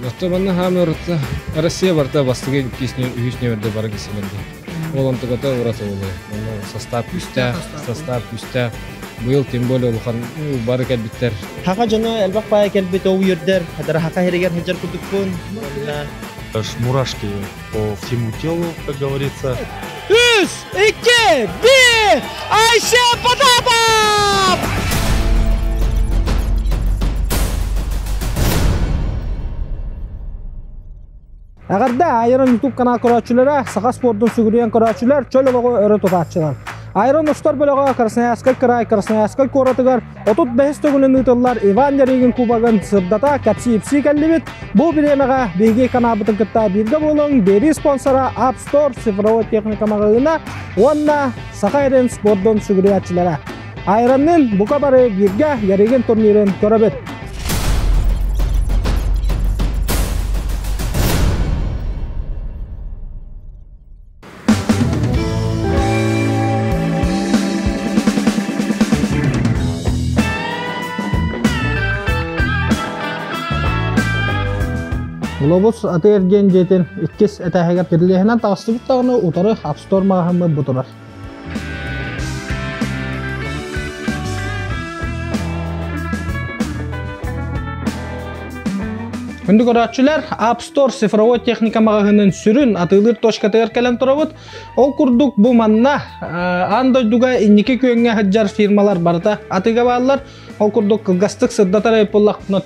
Оттон манна хаамар орто Россия барыта бастакы иккис үһүс нүөмэрдэ бары кисимэрди. Ол онтуката ураты буолуо. Онно состав күүстээх, состав күүстээх. Быйыл тем более улахан бары кэлбиттэр. Хаха дьоно элбэх баайа кэлбит ол үөрдэр, хадара хаха иһигэр сылдьар курдукпун. Аж мурашки по всему телу, как говорится. Үс, икки, биир! Айсен Потапов! Эҕэрдэ Айрон YouTube канал көрөөччүлэрэ, саха спордун сүгүрүйэн көрөөччүлэр, чөл олоҕу өрө тутааччылар. Айрон устар бөлөҕө Красноярскай кыраай Красноярскай куоратыгар 35 төгүлүн ыытыллар Иван Ярыгин кубогын сырдата кэпсии-ипсии кэллибит. Бу бириэмэҕэ биһиги каналбытын кытта бииргэ буолуҥ, биэрии спонсора App Store цифровой техника маҕаһыына уонна Саха Эрин спордун сүгүрүйээччилэрэ. Айроннын бука бары бииргэ Ярыгин турнирын көрөбүт. Глобус атыы-эргиэн дьиэтин иккис этээһигэр кирилиэһинэн таҕыстыбыт даҕаны утары App Store маҕаһыыммыт бу турар. Күндү көрөөччүлэр, App Store цифровой техника маҕаһыынын сүрүн атыылыыр точкатыгар кэлэн турабыт. Ол курдук бу манна аан дойдуга инники күөҥҥэ сылдьар фирмалар барыта атыыга бааллар. Ол курдук кылгастык сырдатар буоллахпына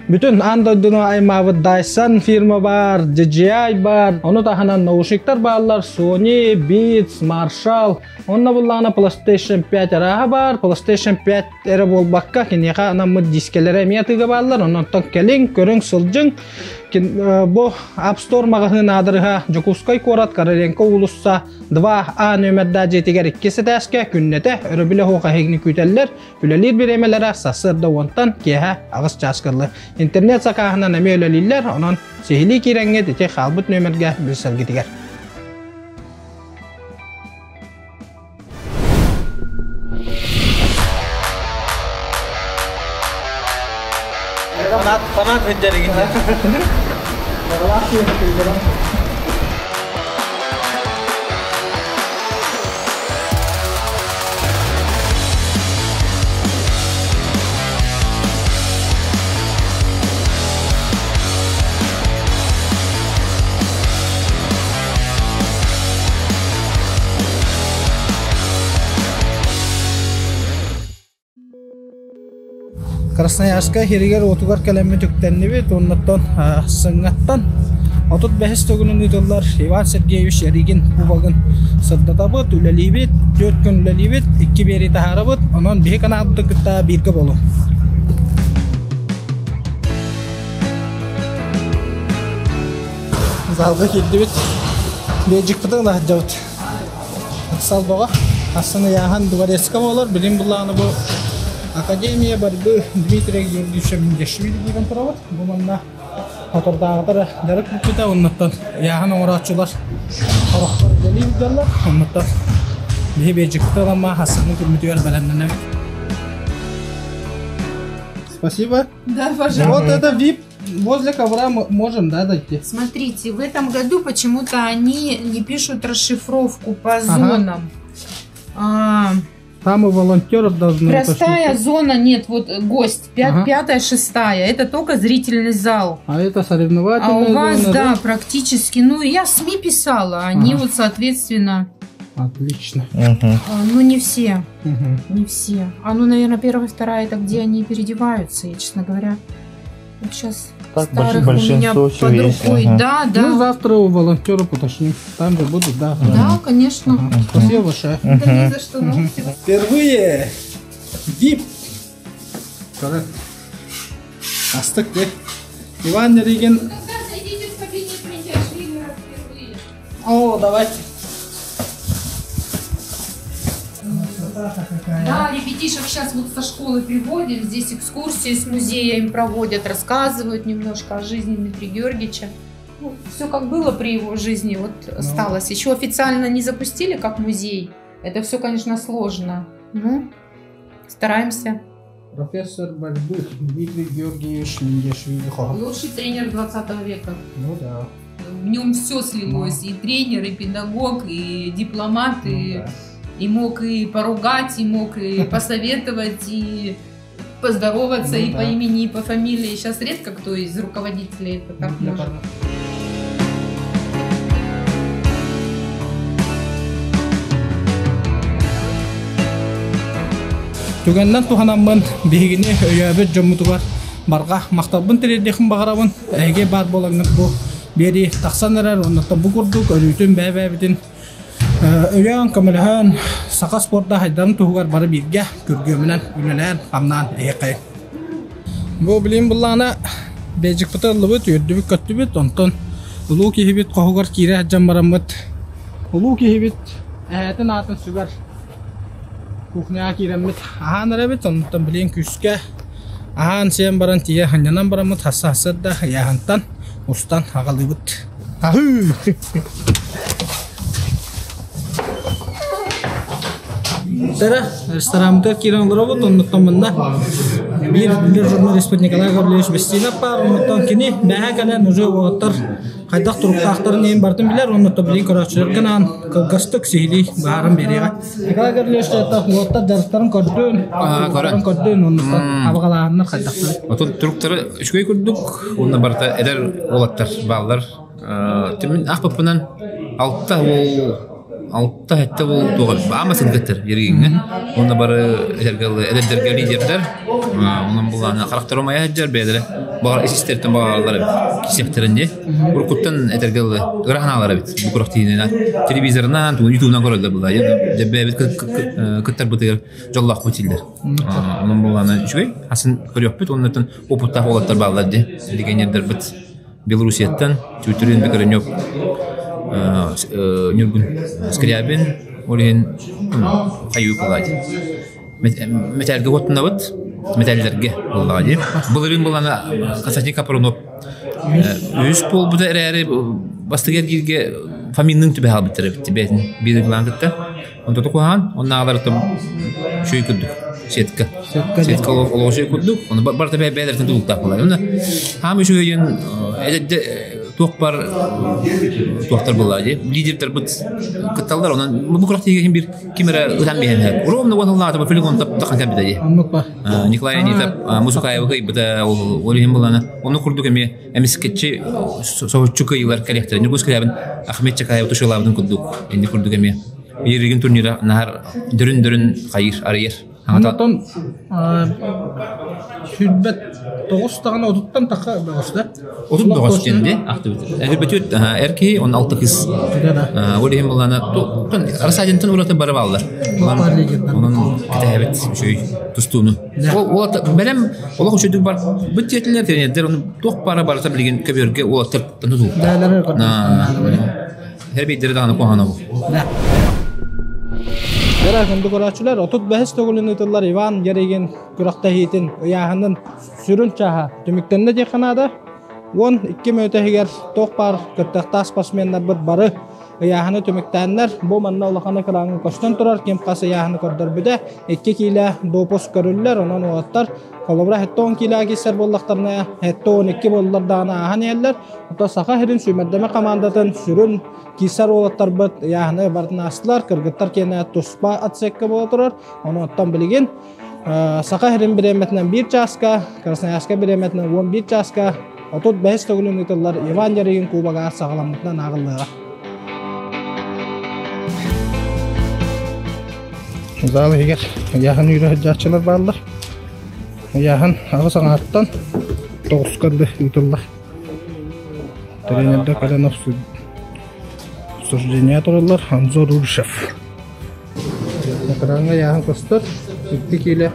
бүтүн аан дойдуну аймаабыт Dyson фирма баар, DJI баар, ону таһынан наушниктар бааллар, Sony, Beats, Marshall, онно буллаҕына PlayStation 5 арааһа баар, PlayStation 5 эрэ буолбакка киниэхэ анаммыт дискэлэрэ эмиэ атыыга бааллар, онтон кэлиҥ, көрүҥ, сылдьыҥ. Бу App Store маҕаһыын аадырыһа Дьокуускай куорат Короленко уулусса 2А нүөмэрдээх дьиэтигэр иккис этээскэ күннэтэ өрөбүл оһуох эһигини күүтэллэр. Үлэлиир бириэмэлэрэ сарсыарда уонтан киэһэ аҕыс чааска дылы. Интернет сакааһынан эмиэ үлэлииллэр, онон сиһилии киирэҥҥит ити хаалбыт нүөмэргэ билсэргитигэр. Фанат, фанат сылдьарыгын. Красноярскай сиригэр-уотугар кэлэммит үктэннибит, уоннаттан сыҥҥаттан 35 төгүлүн ыытыллар Иван Сергеевич Ярыгин кубогын сырдатабыт, үлэлиибит, 4 күн үлэлиибит, 2 биэрии таһаарабыт, онон биһи каналбытын кытта бииргэ буолуҥ. Залга киирдибит, биэдьикпитин ыла сылдьабыт. Салбаҕа Астана Яхан дворецка буолар. Билин буллаҕына бу Академия борьбы Дмитрия Георгиевича Миндиашвили диэн турабыт. Бу манна хотордааҕытар дьарык бүппүтэ. Оннуттан ыйааһын оҥорооччулар сорохтор үлэлии сылдьаллар. Оннуттан биһи биэдьикпит ыламма Хасаны күммүтүгэр бэлэмнэнэбит. Спасибо. Да, пожалуйста. Вот это VIP Возле ковра мы можем, да, дойти? Смотрите, в этом году почему-то они не пишут расшифровку по зонам. Ага. А, Там у волонтеров должны Простая уточнить. зона, нет, вот гость, пят, ага. пятая, шестая, это только зрительный зал. А это соревновательная А у вас, зона, да, да, практически, ну, я в СМИ писала, они ага. вот, соответственно... Отлично. Угу. Ну, не все, угу. не все. А ну, наверное, первая, вторая, это где они переодеваются, я, честно говоря. Сейчас так, старых у меня под рукой. Ага. Да, да. Ну, завтра у волонтеров уточним. Там же будут, да. Да, конечно. Ага. Спасибо большое. Да не за что. Ну, Впервые VIP. Астык де. Иван Ярыгин. Тогда зайдите в кабинет Миндиашвили раз впервые. О, давайте. Да, ребятишек сейчас вот со школы приводим, здесь экскурсии с музея им проводят, рассказывают немножко о жизни Дмитрия Георгиевича. Ну, все как было при его жизни, вот ну. осталось. Еще официально не запустили как музей. Это все, конечно, сложно. Ну, стараемся. Профессор борьбы Дмитрий Георгиевич Миндиашвили хоһо. Лучший тренер 20 века. Ну да. В нем все слилось. И тренер, и педагог, и дипломат, Ну и, да. и мог и поругать, и мог и посоветовать, и поздороваться Ну и да. по имени, и по фамилии. Сейчас редко кто из руководителей это так Для может. Түгэнинэн туһанаммын биһигини өйөөбүт дьоммутугар барҕа махталбын тириэрдиэхпин баҕарабын. Эһиги баар буолаҥҥыт бу биэрии тахсан эрэр, оннуттан бу курдук өрүүтүн бэйэ-бэйэбитин өйөөн, көмөлөһөн, саха спорда хайдарын туһугар бары бииргэ күргүөмүнэн үлэлээн, хамнаан эһиэхэй. Бу билим буллаҕына бэйдьикпити ыллыбыт, үөрдүбүт-көттүбүт, онтон улуу киһибит хоһугар киирэ сылдьан бараммыт улуу киһибит эһээтин аатын сүгэр кухняҕа киирэммит аһаан эрэбит, онтон билигин күүскэ аһаан сиэн баран тиийэ сынньанан бараммыт хасса-хасса да ыйааһынтан устан аҕалыыбыт. Аһыы! Тара рестораммытыгар киирэн олоробут, оннуттан манна биир билэр журналиспыт Николай Гаврильевич Бестинов баар, оннуттан кини бэһэ кэлэн уже уолаттар хайдах туруктаахтарын иһин барытын билэр, оннуттан билигин көрөөччүлэргэ анаан кылгастык сиһилии быһааран биэриэҕэ. Николай Гаврильевич уолаттар дьарыктарын көрдүн, туруктарын көрдүн, оннуттан абаҕалааһыннар хайдахтар. Отон туруктары үчүгэй курдук, уонна барыта эдэр уолаттар бааллар. Мин аахпыппынан алта уол алта сэттэ уол туох аама сылгыттар Ергиҥҥэ. Уонна бары эдэргэ эдэрдэргэ лидердэр. Онон булаана харахтара умайа сылдьар бэйэлэрэ баҕар ис истэриттэн баҕалалар эбит кисиэхтэрин дии. Уруккуттан этэргэ дылы ыра санаалар эбит бу күрэх тиийинэн телевизорынан ютубунан көрөллөр була. Дьэ бэйэбит кыттарбытыгар дьоллоохпут дииллэр. Онон булаана үчүгэй асын көрүөхпүт уонна опыттаах уолаттар бааллар дии. Легионердарбыт Белоруссияттан Тютрин Бекренев Ньургун Скрябин ол иһин хайыы кылаати мэтээлгэ куттанабыт мэтээллэргэ буоллаҕа дии былырыын буолана Константин Капрунов үс буолбута эрээри бастакы эргииргэ Фоминныын түбэһэ хаалбыттар эбит бэйэтин биир кылаан кытта Онтото куһаҕан, оннааҕылар үчүгэй курдук сетка. Сетка олох үчүгэй курдук. Ону барыта бэйэлэриттэн тутулуктаах буолар. Онно хаам үчүгэйин эдэрдэ туох бар туохтар буолла дии. Лидердэрбит кытталлар. Онон бу күрэх тиийген бир ким эрэ ытан биһэн. Ровно уон сыллаата Филипп тахан кэлбитэ дии. Николай Анитов Мусукаева кыйбыта ол иһин булана. Ону курдук эмиэ эмискэччи соһуччу кыйылар кэлиэхтэрэ. Ньургус Кирябин Ахмед Чакаев тушулаабытын курдук. Инни курдук эмиэ Иригин турнира наһар дөрүн-дөрүн хайыр, арыйар. Онтон сүүрбэт тоҕус даҕаны отуттан таха бөҕөс да? Отут бөҕөс диэн дии ахтыбыт. Эрбэтүт эр киһи, он алты кыз. Ол иһин булана Рассадинтан ураты бары бааллар. Онон кэтэһэбит үчүгэй тустууну. Ол бэлэм олох үчүгдүк бар. Быт диэтилэр тренердер оны туох бара барыта билигин көбүөргэ уолаттар тутулуктаах. Her биирдэрэ даҕаны куһаҕана бу. Дьэ, күндү көрөөччүлэр, 35 төгүлүн ыытыллар Иван Ярыгин күрэхтэһиитин ыйааһынын сүрүн чааһа түмүктэннэ диэххэ наада. 12 мүнүүтэ иһигэр туох баар кыттыахтаах спортсменнарбыт бары ыйааһыны түмүктээннэр, бу манна улахан экраҥҥа көстөн турар ким хас ыйааһыны көрдөрбүтэ, 2 киилэ допуск көрүллэр, онон уолаттар холобура 70 киилэҕэ киирсэр буоллахтарына, 72 буоллар даҕаны ааһан иһэллэр. Оттон Саха сирин сүүмэрдэмэ хамаандатын сүрүн киирсэр уолаттарбыт ыйааһыны барытын аастылар. Кыргыттар киэнэ туспа отсекка буола турар. Ону оттон билигин Саха сирин бириэмэтинэн биир чааска, Красноярскай бириэмэтинэн 11 чааска 35 төгүлүн ыытыллар Иван Ярыгин кубога саҕаламмытынан ааҕыллыаҕа. Зал иһигэр ыйааһын үүрэ сылдьааччылар бааллар. Ыйааһын аҕыс аҥааттан тоҕуска дылы ыытыллар. Тренердэр кэлэн обсуждение тураллар Анзор Рушев. Экраҥҥа ыйааһын көстөр. 2 киилэ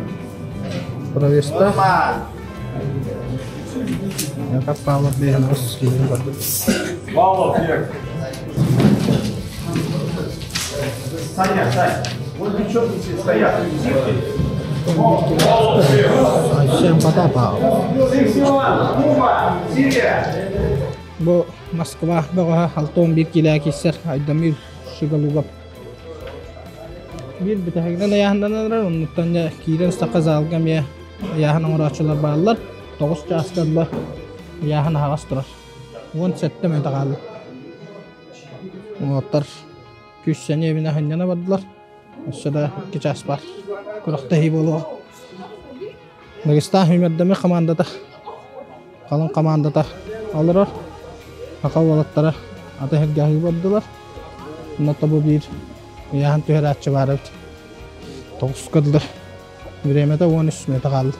провеста. Яков Павлов биэһин аҕыс киилэни көрдүк. Саня, Сань, вот девчонки стоят. Айсен Потапов. Бу Москва бөҕөһө 61 киилэҕэ киирсэр Айдамир Шигалугов. Биир бүтэһигинэн ыйааһыннанан эрэр, оннуттан дьэ киирэн саха залга эмиэ. Ыйааһын оҥорооччулар бааллар. 9 чааска ыла ыйааһын аһаҕас турар. 17 мүнүүтэ хаалла. Уолаттар күүс-сэниэ эбинэ сынньана бардылар. Өссө да 2 чаас баар. Күрэхтэһии буолуоҕа. Дагестан сүүмэрдэммит хамаандата, халыҥ хамаандата олорор. Саха уолаттара аты сэргэхии бардылар. Онно тобу биир ыйааһын түһэрээччи баар эбит. Тоҕуска дылы. Бириэмэтэ 13 мүнүүтэ хаалла.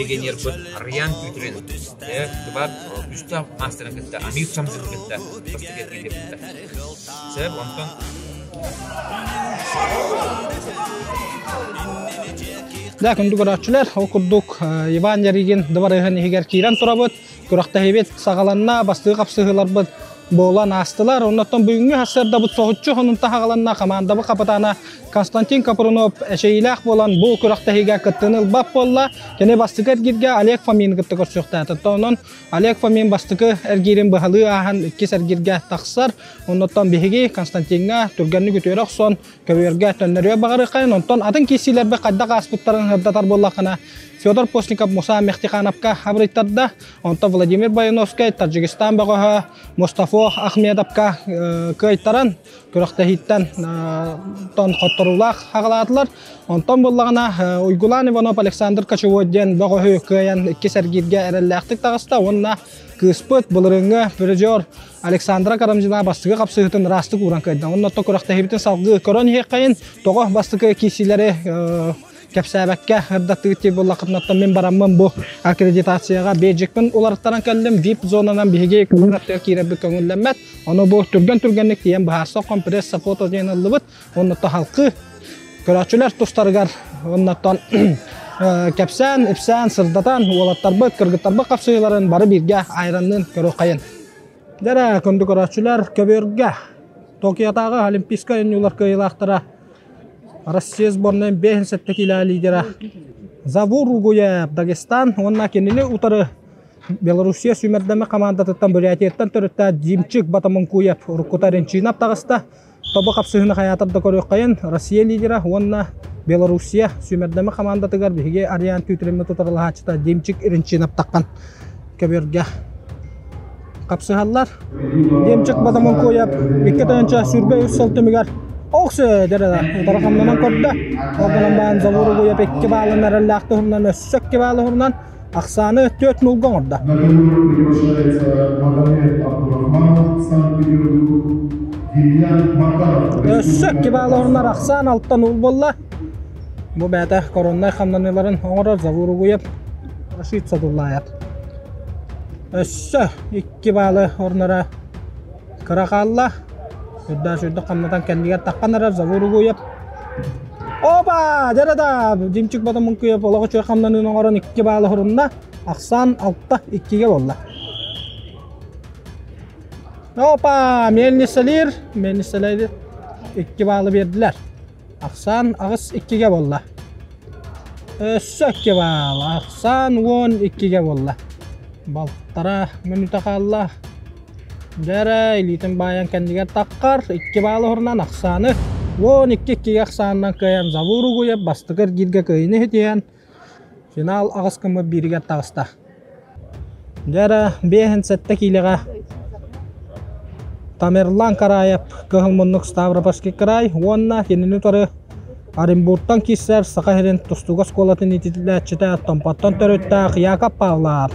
Легионербыт Арыйаан Күүтүрүн тыбат үстээх маастарын кытта Амир Чамзины кытта бастакы эргииргэ Сөп, онтон Да, күндү көрөөччүлэр, ол курдук Иван Ярыгин дыбарыһын иһигэр киирэн турабыт. Күрэхтэһиибит саҕаланна, бастыы хапсыһыыларбыт буолан аастылар. Оннуттан бүгүҥҥү сарсыардабыт соһуччу хонунта хаҕаланна хамаандабыт хапытаана Константин Капрунов эчэйиилээх буолан бу күрэхтэһиигэ кыттыыны ылбат буолла. Кини бастакы эргииргэ Олег Фомин кытта көрсүөхтээтэ. Онон Олег Фомин бастакы эргиирин быһалыы ааһан иккис эргииргэ тахсар. Оннуттан биһиги Константиҥҥа түргэнник үтүөрэ охсон көбүөргэ төннөрүө баҕарыаххайын. Онтон атын киирсиилэрбит хайдах ааспыттарын сырдатар буоллаххына, Федор Постников Муса Мехтихановка абырыйтарда. Онтон Владимир Баяновскай Таджикистан бөҕөһө Мустафо Ахмедовка кыайтаран күрэхтэһииттэн тон хотторуулаах хаҕалаатылар. Онтон буоллаҕына Уйгулаан Иванов Александр Кочевой диэн бөҕөһү кыайан иккис эргииргэ эрэллээхтик таҕыста уонна кыыспыт былырыыҥҥы призер Александра Карамзина бастакы хапсыһыытын ыраастык ууран кыайда. Онно күрэхтэһиибитин салгыы көрөн иһиэххэйин, тоҕо бастакы киирсиилэри кэпсээбэккэ ырдаттыгыт диир буоллаххытына мин бараммын бу аккредитацияҕа бейджикпин уларыттаран кэллим. VIP зонанан биһиги көҥүл аттыгар киирэрбит көҥүллэммэт. Ону бу түргэн-түргэнник тиийэн быһаарса компресс фото диэн ыллыбыт. Онно халкы көрөөччүлэр тустарыгар оннотон кэпсээн, ипсээн, сырдатан уолаттарбыт, кыргыттарбыт хапсыһыыларын бары бииргэ айранныын көрүөххэйин. Дэрэ, күндү көрөөччүлэр, көбүөргэ Токиотааҕы Олимпийскай оонньуулар кыайыылаахтара Россия сборнайын 57 киилэ лидера Завур Угуев Дагестан уонна кинини утары Белоруссия сүүмэрдэммит хамаандатыттан Бурятияттан төрүттээх Димчик Батамункуев уруккута Ренчинов таҕыста. Тобо хапсыһыыны хайаатар да көрүөххэйин Россия лидера уонна Белоруссия сүүмэрдэммит хамаандатыгар биһиги Ариан Түүтүрүммүт утарылаһааччыта Димчик Ренчинов таххан көбүөргэ хапсыһаллар. Димчик Батамункуев 2 тыһыынча 23 сыл түмүгэр Оксө дэрэ утары хамнанан көрдө. Ол гынан баан Завур Угуев 2 баалын эрэллээх туһунан өссө 2 баалы уһунан ахсааны 4-0 оҥордо. На ковер приглашается Магомед Абдурахманов, Санкт-Петербург, Демьян Макаров, Өссө 2 Республика баалы уһунар ахсаан 6-0 буолла. Бу бэйэтэ короннай хамнаныыларын оҥорор Завур Угуев Рашид Садуллаев. Өссө 2 баалы орнора кыра хаалла. Үрдээх сүрдүк хамнатан кэннигэр таххан эрэр Завур Угуев. Опа! Дьэ да! Димчик Батамункуев олоҕу үчүгэй хамнаныыны оҥорон 2 баалы хорунна. Ахсаан 6-2-ге буолла. Опа! Мельницалир, Мельницалир 2 баалы биэрдилэр. Ахсаан 8-2-ге буолла. Өссө 2 баал. Ахсаан 12-ге буолла. Балтара мүнүүтэ хаалла. Дьэ илиитин баайан кэннигэр таххар, 2 баалы уһурунан ахсааны 12-2-гэ ахсаанынан кыайан Завур Угуев бастакы эргииргэ кыайыыны ситиһэн финал аҕыс гыммыт бииригэр таҕыста. Дьэ 5-7 киилэҕэ Тамерлан Караев кыһыл муннук Ставропольский край уонна кинини утары Оренбургтан киирсэр Саха сирин тустууга оскуолатын иитиллээччитэ Томпоттон төрүттээх Яков Павлов.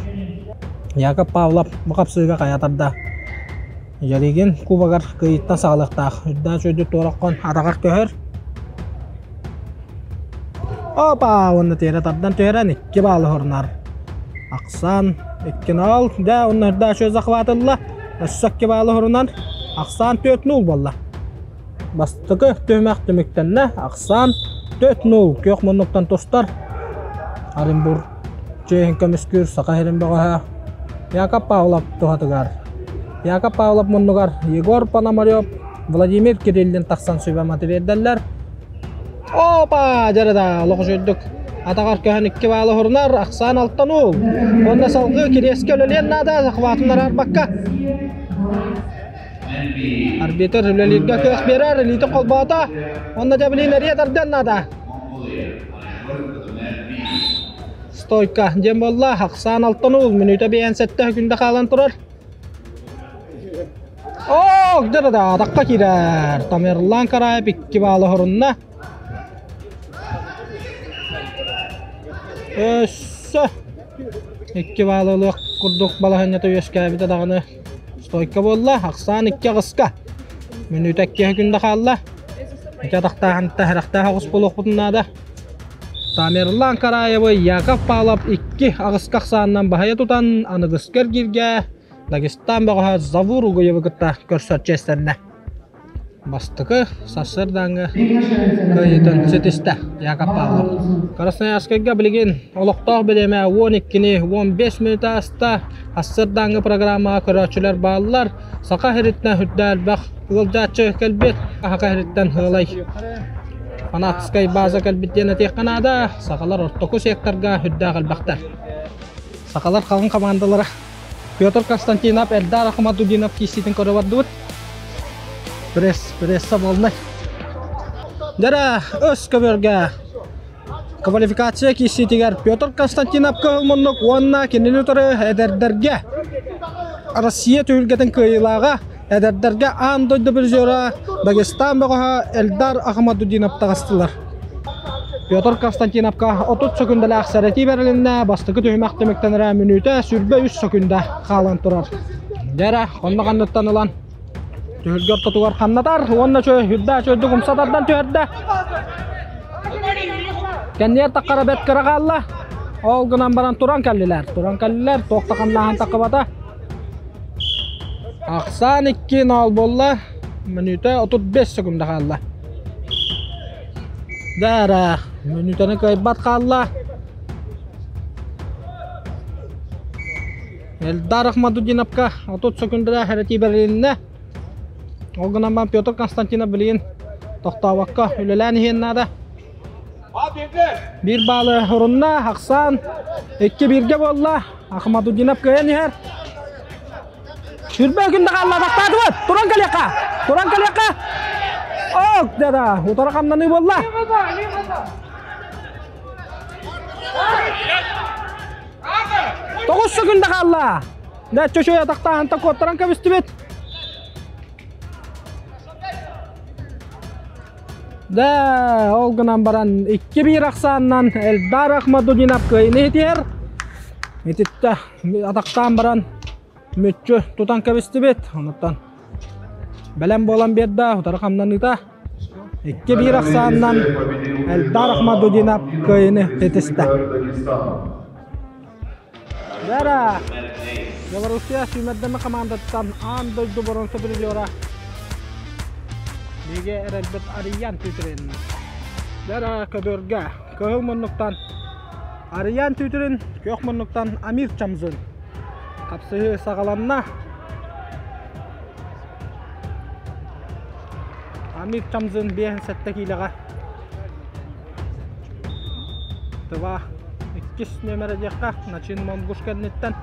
Яков Павлов бу хапсыыга хайа тарда. Яригин кубогар кыйыттан саҕалыахтаах. Үрдээх үчүгэйдик туораххон атаҕар көһөр. Опа! Уонна тиэрэ тардан түһэрэн 2 баалы хорунар. Ахсаан 2-0. Дьэ, уонна үрдээх үчүгэй захватылла. Өссө 2 баалы хорунан. Ахсаан 4-0 буолла. Бастакы түһүмэх түмүктэннэ. Ахсаан 4-0 күөх муннуктан тустар. Оренбург чиэһин көмүскүүр Саха сирин бөҕөһө Яков Павлов туһатыгар. Яков Павлов муннугар Егор Пономарев, Владимир Кириллин тахсан сүбэ-ама тириэрдэллэр. Опа! Дьэ да, олох үчүгүйдүк. Атаҕар көһөн икки баалы уһурунар, ахсаан алтан уул. Уонна салгыы кириэскэ үлэлиэн наада, захватын араарбакка. Арбитр үлэлииргэ кыах биэрэр, илиитин холбоото. Уонна дьэ билин эрийэ тардыан наада. Стойка диэн буолла, ахсаан алтан уул, мүнүүтэ биээн сэттэ күндэ хаалан турар. Оо, да атахха киирэр. Тамерлан Караев икки баалы хорунна. Өссө икки баалы ылыах курдук балаһыанньата үөскээбитэ даҕаны стойка буолла. Ахсаан икки аҕыска. Мүнүүтэ икки күндэ хаалла. Ити атахтааһынта сэрэхтээх оҕус буолуохпутун наада. Тамерлан Караевы Яков Павлов икки аҕыска ахсаанынан баһыйа тутан аныгыскы эргииргэ Дагестан бөҕөһө Завур Угуевы кытта көрсөр чиэстэннэ. Бастакы сарсыардааҥҥы кыайыытын ситистэ Яков Павлов. Красноярскайга билигин олохтоох бириэмэ 12-ни 15 мүнүүтэ ааста. Сарсыардааҥҥы программаҕа көрөөччүлэр бааллар. Саха сириттэн сүрдээх элбэх ыалдьааччы кэлбит. Саха сириттэн ыалай фанатскай база кэлбит диэн этиэххэ наада. Сахалар ортоку секторга сүрдээх элбэхтэр. Сахалар халыҥ хамаандалара Петр Константинов, Эльдар Ахмадудинов киирсиитин көрө бардыбыт. Пресс, пресса волнай. Дара өс көбөргө квалификация киирсиитигэр Петр Константинов кыһыл муннук уонна кинини утары эдэрдэргэ Россия түһүлгэтин кыайыылааҕа эдэрдэргэ аан дойду призера Дагестан бөҕөһө Эльдар Ахмадудинов таҕыстылар. Петр Константиновка 30 сөкүндэлээх сэрэтии бэрилиннэ, бастакы түһүмэх түмүктэнэрэ мүнүүтэ 23 сөкүндэ хаалан турар. Дьэрэ, онно ханныттан ылан түһүлгэ ортотугар хамнатар уонна чөй үрдэ чөйдүк умса тардан түһэрдэ. Кэнниэр таххара бэрт кыра хаалла. Ол гынан баран туран кэллилэр. Туран кэллилэр, туох да хамнааһын таххыбата. Ахсаан икки нол буолла. Мүнүүтэ 35 секунда хаалла. Дара, мүнүүтэни кыайбат хаалла. Эльдар Ахмадудиновка 30 секундада хэрэтии бэрилиннэ. Ол гынан баран Петр Константинов билигин тохтообокко үлэлээн иһиэн наада. Биир баалы урунна, ахсаан икки бииргэ буолла. Ахмадудинов кыайан иһэр. Сүрбэ күн да хаалла, Туран кэлиэххэ! Туран кэлиэххэ! Ок, да, утары хамнаныы буолла. Тоҕус секунда хаалла. Да, чөчөй атахтааһынта куоттаран кэбистибит. Да, ол гынан баран икки биир ахсаанынан Эльдар Ахмадудинов кыайыны иһитиэр. Ититтэ атахтаан баран мүччү тутан кэбистибит. Онуттан бэлэм буолан биэрдэ, утары хамнаныыта. Икки биир ахсаанынан Эльдар Ахмадудинов кыайыны ситистэ. Вера! Белоруссия сүүмэрдэмэ командаттан аан дойду боруонса призера Биһиги эрэлбит Ариян Түүтүрин. Вера көбүөргэ кыһыл муннуктан Ариян Түүтүрин, күөх муннуктан Амир Чамзын. Хапсыһыы саҕаланна. Амир Чамзын 57 киилэҕэ Тыва иккис нүөмэрэ диэххэ, Начин Монгуш кэнниттэн.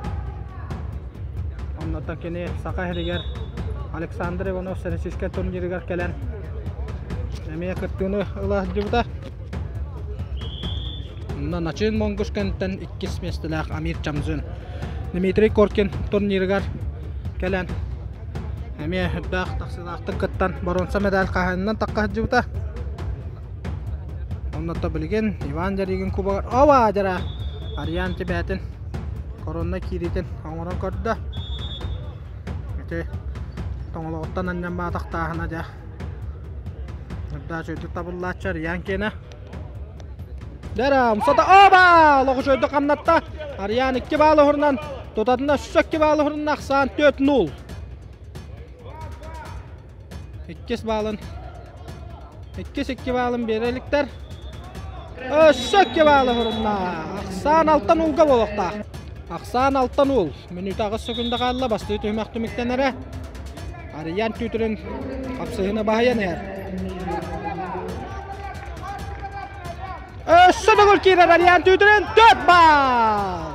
Онно кини Саха сиригэр Александр Иванов Российскай турнирыгар кэлэн эмиэ кыттыыны ыла сылдьыбыта. Онно Начин Монгуш кэнниттэн иккис миэстэлээх Амир Чамзын Дмитрий Коркин турнирыгар кэлэн эмиэ үрдээх тахсыылаахтык кыттан боруонса медаль хаһаайынынан тахха сылдьыбыта. Онно билигин Иван Дяригин кубогар Ова дьара Ариан Тибэтин корона киириитин оҥорон көрдө. Ити тоҥолоҕуттан анньан баатахтааһына дьэ Үрдаа чөйдүк табыллааччы Ариан киэнэ. Дьара умсата Оба! Лоҕу чөйдүк хамнатта. Ариан икки баалы уһурунан тутатына өссө икки баалы уһурунна ахсаан 4-0. Иккис баалын иккис икки баалын биэрэ иликтэр. Өссө икки баалы хурунна. Ахсаан алтан уулга буолуохтаах. Ахсаан алтан уул. Мүнүүтэ аҕыс сөкүндэ хаалла. Бастыы түһүмэх түмүктэнэрэ. Арыйан түүтүрүн хапсыһыны баһыйан иһэр. Өссө төгүл киирэр Ариан Түүтүрүн 4 баал!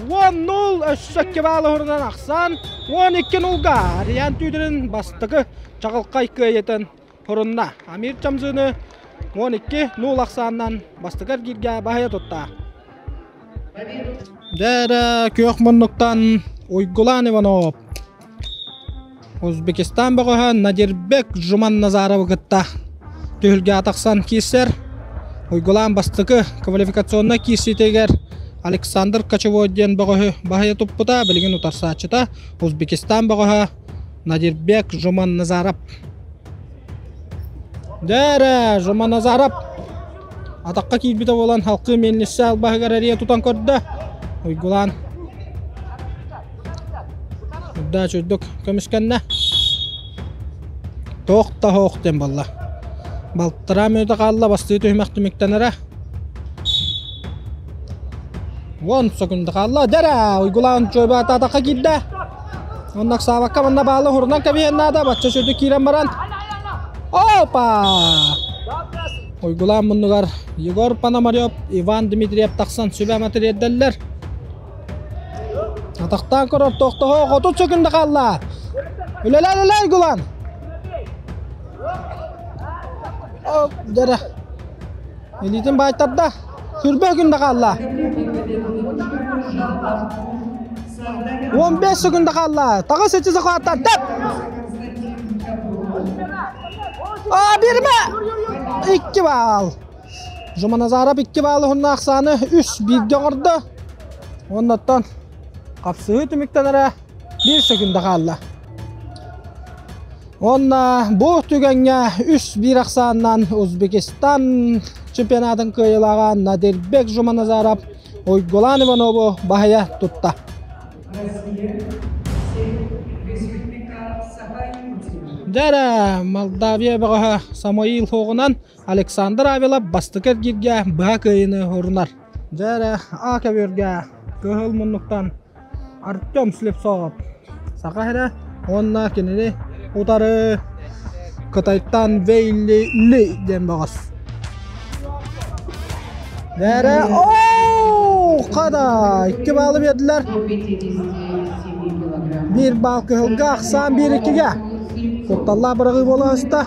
10-0 өссө 2 баал уһурунан ахсан 12-0-га Ариан Түүтүрүн бастакы чаҕылхай кыайыытын хорунна. Амир Чамзыны 12-0 ахсаанынан бастакы эргииргэ баһыйа тутта. Дээрэ күөх муннуктан Уйгулаан Иванов Узбекистан бөҕөһө Надирбек Жуманназаровы кытта түһүлгэҕэ тахсан киирсэр. Уйгулаан бастакы квалификационнай киирсиитигэр Александр Кочевой диэн бөҕөһү баһыйа туппута, билигин утарсааччыта Узбекистан бөҕөһө Надирбек Жуманназаров. Дээрэ, Жуманазаров атахха киирбитэ буолан халкы миэлниссэ албаһыгар эрийэ тутан көрдө. Уйгулаан Үрдээч үрдүк көмүскэннэ. Туох да суох диэн буолла. Балтараа мүнүүтэ хаалла бастыы түһүмэх түмүктэнэрэ. Уон секунда хаалла. Дэрэ! Уйгулаан чуойба атаатахха киирдэ. Онно ыксаабакка манна баалы уһурунан кэбиһиэн наада. Бачча сүрдүк киирэн баран. Опа! Уйгулаан муннугар Егор Пономарев, Иван Дмитриев тахсан сүбэ матырыйдаллар. Атахтаан көрөр тохтоһо хотут сөкүндэ хаалла. Үлэлээ үлэлээ Уйгулаан. Дэрэ. Илиитин баайтарда. Сүрбэ күндэ хаалла. 15 секунда хаалла. Таҕыс ичи сахааттар. Тап! А, бирме! 2 баал. Жуманазаров 2 баалы уһунна ахсааны 3 бииргэ оҥордо. Оннуттан хапсыһыы түмүктэнэрэ 1 секунда хаалла. Уонна бу түгэҥҥэ 3-1 ахсаанынан Узбекистан чемпионатын кыайыылааҕа Надирбек Жуманазаров Уйгулаан Иванову баһыйа тутта. Дьэ Молдавия бөҕөһө Самуил Хоҕунан Александр Авелов бастакы эргииргэ быһа кыайыыны урунар. Дьэ А көбүөргэ кыһыл муннуктан Артем Слепцов Саха сирэ уонна кинини утары Кытайтан Вейли Ли диэн бөҕөс. Бээрэ оо хада икки баалы биэрдилэр. Биир баал кыһылга ахсаан биир иккигэ. Кутталлаах быраҕыы буола аста.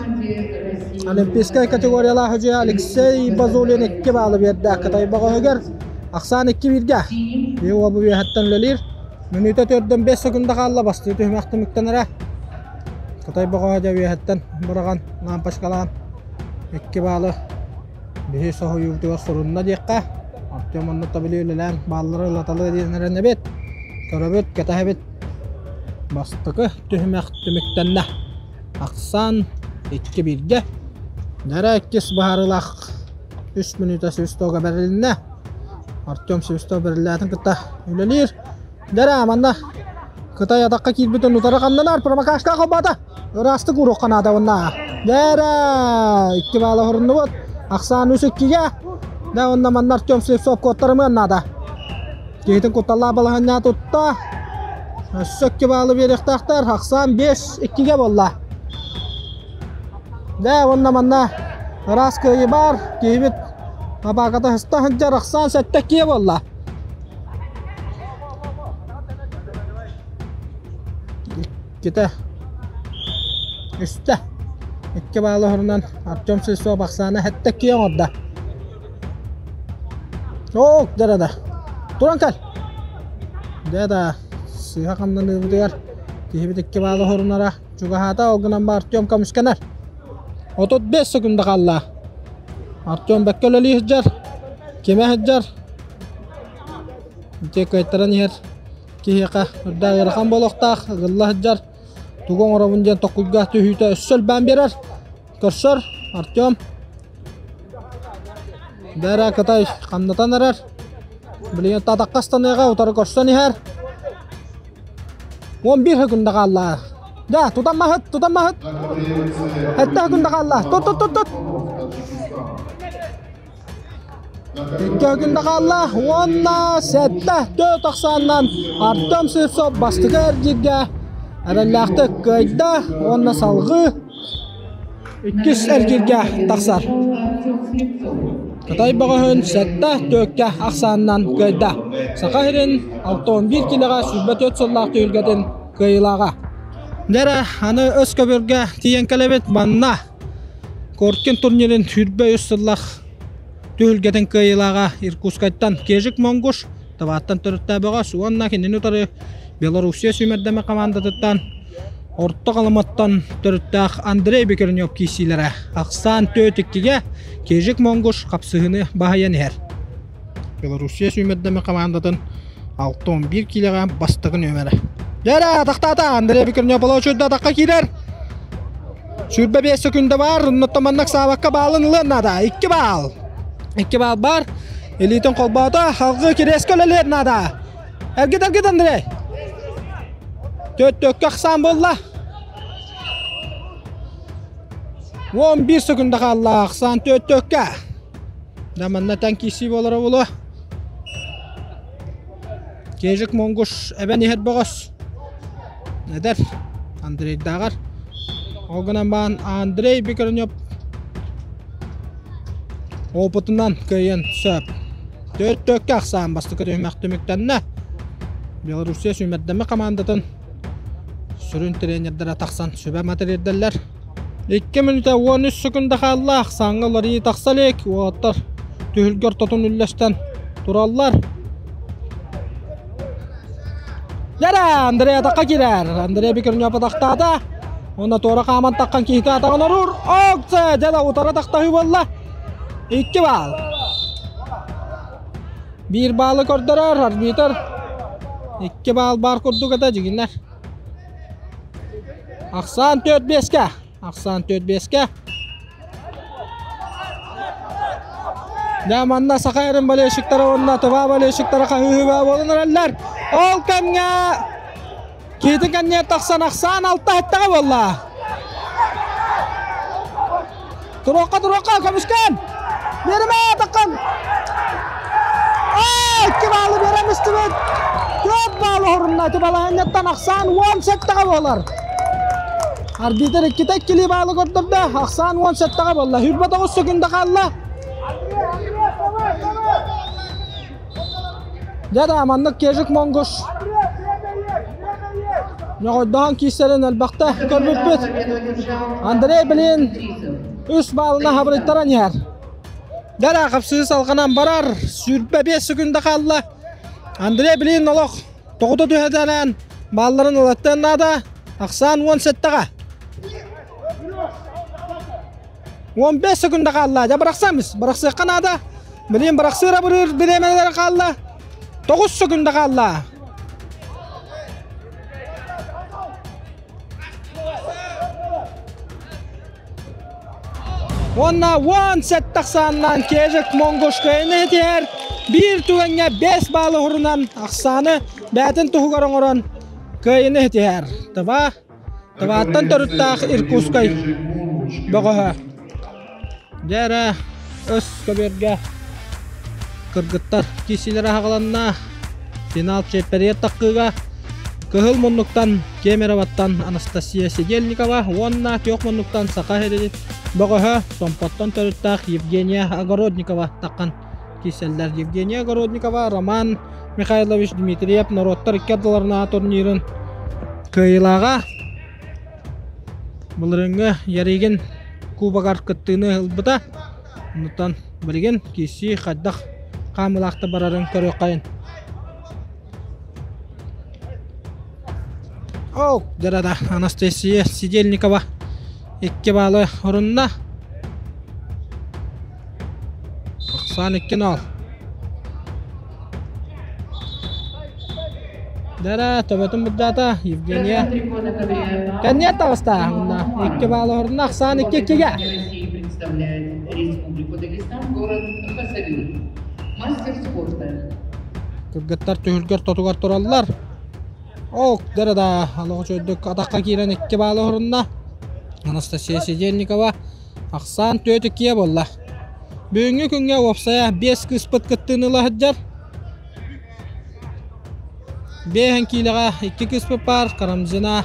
Олимпийскай категориялаах үдьүйэ Алексей Базулин икки баалы биэрдэ Кытай бөҕөһүгэр. Ахсаан икки бииргэ. Биир уол бу үөһэттэн үлэлиир. Мүнүүтэ төрдөн 5 секунда хаалла бастыы түһүмэх түмүктэнэрэ. Кытай бөҕөһө дьэ үөһэттэн быраҕан лампочкалаан икки баалы биһи соһуйуубутугар сурунна диэххэ. Артем онно табили үлэлээн бааллары ылаталыы диэн эрэнэбит. Көрөбүт, кэтэһэбит. Бастакы түһүмэх түмүктэннэ. Ахсаан икки бииргэ. Нэрэ иккис быһаарыылаах Үс мүнүүтэ Свистога бэрилиннэ. Артем Свистов бэриллээтин кытта үлэлиир. Дэрэ, манна Кытай атахха киирбитин утары хамнанар. Промокашка холбоото. Ыраастык ууруохха наада уонна. Дэрэ, икки баала хоруннубут. Ахсаан үс иккигэ. Да, онно манна Артем Слепцов куоттарымыан наада. Киһитин кутталлаах балаһанньа тутта. Өссө икки баалы биэриэхтээхтэр. Ахсаан бес иккигэ буолла. Дьэ, уонна манна ыраас кыайыы баар, киһибит табааката сыста сылдьар ахсаан сэттэ киэ буолла. Иккитэ, үстэ. Икки баалы оһорунан Артем Сысов ахсаана сэттэ киэ оҥордо. Ок, дьэ да. Туран кэл. Дьэ да, сыыһа хамнаныыбытыгар киһибит икки баалы оһорунара Чугаһаата, ол гынан ба Артем көмүскэнэр. 35 секунда хаалла. Артем бэккэ үлэлии сылдьар. Кимэ сылдьар. Ити кыайтаран иһэр киһиэхэ үрдээх ыарахан буолуохтаах. Ыгылла сылдьар. Тугу оҥоробун диэн токуйга түһүүтэ өссө элбээн биэрэр. Көрсөр Артем. Бэрэ Кытай хамнатан эрэр. Билигин татахха ыстаныаҕа утары көрсөн иһэр. 11 секунда хаалла. Да, тутан маһыт, тутан маһыт. Хэтте секунда хаалла. Тут, тут, тут, тут. Икки секунда хаалла. Уонна сэттэ төрт ахсаанынан Артем Сырцов бастакы эргииргэ эрэллээхтик кыайда уонна салгыы иккис эргииргэ тахсар. Кытай бөҕөһүн сэттэ түөккэ ахсаанынан кыайда. Саха сирин 61 киилэҕэ 24 сыллаах түһүлгэтин кыайыылааҕа. Дьэ аны өс көбүргэ тиийэн кэлэбит манна Коркин турнирын 23 сыллаах түһүлгэтин кыайыылааҕа Иркутскайтан Кежик Монгуш Табааттан төрүттээх бөҕөс уонна кинини утары Белоруссия сүүмэрдэмэ хамаандатыттан Орто Халыматтан төрүттээх Андрей Бекренев киирсиилэрэ ахсаан түөрт иккигэ Кежик Монгуш хапсыһыыны баһыйан иһэр. Белоруссия сүүмэрдэмэ хамаандатын 6-11 киилэҕэ бастакы нүөмэрэ. Дьэрэ, атахтаата Андрей Бекренев болоочуйда атахха киирэр. 25 секунда бар, оннуттан маннык саабакка баалын ылыан наада. 2 баал. 2 баал бар. Илиитин холбоото, халгыы кириэскэ үлэлиэн наада. Эргит, эргит, Андрей. Төрт-төркө ахсаан буолла. 11 секунда хаалла ахсаан төрт-төркө. Да манна тэн киирсии буолара буолуо. Кежик Монгуш эбэн иһэр бөҕөс. Эдэр Андрейдааҕар. Ол гынан баан Андрей Бекренев опытынан кыайан сөп. Төрт-төркө ахсаан бастакы түһүмэх түмүктэннэ. Белоруссия сүүмэрдэммит хамаандатын сүрүн тренердэрэ тахсан сүбэ матырыйдаллар. 2 мүнүүтэ 13 секунда хаалла. Ахсааҥҥа уларыйыы тахса илик. Уолаттар түһүлгэ ортотун үллэстэн тураллар. Дьэрэ, Андрей атахха киирэр. Андрей Бекренев атахтаата. Уонна туора хааман таххан киһитэ атаҕын оруур. Окце! Дьэ да утары атахтаһыы буолла. 2 баал. Биир баалы көрдөрөр арбитр. 2 баал баар курдук этэ дьигиннэр. Ахсаан 4-5-ке. Ахсаан 4-5-ке. Дьэ манна саха эрин болельщиктара уонна Тыва болельщиктара хаһыыһыыга буолан эрэллэр. Ол кэмҥэ киһитин кэнниэ тахсан ахсаан алта эттэҕэ буолла. Туруохха, туруохха, көмүскэн! Биэримэ, таххан! Икки баалы биэрэн истибит. Төрт баалы хорунна. Ити балаһыанньаттан ахсаан уон сэттэҕэ буолар. Арбитр иккитэ иккилии баалы көрдөрдө. Ахсаан уон сэттэҕэ буолла. Хүрбэ тоҕус секунда хаалла. Дьэ да, маннык Кежик Монгуш Ньоҕойдоон киирсэрин элбэхтэ көрбүппүт. Андрей Блин үс баалына хабырыйтаран иһэр. Дара хапсыы салҕанан барар. 25 секунда хаалла. Андрей Блин олох тоҕута түһэтэлээн баалларын ылаттыан наада. Ахсаан 17-ҕэ. 15 секунда хаалла. Дьэ бырахсамыс. Бырахсыахха наада. Билин бырахсыыр абырыыр бириэмэлэрэ хаалла. 9 секунда хаалла. Уонна 17 ахсааннаан Кежик Монгошкайны этиһэр. Биир түгэҥҥэ 5 баалы уһурунан ахсааны бээтин туһугар оҥорон кыайыны этиһэр. Тыва Тывааттан төрүттээх Иркутскай бөҕөһө. Дьэ эрэ өс көбүөргэ кыргыттар киирсиилэрэ аһаҕаланна. Финал чиэппэригэр таххыыга Кыһыл муннуктан Кемероваттан Анастасия Сидельникова уонна Күөх муннуктан Саха сирин бөҕөһө Томпоттон төрүттээх Евгения Огородникова таххан киирсэллэр. Евгения Огородникова, Роман Михайлович Дмитриев норуоттар икки ардыларынааҕы турнирын кыайыылааҕа. Былырыыҥҥы Ярыгин кубогар кыттыыны ылбыта. Онтон билигин киирсии хайдах хаамыылаахта барарын көрүөххэйин. Ол дьарада Анастасия Сидельникова икки баалы орунна. Ахсаан 2-0. Дара төбөтүн бурдаата Евгения. Кэнниэ таҕыста. Икки баалы орунна ахсаан 2-2-ге. России представляет Республику Дагестан, город Хасавюрт. Мастер спорта. Кыргыттар түһүлгэр тотугар тураллар. Ок, дара олох үчүгэйдик атахха киирэн икки баалы орунна. Анастасия Сидельникова ахсаан түөрт иккиэ буолла. Бүгүҥҥү күҥҥэ уопсайа биэс кыыспыт кыттыыны ыла сылдьар. Биэһэн киилэҕэ икки кыыспыт баар Карамзина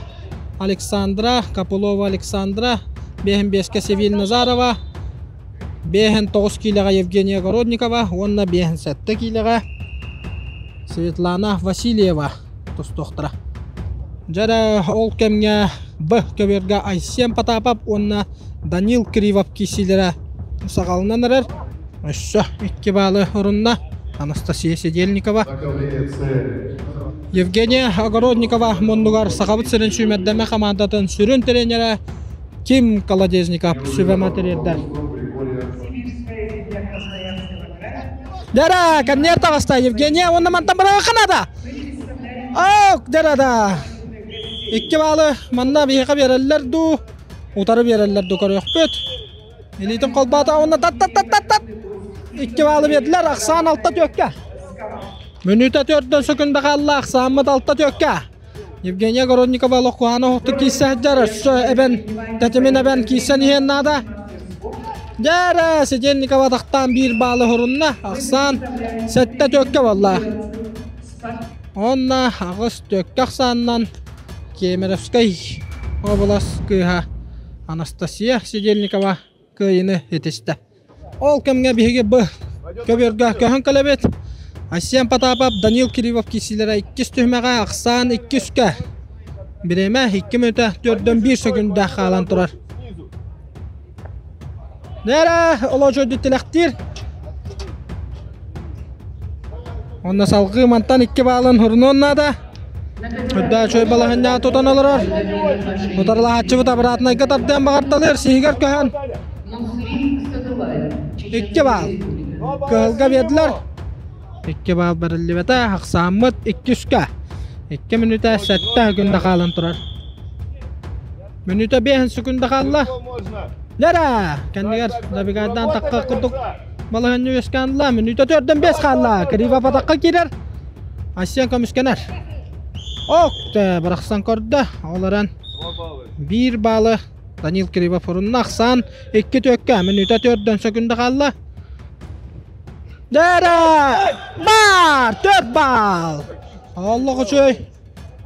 Александра, Копылова Александра, биэһэн биэскэ Севиль Назарова, 59 киилэҕэ Евгения Огородникова уонна 57 киилэҕэ Светлана Васильева тустуохтара. Дьэ ол кэмҥэ Б көбүөргэ Айсен Потапов уонна Данил Кривов киирсиилэрэ саҕаланан эрэр. Өссө икки баалы орунна Анастасия Сидельникова. Евгения Огородникова муннугар Сахабыт сирин сүүмэрдэмэ хамаандатын сүрүн тренерэ Ким Колодезников сүбэ материалдар. Дара, кэнниэр таҕыста Евгения уонна мантан быраҕа наада. Ок, дара Икки баалы манна биһиэхэ биэрэллэр дуу, утары биэрэллэр дуу көрүөхпүт. Илиитин холбоото уонна тат-тат-тат-тат! Икки баалы биэрдилэр, ахсаан алта түөккэ. Мүнүүтэ төрдөн сөкүндэ хаалла, ахсааммыт алта түөккэ. Евгения Городникова лохкуһааны оһохтук киирсэ сылдьар, өссө эбэн, тэтимин эбэн киирсэн иһиэн наада. Дьээрэ, Сидельникова тахтаан биир баалы хорунна, ахсаан сэттэ түөккэ буолла. Уонна аҕыс түөккэ ахсаанынан Кемеровскай облас кыыһа Анастасия Сидельникова кыайыыны ситистэ. Ол кэмҥэ биһиги Б көбүөргэ көһөн кэлэбит. Айсен Потапов, Данил Кириллов киирсиилэрэ иккис түһүмэҕэ ахсаан иккискэ. Бириэмэ икки мүнүүтэ төрдөн биир сөкүндэ хаалан турар. Нэрэ, олоочойдут тилэхтиир. Онно салгыы мантан икки баалын хурунуон наада. Үрдээ чөй балаһынньаа тутан олорор. Утарылаһааччыбыт обратнайга тардыан баҕарталыыр сиһигэр көһөн. Икки баал. Кыһылга биэрдилэр. Икки баал бэриллибэтэ. Ахсааммыт икки үскэ. Икки мүнүүтэ сэттэ күндэ хаалан турар. Мүнүүтэ биэһин секунда хаалла. Лера! Кэннигэр набигардаан тахха курдук балаһынньы үөскээн ылла. Мүнүүтэ төрдөн бэс хаалла. Криво атахха киирэр. Айсен көмүскэнэр. Ок, бырахсан көрдө. Ол эрэн биир баалы Данил Кривов урунна ахсаан икки түөккэ мүнүүтэ төрдөн сөкүндэ хаалла. Лера! Бар! Төрт баал! Оллох үчүгэй.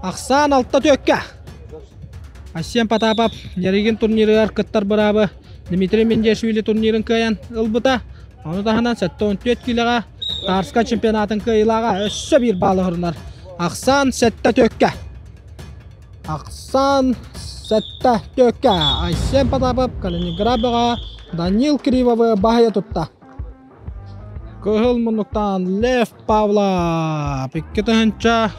Ахсаан алта түөккэ. Айсен Потапов Ярыгин турнирыгар кыттар быраабы Дмитрий Мендешвили турнирын кыайан ылбыта. Ону таһынан 74 киилэҕэ Тарска чемпионатын кыайыылааҕа өссө биир баалы хорунар. Ахсаан сэттэ түөккэ. Ахсаан сэттэ түөккэ. Айсен Потапов Калининград бөҕө Данил Кривовы баһыйа тутта. Кыһыл муннуктаан Лев Павлов икки тыһыынча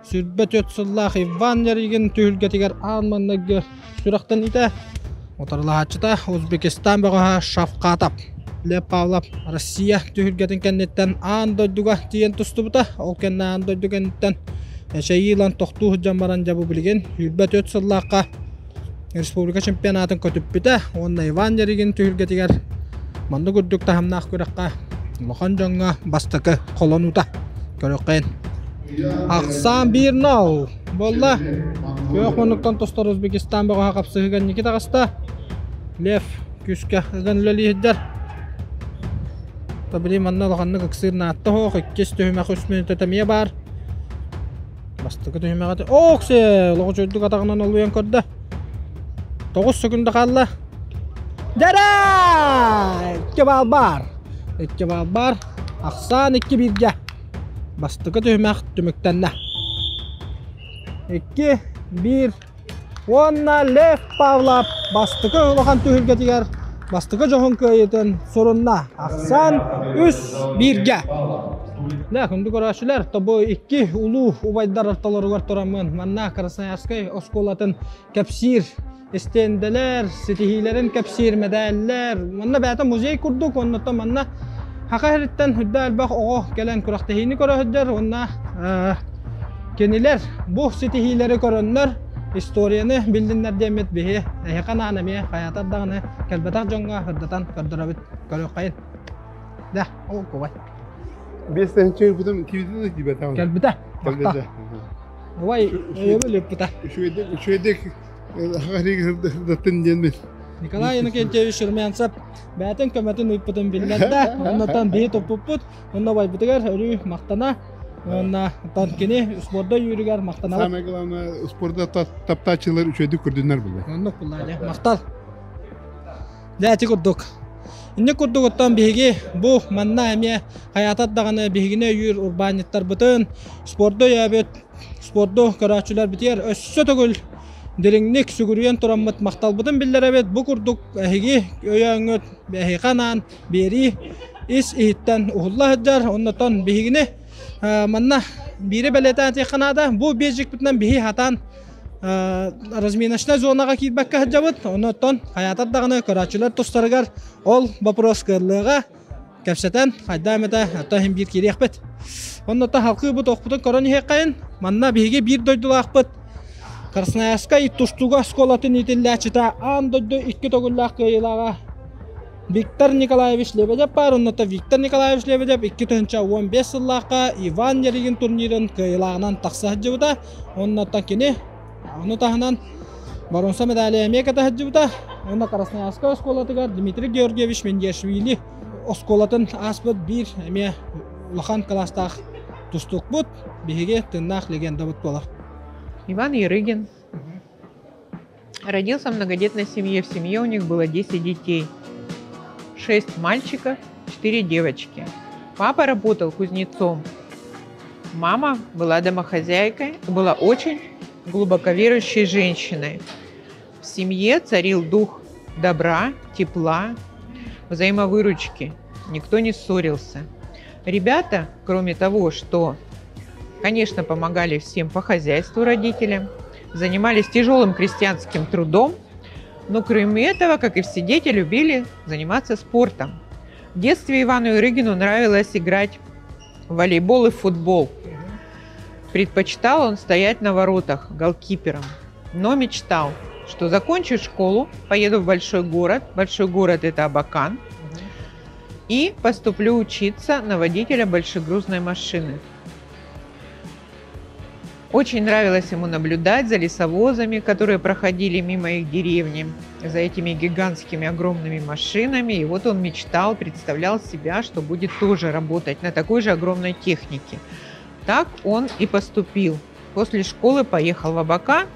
сүүрбэ түөрт сыллаах Иван Ярыгин түһүлгэтигэр аан маҥнайгы сүрэхтэниитэ утарылаһааччыта Узбекистан бөҕөһө Шавкатов. Лев Павлов Россия түһүлгэтин кэнниттэн аан дойдуга тиийэн тустубута. Ол кэннэ аан дойду кэнниттэн эчэйии ылан тохтуу сылдьан баран дьэ бу билигин сүүрбэ түөрт сыллаахха республика чемпионатын көтүппүтэ уонна Иван Ярыгин түһүлгэтигэр маннык үрдүк таһымнаах күрэххэ улахан дьоҥҥо бастакы холонуута көрүөххэйин. Ахсаан 1-0 буолла. Күөх муннуктан тустар Узбекистан бөҕөһө хапсыһыыга инники таҕыста. Лев күүскэ ыган үлэлииһиддэр. Табили манна улаханнык ыксыыр наатта оһох иккис түһүмэх үс мүнүүтэ эмиэ баар. Бастакы түһүмэҕэ Ооксе! Олоҕу чөйдүк атаҕынан олуйан көрдө. Тоҕус сөкүндэ хаалла. Дэрэ! Икки баал баар. Икки баал баар. Ахсаан икки бииргэ. Бастакы түһүмэх түмүктэннэ. Икки, биир уонна Лев Павлов бастакы улахан түһүлгэтигэр бастакы дьоһун кыайыытын сурунна. Ахсаан үс бииргэ. Дэ, күндү көрөөччүлэр, тобу икки улуу убайдар ортолоругар тураммын манна Красноярскай оскуолатын кэпсиир истиэндэлэр, ситиһиилэрин кэпсиир мэдээллэр. Манна бэйэтэ музей курдук, оннуттан манна Хаха сириттэн үрдэ элбэх оҕо кэлэн күрэхтэһиини көрө сылдьар уонна кинилэр бу ситиһиилэри көрөннөр историяны биллиннэр диэммит биһи эһиэхэ анаан эмиэ хайаатар даҕаны кэлбэтэх дьоҥҥо сырдатан көрдөрөбүт көрүөххэйин. Да, ол кубай. Биэс тыһыынча ылбытым киирдэ да киирбэтэҕим. Кэлбитэ. Кэлбитэ. Ой, өйөбүл ыппыта. Үчүгэйдик, үчүгэйдик сырдаттын диэн Николай Иннокентьевич Румянцев бэйэтин көмөтүн ыыппытын биллэрдэ. Оннотон биһи туппуппут. Онно убайбытыгар өрүү махтана. Уонна оттон кини спорда үүрүгэр махтанабыт. Самое главное, спорда таптааччылар үчүгэйдик көрдүннэр булла. Оннук булла, махтал. Дьэ, ити курдук. Инник курдук оттон биһиги бу манна эмиэ хайаатар даҕаны биһигини өйүүр урбаанньыттарбытын, спорду өйөөбүт, спорду көрөөччүлэрбитигэр өссө төгүл дириҥник сүгүрүйэн тураммыт махталбытын биллэрэбит. Бу курдук эһиги өйөөҥҥүт эһиэхэ анаан биэрии ис иһиттэн уһулла сылдьар. Оннотон биһигини манна биири бэлиэтээн этиэххэ наада. Бу биэжикпитинэн биһи хатаан разминочнай зонаҕа киирбэккэ сылдьабыт. Оннотон хайаатар даҕаны көрөөччүлэр тустарыгар ол вопрос кыаллыаҕа кэпсэтэн хайдаа эмэтэ оттон иһин биир киириэхпит. Оннотон халкыыбыт охпутун көрөн иһиэххэйин. Манна биһиги биир дойдулаахпыт Красноярскай тустууга оскуолатын иитиллээччитэ аан дойду икки төгүллээх кыайыылааҕа Виктор Николаевич Лебедев баар, онното Виктор Николаевич Лебедев 2015 сыллаахха Иван Ярыгин турнирын кыайыылааҕынан тахса сылдьыбыта. Оннуттан кини ону таһынан боруонса медали эмиэ кэтэ сылдьыбыта. Уонна Красноярскай оскуолатыгар Дмитрий Георгиевич Мендиашвили оскуолатын ааспыт биир эмиэ улахан кылаастаах тустукпут, биһиги тыыннаах легендабыт буолар. Иван Ярыгин Родился в многодетной семье. В семье у них было 10 детей. 6 мальчиков, 4 девочки. Папа работал кузнецом. Мама была домохозяйкой, была очень глубоко верующей женщиной. В семье царил дух добра, тепла, взаимовыручки. Никто не ссорился. Ребята, кроме того, что, конечно, помогали всем по хозяйству родителям, занимались тяжелым крестьянским трудом, но кроме этого, как и все дети, любили заниматься спортом. В детстве Ивану Ярыгину нравилось играть в волейбол и футбол. Предпочитал он стоять на воротах голкипером, но мечтал, что закончу школу, поеду в большой город, большой город это Абакан, и поступлю учиться на водителя большегрузной машины. Очень нравилось ему наблюдать за лесовозами, которые проходили мимо их деревни, за этими гигантскими огромными машинами. И вот он мечтал, представлял себя, что будет тоже работать на такой же огромной технике. Так он и поступил. После школы поехал в Абакан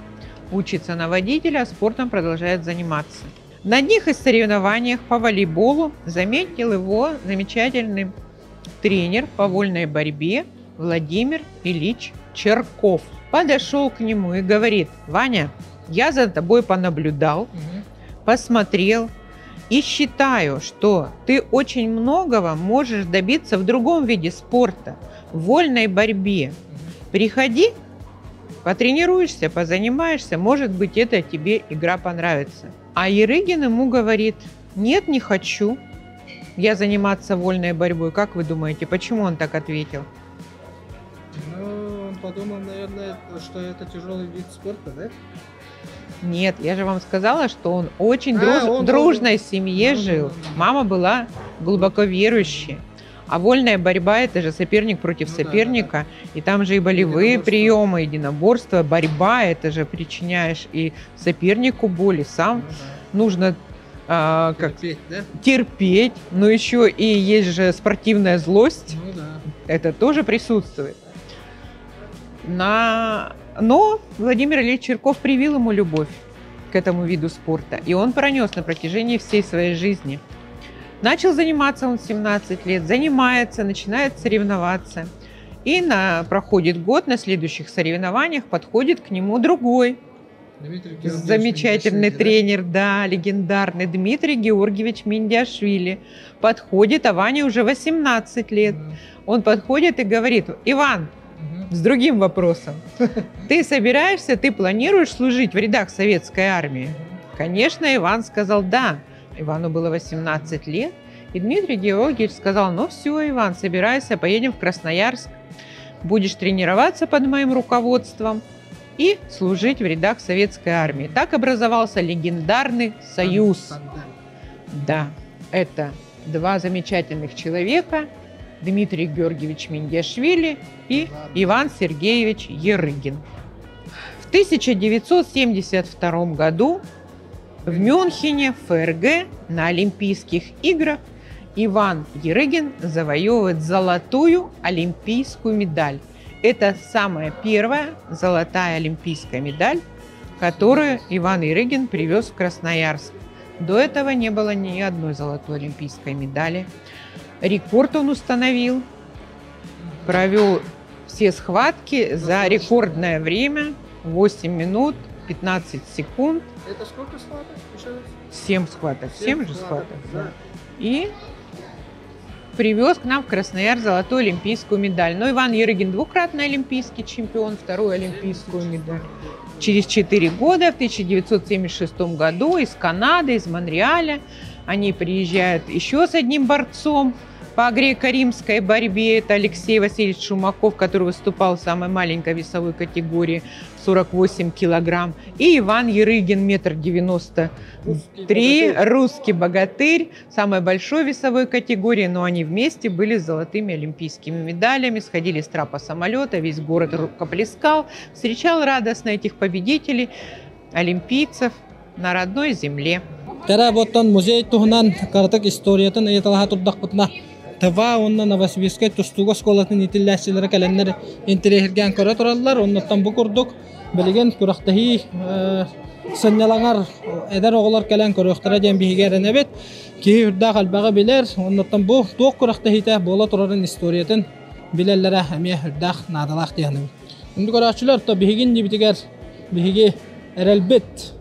учиться на водителя, а спортом продолжает заниматься. На одних из соревнованиях по волейболу заметил его замечательный тренер по вольной борьбе Владимир Ильич Черков. Подошел к нему и говорит: Ваня, я за тобой понаблюдал, посмотрел и считаю, что ты очень многого можешь добиться в другом виде спорта, в вольной борьбе. Приходи, потренируешься, позанимаешься, может быть, это тебе игра понравится. А Ярыгин ему говорит: нет, не хочу я заниматься вольной борьбой. Как вы думаете, почему он так ответил? Ну, он подумал, наверное, что это тяжелый вид спорта, да? Нет, я же вам сказала, что он очень дружной семье жил. Мама была глубоко верующей. А вольная борьба – это же соперник против соперника. И там же и болевые приемы, единоборство, борьба – это же причиняешь и сопернику боль, и сам нужно терпеть, да? Терпеть. Но еще и есть же спортивная злость. Это тоже присутствует. Но Владимир Ильич Чирков привил ему любовь к этому виду спорта. И он пронес на протяжении всей своей жизни. Начал заниматься он в 17 лет, занимается, начинает соревноваться. И проходит год, на следующих соревнованиях подходит к нему другой замечательный тренер, да, легендарный Дмитрий Георгиевич Миндиашвили. Подходит, а Ване уже 18 лет. Он подходит и говорит: Иван, с другим вопросом. Ты собираешься, ты планируешь служить в рядах советской армии? Конечно, Иван сказал да. Ивану было 18 лет. И Дмитрий Георгиевич сказал: ну все, Иван, собирайся, поедем в Красноярск. Будешь тренироваться под моим руководством и служить в рядах советской армии. Так образовался легендарный союз. Да, это два замечательных человека, Дмитрий Георгиевич Миндиашвили и Иван Сергеевич Ярыгин. В 1972 году в Мюнхене, ФРГ, на Олимпийских играх Иван Ярыгин завоевывает золотую олимпийскую медаль. Это самая первая золотая олимпийская медаль, которую Иван Ярыгин привез в Красноярск. До этого не было ни одной золотой олимпийской медали. Рекорд он установил, провел все схватки за рекордное время 8 минут 15 секунд. Это сколько схваток? 7 схваток. 7 же схваток. Да. И привез к нам в Краснояр золотую олимпийскую медаль. Но Иван Ерыгин двукратный олимпийский чемпион, вторую олимпийскую медаль. Через 4 года, в 1976 году, из Канады, из Монреаля, они приезжают еще с одним борцом по греко-римской борьбе. Это Алексей Васильевич Шумаков, который выступал в самой маленькой весовой категории 48 килограмм. И Иван Ерыгин, метр 93, русский богатырь, самой большой весовой категории. Но они вместе были с золотыми олимпийскими медалями, сходили с трапа самолета, весь город рукоплескал, встречал радостно этих победителей, олимпийцев на родной земле. Тара боттан музей туһунан кыратык историятын ыйыталаһа турдахпытына Тыва уонна Новосибирскай тустууга оскуолатын иитиллээччилэрэ кэлэннэр интэриэһиргээн көрө тураллар. Оннуттан бу курдук билигин күрэхтэһии сынньалаҥар эдэр оҕолор кэлэн көрүөхтэрэ диэн биһиги эрэнэбит. Киһи үрдээх элбэҕи билэр. Оннуттан бу туох күрэхтэһиитэ буола турарын историятын билэллэрэ эмиэ үрдээх наадалаах дии саныыбын. Күндү көрөөччүлэр, то биһиги иннибитигэр биһиги эрэлбит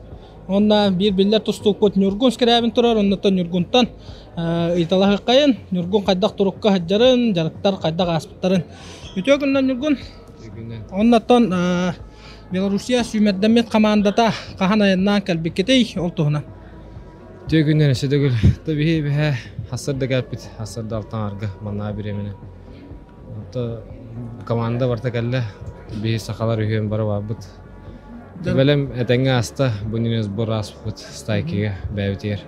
Уонна биир биллэр тустуукпут Ньургун Скрябин турар, оннуттан Ньургунтан ыйыталаһыаххайын, Ньургун хайдах турукка сылдьарын, дьарыктар хайдах ааспыттарын. Үтүө күнүнэн, Ньургун. Оннуттан Белоруссия сүүмэрдэммит хамаандата хаһан айаннаан кэлбиккитий, ол туһунан. Үтүө күнүнэн өссө төгүл. Биһи биһэ хассарда кэлбит, хассарда алтаҥарга маннаа бириэмэни. Онто команда барта кэллэ. Биһи сахалар үһүөн бары барбыт. Бэлэм этэҥҥэ ааста, бу иннинэ сбор ааспыппыт стайкига бэйэбитигэр.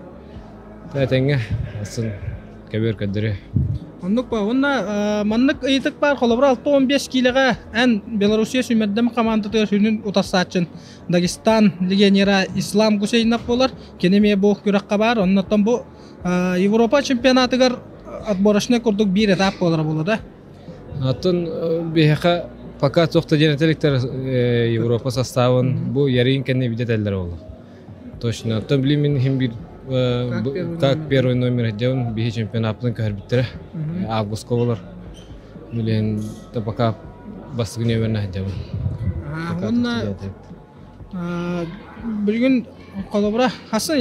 Этэҥҥэ атын көбүөр көрдөрүө. Оннук ба. Уонна маннык ыйытык баар холобура 6-15 киилэҕэ эн Белоруссия сүүмэрдэм хамаандатыгар сүрүн утарсааччын Дагестан легионера Ислам Гусейнов буолар. Кини эмиэ бу күрэххэ баар. Оннуттан бу Европа чемпионатыгар отборочный курдук биир этап буолара буолуо да? Атын биһиэхэ пока туох да диэн этэликтэр Европа составын бу ярыйын кэннэ видетеллэр ол. Точно. Оттон билим мин иһин биир как первый номер делан биһи чемпионаппытын көһөрбүттэрэ. Августка болар. Билин да пока бастыгы нөмерне дьабын. Уонна Билигин холобура хасын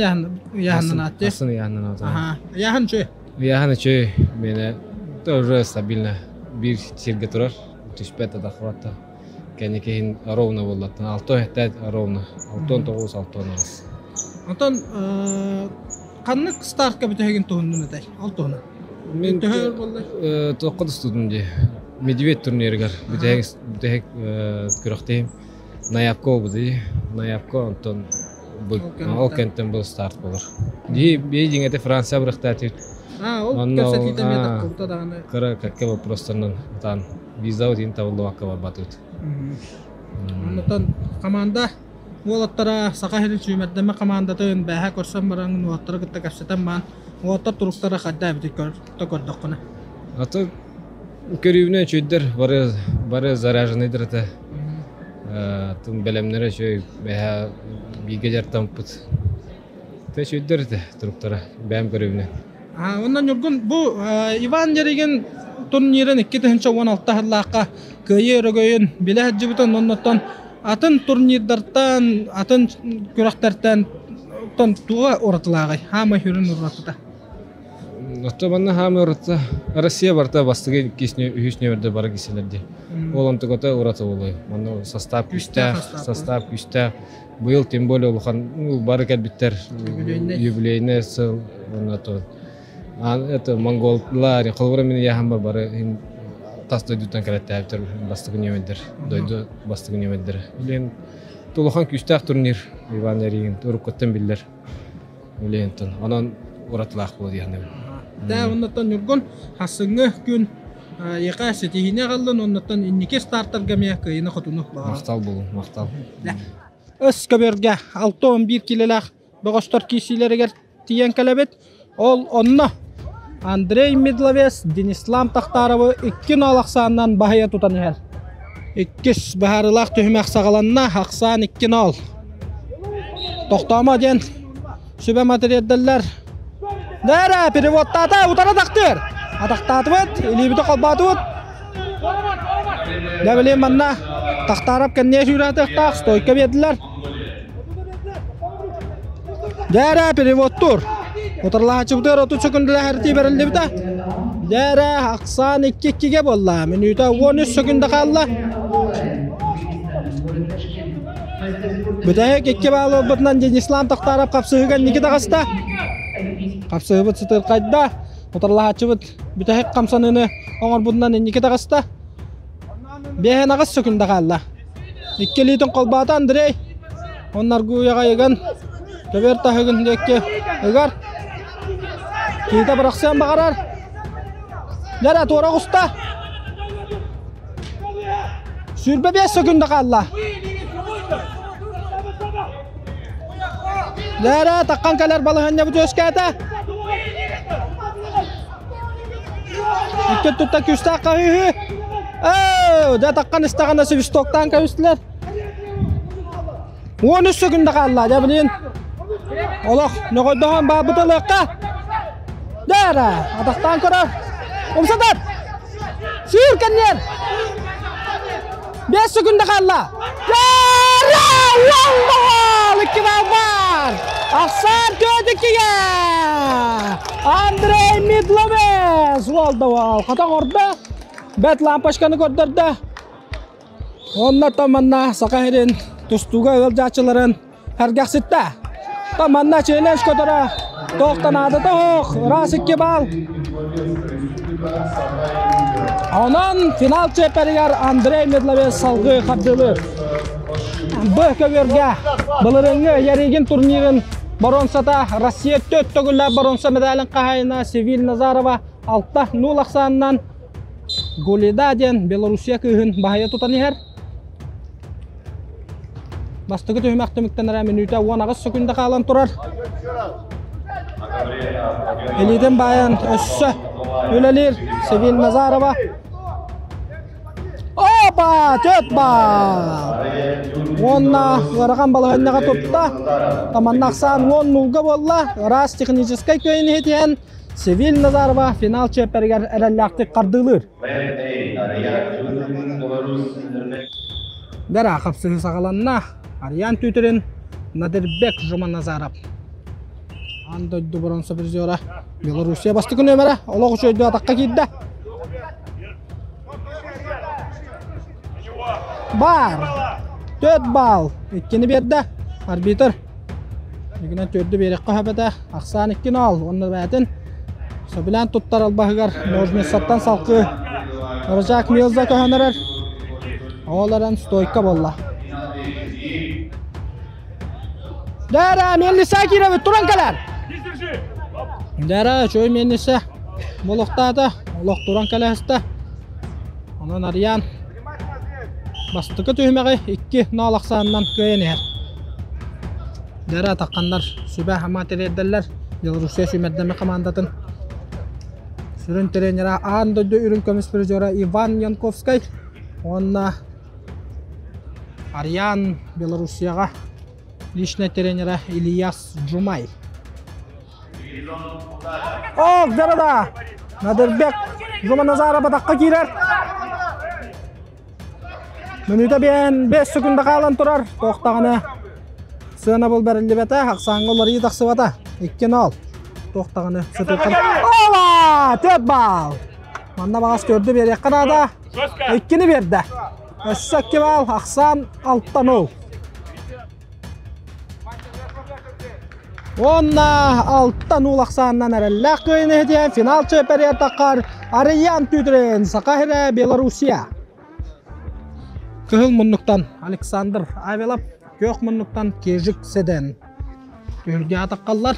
ыйааһыннан аатты. Хасын ыйааһыннан аата. Ыйааһын үчүгэй. Ыйааһын үчүгэй. Миэнэ тоже стабильно биир сиргэ турар. Түспэт да тахсыбат да. Кэнники иһин ровно буоллаттан. Алты этэ ровно. 69 68. Онтон ханнык стартка бүтэһигин туһуннун этэй? Ол туһунан. Мен Төһө буолла? Туохха тустудум дии. Медведь турнирыгар бүтэһик бүтэһик күрэхтэһим. Наябка буолбут Наябка онтон ол кэнтэн был старт буолар. Дии бии дьиҥэтэ Франция бырахтаатыбыт. А, ол кэпсэтиитэ эмиэ таххыбыта даҕаны. Кыра кэккэ вопростарынан ытаан виза утин табыллыбакка барбатыбыт. Онтон команда уолаттара Саха сирин сүүмэрдэммит командатын бээһэ көрсөн баран уолаттары кытта кэпсэтэн баан уолаттар туруктара хайда эбитий көрдөххүнэ. Аты Көрүүбүнэн үчүгэйдэр, бары бары заряженныйдар этэ. Тын бэлэмнэрэ үчүгэй, бэһэ бииргэ дьарыктаммыппыт. Тэ үчүгэйдэр этэ туруктара, бэйэм көрүүбүнэн. Онон Ньургун бу Иван Ярыгин турнирын 2016 сыллаахха кыайыы өрөгөйүн билэ сылдьыбытын оннуттан атын турнирдартан, атын күрэхтэртэн туга уратылааҕый? Хаамай сүрүн уратыта? Оттон манна хаамыы уратыта Россия барыта бастакы иккис үһүс нүөмэрдэ бары киселер дии. Ол онтуката ураты буолуой. Манна состав күүстээх, состав күүстээх. Быйыл тем более улахан ну, бары кэлбиттэр юбилейный сыл уонна то это монголлар холобура мин яһамба бары тас дойдуттан кэлэттээбиттэр бастакы нүөмэрдэр дойду бастакы нүөмэрдэрэ. Билигин улахан күүстээх турнир Иван Ярыгин уруккуттан биллэр. Үлэһинтэн. Онон уратылаах буолуо диэхнэбин. Даа оннуттан Ньургун хассыҥҥы күн эйиэхэ ситиһиини аҕаллын, оннуттан инники стартарга эмиэ кыайыны-хотуну баҕарабын. Махтал буолуҥ, махтал. Өс көбүөргэ 6-11 киилэлээх бөҕөстөр киирсиилэригэр тиийэн кэлэбит. Ол онно Андрей Медловец Денислам Тахтаровы 2-0 ахсаанынан баһыйа тутан иһэр. Иккис быһаарыылаах түһүмэх саҕаланна, ахсаан 2-0. Тохтоомо диэн. Сүбэ матырыйаллар. Нэрэ, переводтаата, утара тахтыр. Атахтаатыбыт, илиибити холбоотубут. Дьэ билин манна Тахтаарап кэнниэ сүүрээтиэхтээх, стойка биэрдилэр. Дьээрэ, переводтуур. Утарылааччыбытыгар 30 сөкүндэлээх бэриллибитэ. Дьээрэ, ахсаан 2-2-гэ буолла. Мүнүүтэ 13 сөкүндэ хаалла. Бүтэһик икки баал ылбытынан Денислан Тохтаров хапсыһыыга инники таҕыста. Хапсыһыбыт сытырхайда. Утарылаһааччыбыт бүтэһик хамсаныыны оҥорбутунан инники таҕыста. Биэһэн аҕыс сөкүндэ хаалла. Икки илиитин холбоото Андрей. Оннаргуйаҕа ыган көбүөр таһыгын диэки ыгар. Киһитэ бырахсыан баҕарар. Дьэрэ туора оҕуста. 25 сөкүндэ хаалла. Лээрэ таххан кэлэр балаһыанньабыт үөскээтэ. Икки тутта күүстээх хаһыыһы. Ээ, дьэ таххан истэҕинэ свистоктаан кэбистилэр. 13 сөкүндэ хаалла, дьэ билин. Олох нөҕөйдөһөн баабыт ылыахха. Дьэ атахтаан көрөр. Умсатар! Сүүр кэнниэр! 5 секунда хаалла. Икки бал бар! Ахсаан 4-2-ге! Андрей Медловец! Уолда уол. Хатан орда. Бэт лампочканы көрдөрдө. Онно манна Саха сирин тустууга ыалдьааччыларын сэргэхситтэ. Манна челлендж көтөрө туохтан аадата суох, ыраас икки баал. Онон финал чиэппэригэр Андрей Медловец салгыы хардыылыыр. Б көбүөргэ былырыҥҥы Ярыгин турнирын боруонсата Россия төрт төгүллээх боруонса медалын хаһаайына Севиль Назарова 6-0 ахсаанынан Гулида диэн Белоруссия кыыһын баһыйа тутан иһэр. Бастакы түһүмэх түмүктэнэрэ мүнүүтэ 18 сөкүндэ хаалан турар. Илиитин баайан өссө үлэлиир Севиль Назарова. Опа! Төрт баал! Уонна ыарахан балаһыанньаҕа тутта. Таманна ахсаан 10 нулга буолла. Ыраас техническэй кыайын иһитиһэн Севиль Назарова финал чиэппэригэр эрэллээхтик хардыылыыр. Бэрэ хапсыһыы саҕаланна. Арыйаан Түүтүрүн, Надирбек Жуманазаров. Аан дойду боронсо призера Белоруссия бастакы нүөмэрэ олох үчүгэйдик атахха киирдэ. Бар! Төрт баал. Иккини биэрдэ. Арбитр. Игинэн төрдү биэрэххэ сөп этэ. Ахсаан иккини ал. Уонна бэйэтин сөбүлээн туттар албаһыгар ножницаттан салкыы Рычаг Милза көһөн эрэр. Ол эрэн стойка буолла. Дара, Мелниса киирэбит, туран кэлэр! Дара, үчүгэй Мелниса болохтаата, олох туран кэлэһистэ. Онон Арыйаан бастакы түһүмэҕи икки ноол ахсаанынан кыайан иһэр. Дара атахханнар сүбэ-ама тириэрдэллэр Белоруссия сүүмэрдэммит хамаандатын сүрүн тренера аан дойду үрүҥ көмүс призера Иван Янковскай уонна Арыйаан Белоруссияҕа личный тренера Ильяс Джумай. Ок, дара Надырбек Жуманазаров атахха киирэр. Мүнүүтэ биэн 5 секунда хаалан турар. Туохтаҕына сыанабыл бэриллибэтэ, ахсааҥҥа уларыйыы тахсыбата. 2-0. Туохтаҕына сытыытын. Ола! 4 балл! Манна баҕас көрдү биэриэххэ наада. Иккини биэрдэ. Өссө икки балл, ахсаан 6-0. Уонна 6-0 ахсаанынан эрэллээх кыайыыны иһитиэн финал чиэппэригэр таххар Арыйаан Түүтүрэн, Саха сирэ, Белоруссия. Кыһыл муннуктан Александр Авелов, күөх муннуктан Кежик Седен. Түһүлгэ атаххаллар.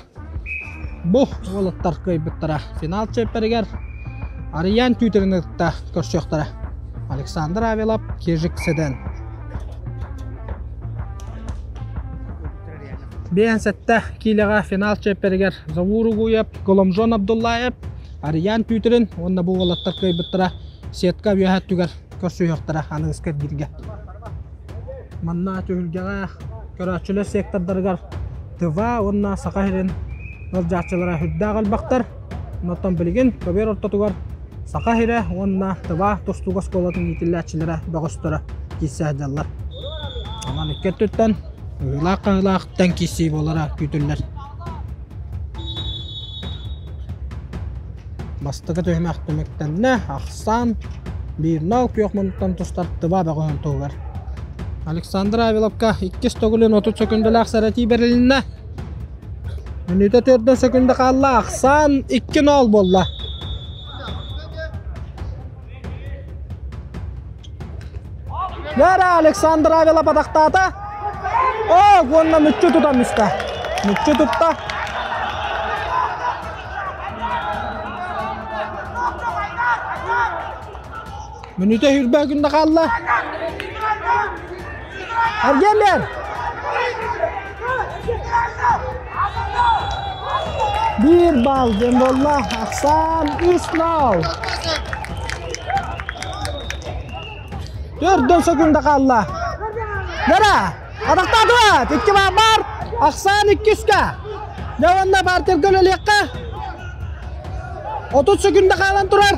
Бу уолаттар кыайбыттара. Финал чиэппэригэр Арыйаан Түүтүрүн кытта көрсүөхтэрэ. Александр Авелов, Кежик Седен. 57 киилэҕэ финал чиэппэригэр Завур Угуев, Голомжон Абдуллаев, Арыйаан Түүтүрүн уонна бу уолаттар кыайбыттара сетка үөһэ өттүгэр көрсүһүөхтэрэ аныгыскы эргииргэ. Манна түһүлгэҕэ көрөөччүлэр сектордарыгар Тыва уонна Саха сирин ыалдьааччылара сүрдээх элбэхтэр. Онтон билигин көбүөр ортотугар Саха сирэ уонна Тыва тустуук оскуолатын иитиллээччилэрэ бөҕөстөрө киирсэ сылдьаллар. Онон икки өттүттэн ыһыылаах-хаһыылаах тэҥ киирсии буолара күүтүллэр. Бастакы түһүмэх түмүктэннэ, ахсаан 1-0 күөх муннуктан тустар Тыва бөҕөһүн туһугар. Александр Авиловка иккис төгүлүн 30 сөкүндэлээх сэрэтии бэрилиннэ. Мүнүүтэ 4 сөкүндэ хаалла, ахсаан 2-0 буолла. Лера Александр Авилов атахтаата. О, уонна мүччү тутан түстэ. Мүччү тутта. Мүнүүтэ хүрбэ күндэ хаалла. Аргемер! Биир балл диэн буолла. Ахсаан 3-0. Төрдөн секунда хаалла. Лера! Атахтаатыбат! Икки бар. Ахсаан иккискэ. Дьэ уонна партерга үлэлиэххэ. 30 секунда хаалан турар.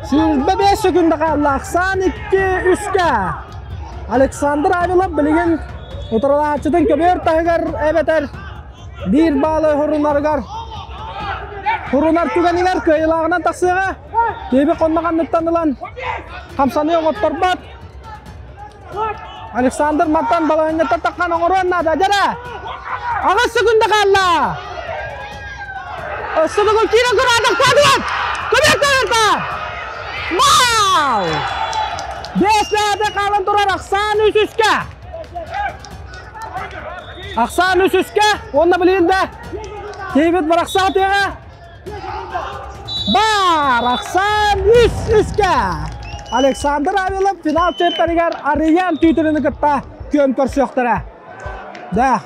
Сүүрбэ бэс секунда хаалла. Ахсаан икки үскэ. Александр Авилов билигин утарылааччытын көбүөр таһыгар эбэтэр биир баалы хорунарыгар хорунар түгэнигэр кыайыылааҕынан тахсыаҕа. Киэби хонноҕанныттан ылан хамсаныы оҥотторбот. Александр мантан балаһыанньаттан таххан оҥоруон наада. Дьэрэ! Аҕыс секунда хаалла! Өссө бүгүн киирэн кураанах куадуан! Көмөр көмөртө! Вау! Бэс хаалан турар Ахсаан үс үскэ! Ахсаан үс үскэ уонна билигин да киһибит барахсаатыаҕа Бар! Ахсаан үс үскэ! Александр Авилов финал чемпионигар Арыйаан Түүтүрүнү кытта күөн көрсүөхтэрэ. Да,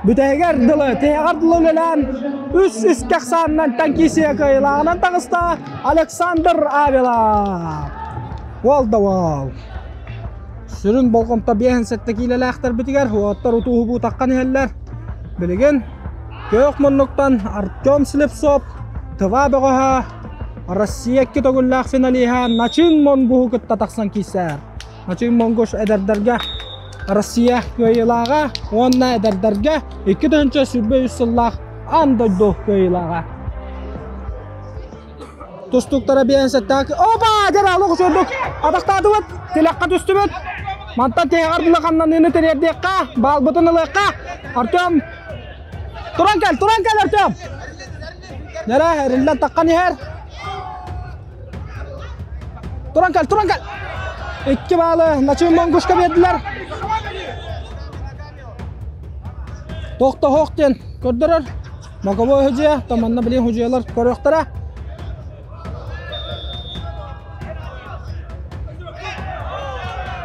бүтэһигэр дылы, тиһэҕэр дылы үлэлээн үс үскэ ахсаанынан танкисия кыайыылааҕынан таҕыста Александр Авилов. Уол да уол. Сүрүн болҕомто 57 киилэлээхтэрбитигэр уоттар утууһубуу таххан иһэллэр. Билигин Күөх муннуктан Артем Слепцов, Тыва бөҕөһө, Россия икки төгүллээх финалиһа Начин Монгуһу кытта тахсан киирсэр. Начин Монгуш эдэрдэргэ Россия кыайыылааҕа уонна эдэрдэргэ 2023 сыллаах аан дойду кыайыылааҕа. Тустуктара биэн сэттээх. Опа! Дьэ, олох үчүгэйдик атахтаатыбыт, тилэххэ түстүбүт. Мантан тиһэҕэр дылы хамнаныыны тириэрдиэххэ, баалбытын ылыахха. Артем, туран кэл, туран кэл, Артем! Нэрэ, эриллэн таххан иһэр. Туран кэл, туран кэл! Икки баалы Начын Монгушка биэрдилэр. Тохтоһуох диэн көрдөрөр. Боковой худьуйа, то манна билин худьуйалар көрүөхтэрэ.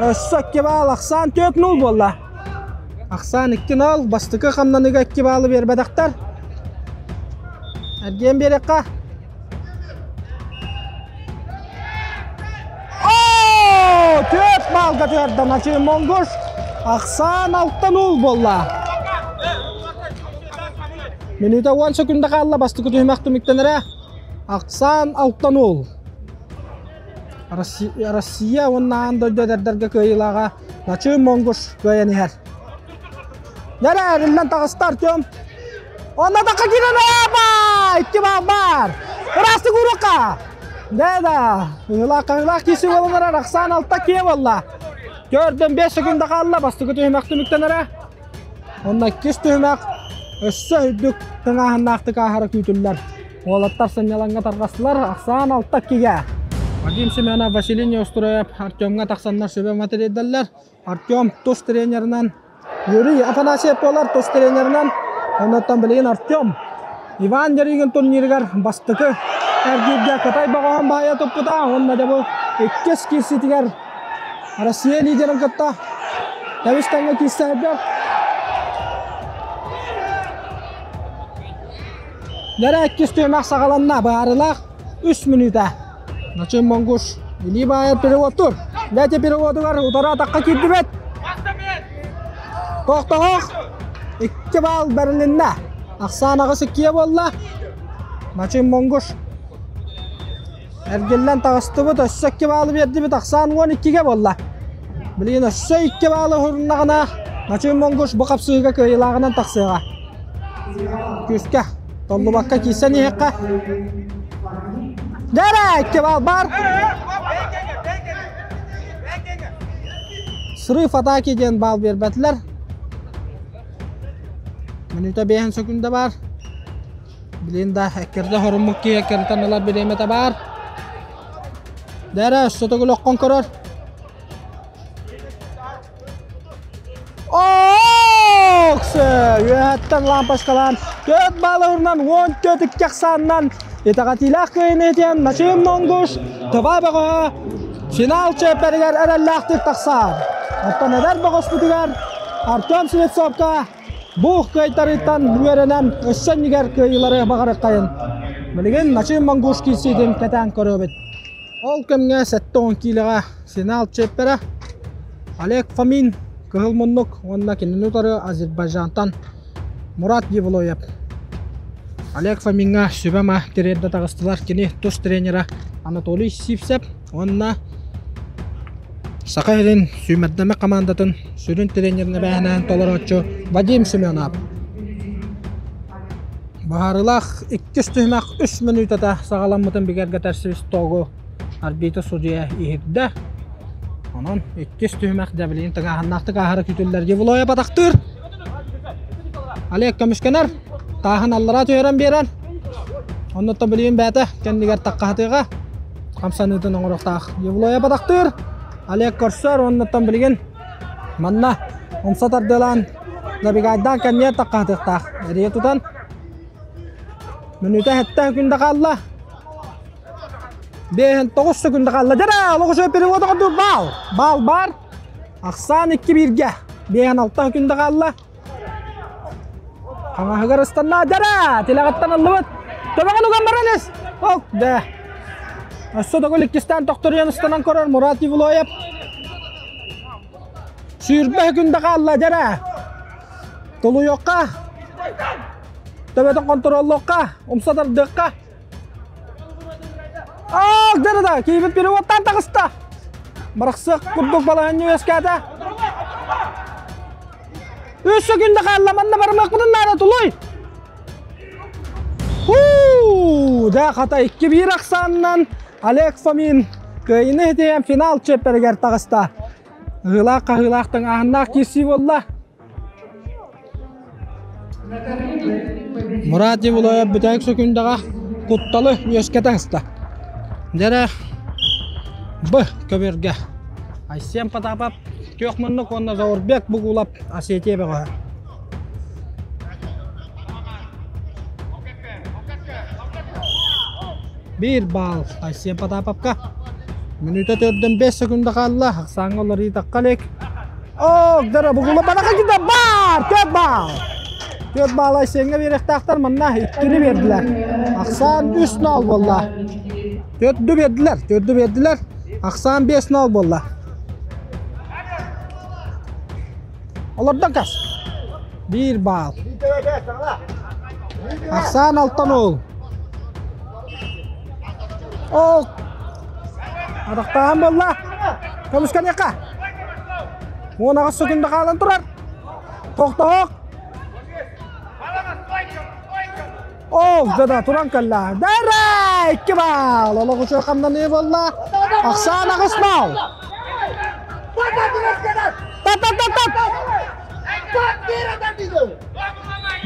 Өссө икки баал, ахсаан 4-0 буолла. Ахсаан 2-0, бастакы хамнаныга 2 баалы биэрбэтэхтэр. Эргиэн биэриэххэ. Оо, 4 баалга түһэрдэ Начи Монгуш. Ахсаан 6-0 буолла. Мүнүүтэ уон секунда хаалла бастакы түһүмэх түмүктэнэрэ. Ахсаан 6-0. Россия уонна аан дойду эдэрдэргэ кыайыылааҕа Начи Монгуш кыайан иһэр. Нэрэ эриллэн таҕыста Артем. Онно да киирэн аба! Икки баал бар. Ыраастык уруокка. Да да. Ыһылаах киси буолан Ахсаан алта киэ буолла. Төрдөн 5 секунда хаалла. Бастакы түһүмэх түмүктэнэрэ. Онно иккис түһүмэх өссө үрдүк тыҥааһыннаахтык ааһара күүтүллэр. Уолаттар сынньалаҥҥа тарҕастылар. Ахсаан алта иккигэ. Вадим Семенов, Василий Неустроев Артемҥа тахсаннар сүбэ матырыйдаллар. Артем тус тренеринэн Юрий Афанасьев буолар тус тренеринэн. Оннуттан билигин Артем Иван Ярыгин турнирыгар бастакы эргииргэ Кытай бөҕөһүн баайа туппута. Уонна дьэ бу иккис киирсиитигэр Россия лидерин кытта тэбис тэҥҥэ киирсэргэ Нэрэ иккис түһүмэх саҕаланна. Быһаарыылаах үс мүнүүтэ. Начын Монгуш илии баайар переводтур. Лэти переводугар утары атахха киирдибэт. Тохтоһох 2 баал бэрилиннэ. Ахсаан аҕыс иккиэ буолла. Мачым Монгуш эргиллэн таҕыстыбыт, өссө 2 баалы биэрдибит, ахсаан 12-ге буолла. Билигин өссө 2 баалы уһуруннаҕына, Мачым Монгуш бу хапсыһыыга кыайыылааҕынан тахсыаҕа. Күүскэ, толлубакка киирсэн иһиэххэ. Дэрэ, 2 баал бар! Срыв атаки диэн баал биэрбэтилэр. Мүнүүтэ биэһин сөкүндэ баар. Билин да эккирдэ хоруммут киһи эккирдэн ылар бириэмэтэ баар. Дэрэ, өссө төгүл оххон көрөр. Ооксы! Үөһэттэн лампочкалаан төрт бааларынан 14 икки ахсаанынан итэҕэтиилээх кыайыыны этиэн Начыым Монгуш Тыва бөҕөһө финал чиэппэригэр эрэллээхтик тахсар. Оттон эдэр бөҕөспүтүгэр Артем Слепцовка бу кыайтарыыттан үөрэнэн өссө иннигэр кыайыылары баҕарыаххайын. Билигин Начыым Монгуш киирсиитин кэтээн көрөбүт. Ол кэмҥэ 70 киилэҕэ финал чиэппэрэ Олег Фомин Кыһыл муннук уонна кинини утары Азербайджантан Мурат Евлоев. Олег Фомиҥҥа сүбэ-ама тириэрдэ таҕыстылар кини тус тренера Анатолий Сивцев уонна Саха сирин сүүмэрдэмэ хамаандатын сүрүн тренерин эбээһинэһин толорооччу Вадим Семенов. Быһаарыылаах иккис түһүмэх үс мүнүүтэтэ саҕаламмытын бигэргэтэр свистогу арбитр судьуйа иһирдэ. Онон иккис түһүмэх дьэбилиин тыҥааһыннаахтык ааһара күүтүллэр. Евлоев атахтыыр. Олег көмүскэнэр. Тааһын аллараа түһэрэн биэрэр. Оннуттан билигин бэйэтэ кэннигэр таххаһытыаҕа. Хамсаныытын оҥоруохтаах. Евлоев атахтыыр. Олег көрсөр. Оннуттан билигин манна умса тардыалаан Набегайдаан кэннигэр таххаһытыахтаах. Эрийэ тутан мүнүүтэ сэттэ күндэ хаалла. Бэһин тоҕус секунда хаалла. Дьара, олох үчүгэй перевод оҥордуу баал. Баал баар. Ахсаан икки бииргэ. Бэһин алта секунда хаалла. Хаҥаһыгар ыстанна. Дьара, тилэҕиттэн ыллыбыт. Төбөҕүн уган баран ис. Ок, да. Өссө төгүл иккистээн тохторуйан ыстанан көрөр Мурат Евлоев. Сүүрбэ күндэ хаалла дьэрэ. Тулуйуохха. Төбөтүн контроллуохха, умса тардыахха. Аах, дьэрэ да, киһибит переводтан таҕыста. Барахсыах курдук балаһанньа үөскээтэ. Үс секунда хаалла, манна барымыахпытын наада, тулуй! Хуу! Да хата 2-1 ахсаанынан Олег Фомин кыайыыны итийэн финал чиэппэригэр таҕыста. Ыһыылаах-хаһыылаах тыҥааһыннаах киирсии буолла. Мурат Евлоев бүтэһик сөкүндэҕэ кутталы үөскэтэ сыста. Дьэрэ Б көбүөргэ Айсен Потапов күөх муннук уонна Заурбек Бугулов Осетия бөҕөһө. Биир баал Айсен Потаповка. Мүнүүтэ төрдөн 5 секунда хаалла. Ахсааҥҥа уларыйдахха илик. О, дара бугула бараха кида бар! Төрт баал! Төрт баал Айсеҥҥа биэриэхтээхтэр манна иккини биэрдилэр. Ахсаан 3-0 буолла. Төрдү биэрдилэр, төрдү биэрдилэр. Ахсаан 5-0 буолла. Олордон кас. Биир баал. Ахсаан алтан уол. Ол атахтааһын буолла. Көмүскэниэххэ. 18 секунда хаалан турар. Тохтоһох. Ол да туран кэллэ. Дара! Икки баал. Олох үчүгэй хамнаныы буолла. Ахсаан аҕыс баал. Тат-тат-тат-тат!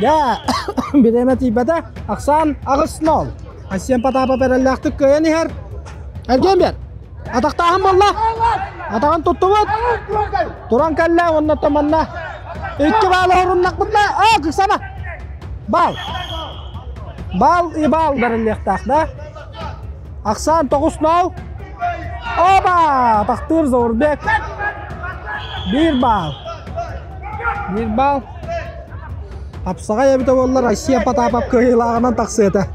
Дьэ, бириэмэ тиийбэтэ. Ахсаан аҕыс нол. Айсен Потапов эрэллээхтик кыайан иһэр. Эргиэн биэр. Атахтааһын буолла. Атаҕын туттубут. Туран кэллэ уонна манна икки баалы оруннахпытына аа кыксама. Баал. Баал и баал бэриллиэхтээх да. Ахсаан 9-0. Оба! Атахтыыр Заурбек. Биир баал. Биир баал. Хапсаҕай эбитэ буоллар Россия Потапов кыайыылааҕынан тахсыа этэ.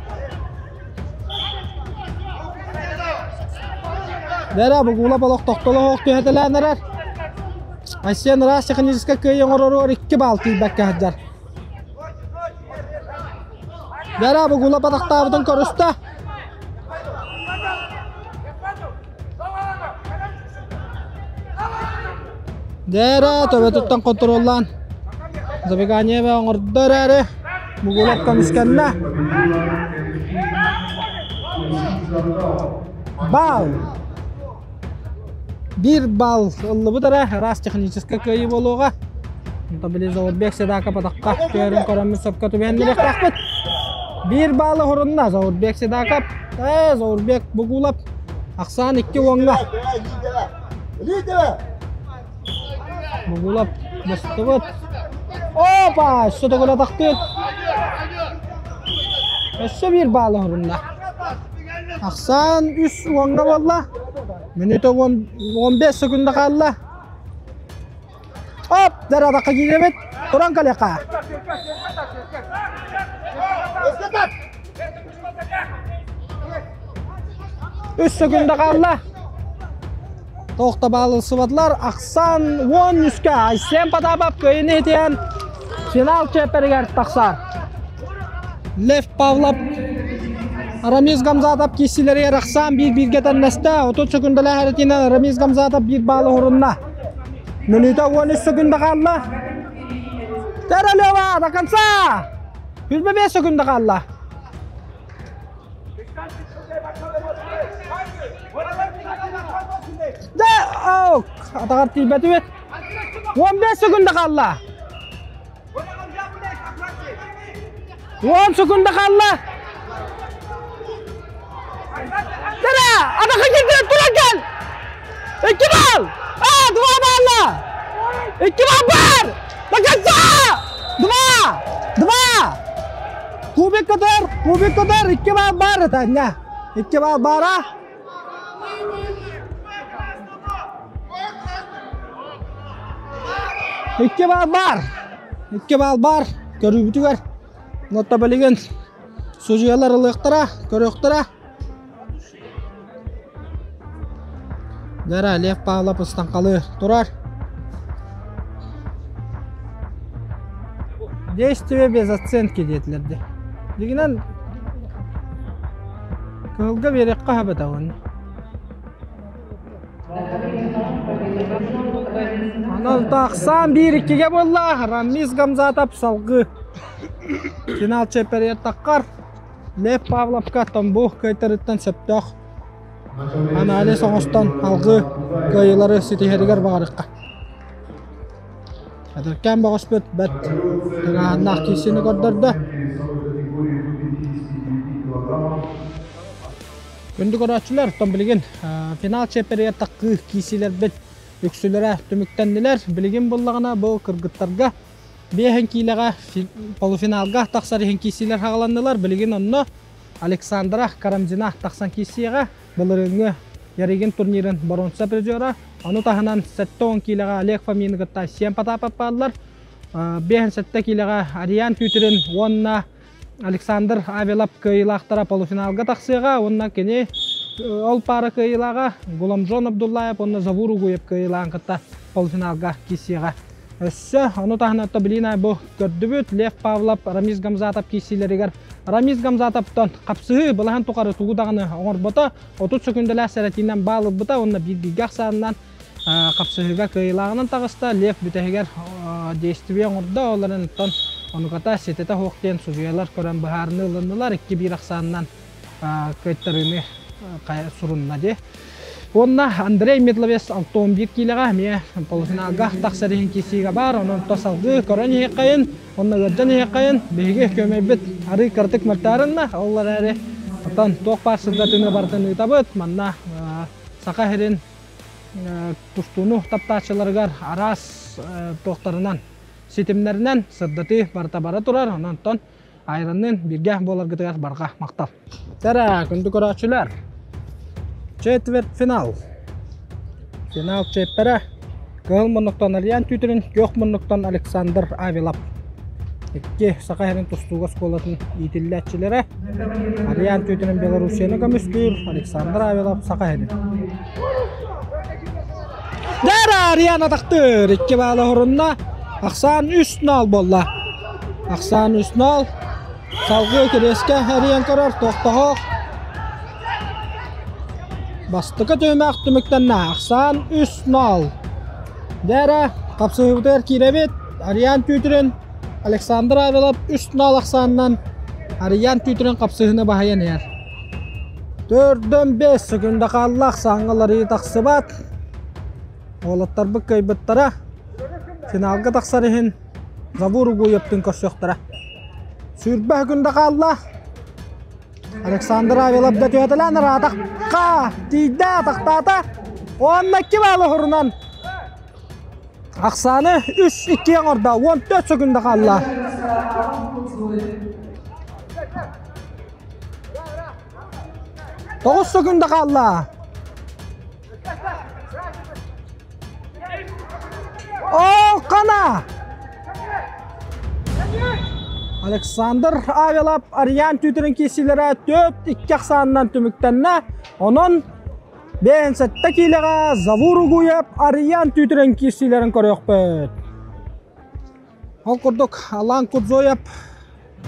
Бэрэ бугула олох тохтоло суох түһэтэлээн эрэр. Айсен ыраас техническэй кыайыы оҥороругар икки баал тиийбэккэ сылдьар. Бэрэ бугула батахтаабытын көрүстэ. Дээрэ төбөтүттэн контроллаан забегание оҥордо эрээри Бугулов көмүскэннэ. Баал! Биир балл ыллыбыт эрэ, ыраас техническэй кыайыы буолуоҕа. Онтон били Заурбек Седаков атахха түһэрин көрөммүт сөпкө түбэһэн билиэхтээхпит. Биир баалы хорунна Заурбек Седаков. Ээ, Заурбек Бугулов. Ахсаан икки уоҥҥа. Бугулов мустубут. Опа! Өссө төгүл атахтыыр. Өссө биир баалы хорунна. Ахсаан үс уоҥҥа буолла. Мүнүүтэ 15 секунда хаалла. Оп! Дара киирэбит. Туран кэлиэххэ. Үс секунда хаалла. Тоохто баалылсыбатылар. Ахсан 13-кэ Айсен Потапов кыайыны итиэн финал чиэппэригэр тахсар. Лев Павлов Рамиз Гамзатов киирсилэригэр ахсаан биир-бииргэ тэннэстэ. 30 секундалаах эрэтиинэн Рамиз Гамзатов биир баалы уһурунна. Мүнүүтэ 13 секунда хаалла. Терелева до конца! 25 секунда хаалла. Да, атаҕар тиийбэтибит. 15 секунда хаалла. 10 секунда хаалла. Тара, атаха кирдэ, туран кел. Икки бал! А, два балла! Икки бал бар! До конца! Два! Два! Кубик көтөр, кубик көтөр, икки бал бар это, Икки бал бара. Икки баал баар. Икки баал баар. Көрүүбүтүгэр. Онто билигин судьуйалар ылыахтара, көрүөхтэрэ. Дара Лев Павлов ыстаҥхалыы турар. Действие без оценки диэтилэр дии. Дигинэн кыһылга биэриэххэ сөп этэ уонна. Анал тахсан биир иккигэ буолла. Рамис Гамзатов салгыы финал чемпионат таххар. Лев Павловка Томбу кыайтарыттан сөптөөх анализ оҥостон алгыы кыайыылары ситиһэригэр баҕарыахха. Эдэркээн бөҕөспүт бэрт тыҥааһыннаах киирсиини көрдөрдө. Күндү көрөөччүлэр, оттон билигин финал чиэппэригэр таххыы киирсиилэрбит үксүлэрэ түмүктэннилэр. Билигин буллаҕына бу кыргыттарга биэһин киилэҕэ полуфиналга тахсар иһин киирсиилэр хаҕаланнылар. Билигин онно Александра Карамзина тахсан киирсиэҕэ. Былырыыҥҥы Ярыгин турнирын боруонса призера. Ону таһынан 70 киилэҕэ Олег Фомины кытта Сиэн Потапов бааллар. 57 киилэҕэ Ариан Тютрин уонна Александр Авелов кыайыылаахтара полуфиналга тахсыаҕа уонна кини ол паара кыайыылааҕа Гуламжон Абдуллаев уонна Завур Угуев кыайыылааҕын кытта полуфиналга киирсиэҕэ. Өссө ону таһынан Тоблина бу көрдүбүт Лев Павлов, Рамиз Гамзатов киирсиилэригэр Рамиз Гамзатовтан хапсыһыы былаһын тухары тугу даҕаны оҥорбото, 30 секүндэлээх сэрэтиинэн баал ылбыта уонна бииргигэ ахсаанынан хапсыһыыга кыайыылааҕынан таҕыста. Лев бүтэһигэр действие оҥордо, ол эрэн оттон онуката ситэтэ суох диэн судьуйалар көрөн быһаарыныы ылыннылар, 2-1 ахсаанынан кыайтарыыны сурунна дии. Уонна Андрей Медловец 61 киилэҕэ эмиэ полуфиналга тахсар иһин киирсиигэ баар, онон салгыы көрөн иһиэххэйин, онно ыалдьан иһиэххэйин, биһиги көмөйбүт арыы кыратык мөлтөөрүннэ, ол эрээри оттон туох баар сырдатыыны барытын ыытабыт, манна Саха сирин тустууну таптааччыларыгар араас туохтарынан ситимнэринэн сырдатыы барыта бара турар, онон Айранныын бииргэ буоларгытыгар барҕа махтал. Тара, күндү көрөөччүлэр! Четверть финал. Финал чиэппэрэ Кыһыл муннуктан Альян Тютрин, Күөх муннуктан Александр Авилов. Икки Саха сирин тустууга оскуолатын иитиллээччилэрэ Альян Тютрин Белоруссияны көмүскүүр, Александр Авилов Саха сирин. Дара Ариан атахтыыр. Икки баала хорунна. Ахсаан 3-0 буолла. Ахсаан 3-0. Салгыы кириэскэ эрийэн көрөр тохтоһоох. Бастакы түһүмэх түмүктэннэ. Ахсаан 3-0. Дэрэ хапсыһыыбытыгар киирэбит. Ариан Түүтүрүн Александр Авелов 3-0 ахсаанынан Ариан Түүтүрүн хапсыһыыны баһыйан иһэр. Төрдөн 5 секунда хаалла ахсааҥҥа уларыйыы тахсыбат. Уолаттарбыт кыайбыттара. Финалга тахсар иһин Забур Угуевтыын көрсүөхтэрэ. Сүүрбэ секунда хаалла. Александр Авелов да түһэтэлээн ыраатахха тиийдэ, атахтаата. Уонна икки баалы уһурунан ахсааны 3-2 оҥордо. 14 секунда хаалла. Тоҕус секунда хаалла. Ол хана! Александр Авелов Ариан Түүтүрүн киирсиилэрэ 4-2 ахсаанынан түмүктэннэ. Онон 57 киилэҕэ Завур Угуев Ариан Түүтүрүн киирсиилэрин көрүөхпүт. Ол курдук Алан Кудзоев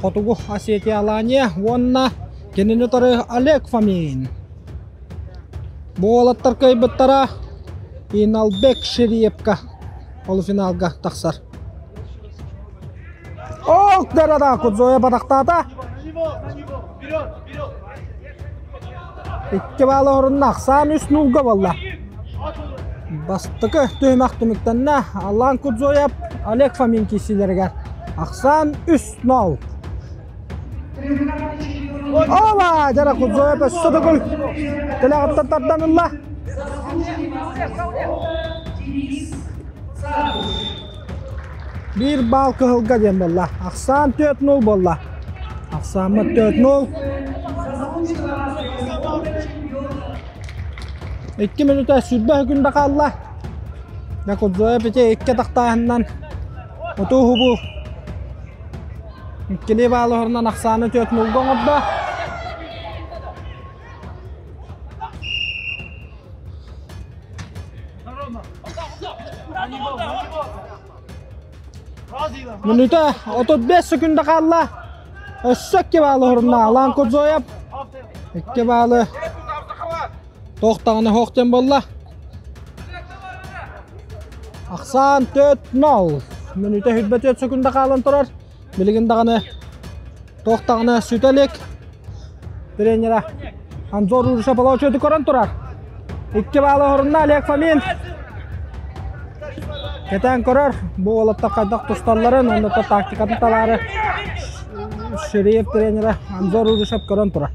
Хотугу Осетия Алания уонна кинини утары Олег Фомин. Бу уолаттар кыайбыттара Иналбек Шириевка полуфиналга тахсар. Ох, дара Кудзоев атахтаата. Икки баалы орунна ахсаан үс нуулга буолла. Бастакы түһүмэх түмүктэннэ. Алан Кудзоев Олег Фомин киирсиилэригэр ахсаан 3-0. Ола! Дьара Кудзоев өссө төгүл тилэҕиттэн тардан ылла. Биир баал кыһылга диэн буолла. Ахсаан 4-0 буолла. Ахсааммыт 4-0. Икки мүнүүтэ сүүрбэ күндэ хаалла. Якудзоя ити икки тахтааһынынан утуу хубу иккилии баалы horунан ахсааны 4-0-га оҥордо. Мүнүүтэ 35 секунда хаалла. Өссө икки баалы хорунна Алан Кудзоев. Икки баалы туохтаҕына хоох диэн буолла. Ахсаан 4-0. Мүнүүтэ 24 секунда хаалан турар. Билигин даҕаны туохтаҕына сүтэ илик. Тренера Анзор Урушев олоочуоту көрөн турар. Икки баалы орунна Олег Фомин. Кэтээн көрөр, бу уолаттар хайдах тусталларын, онно тактикатын талаары Шириев тренера Анзор Урушев көрөн турар.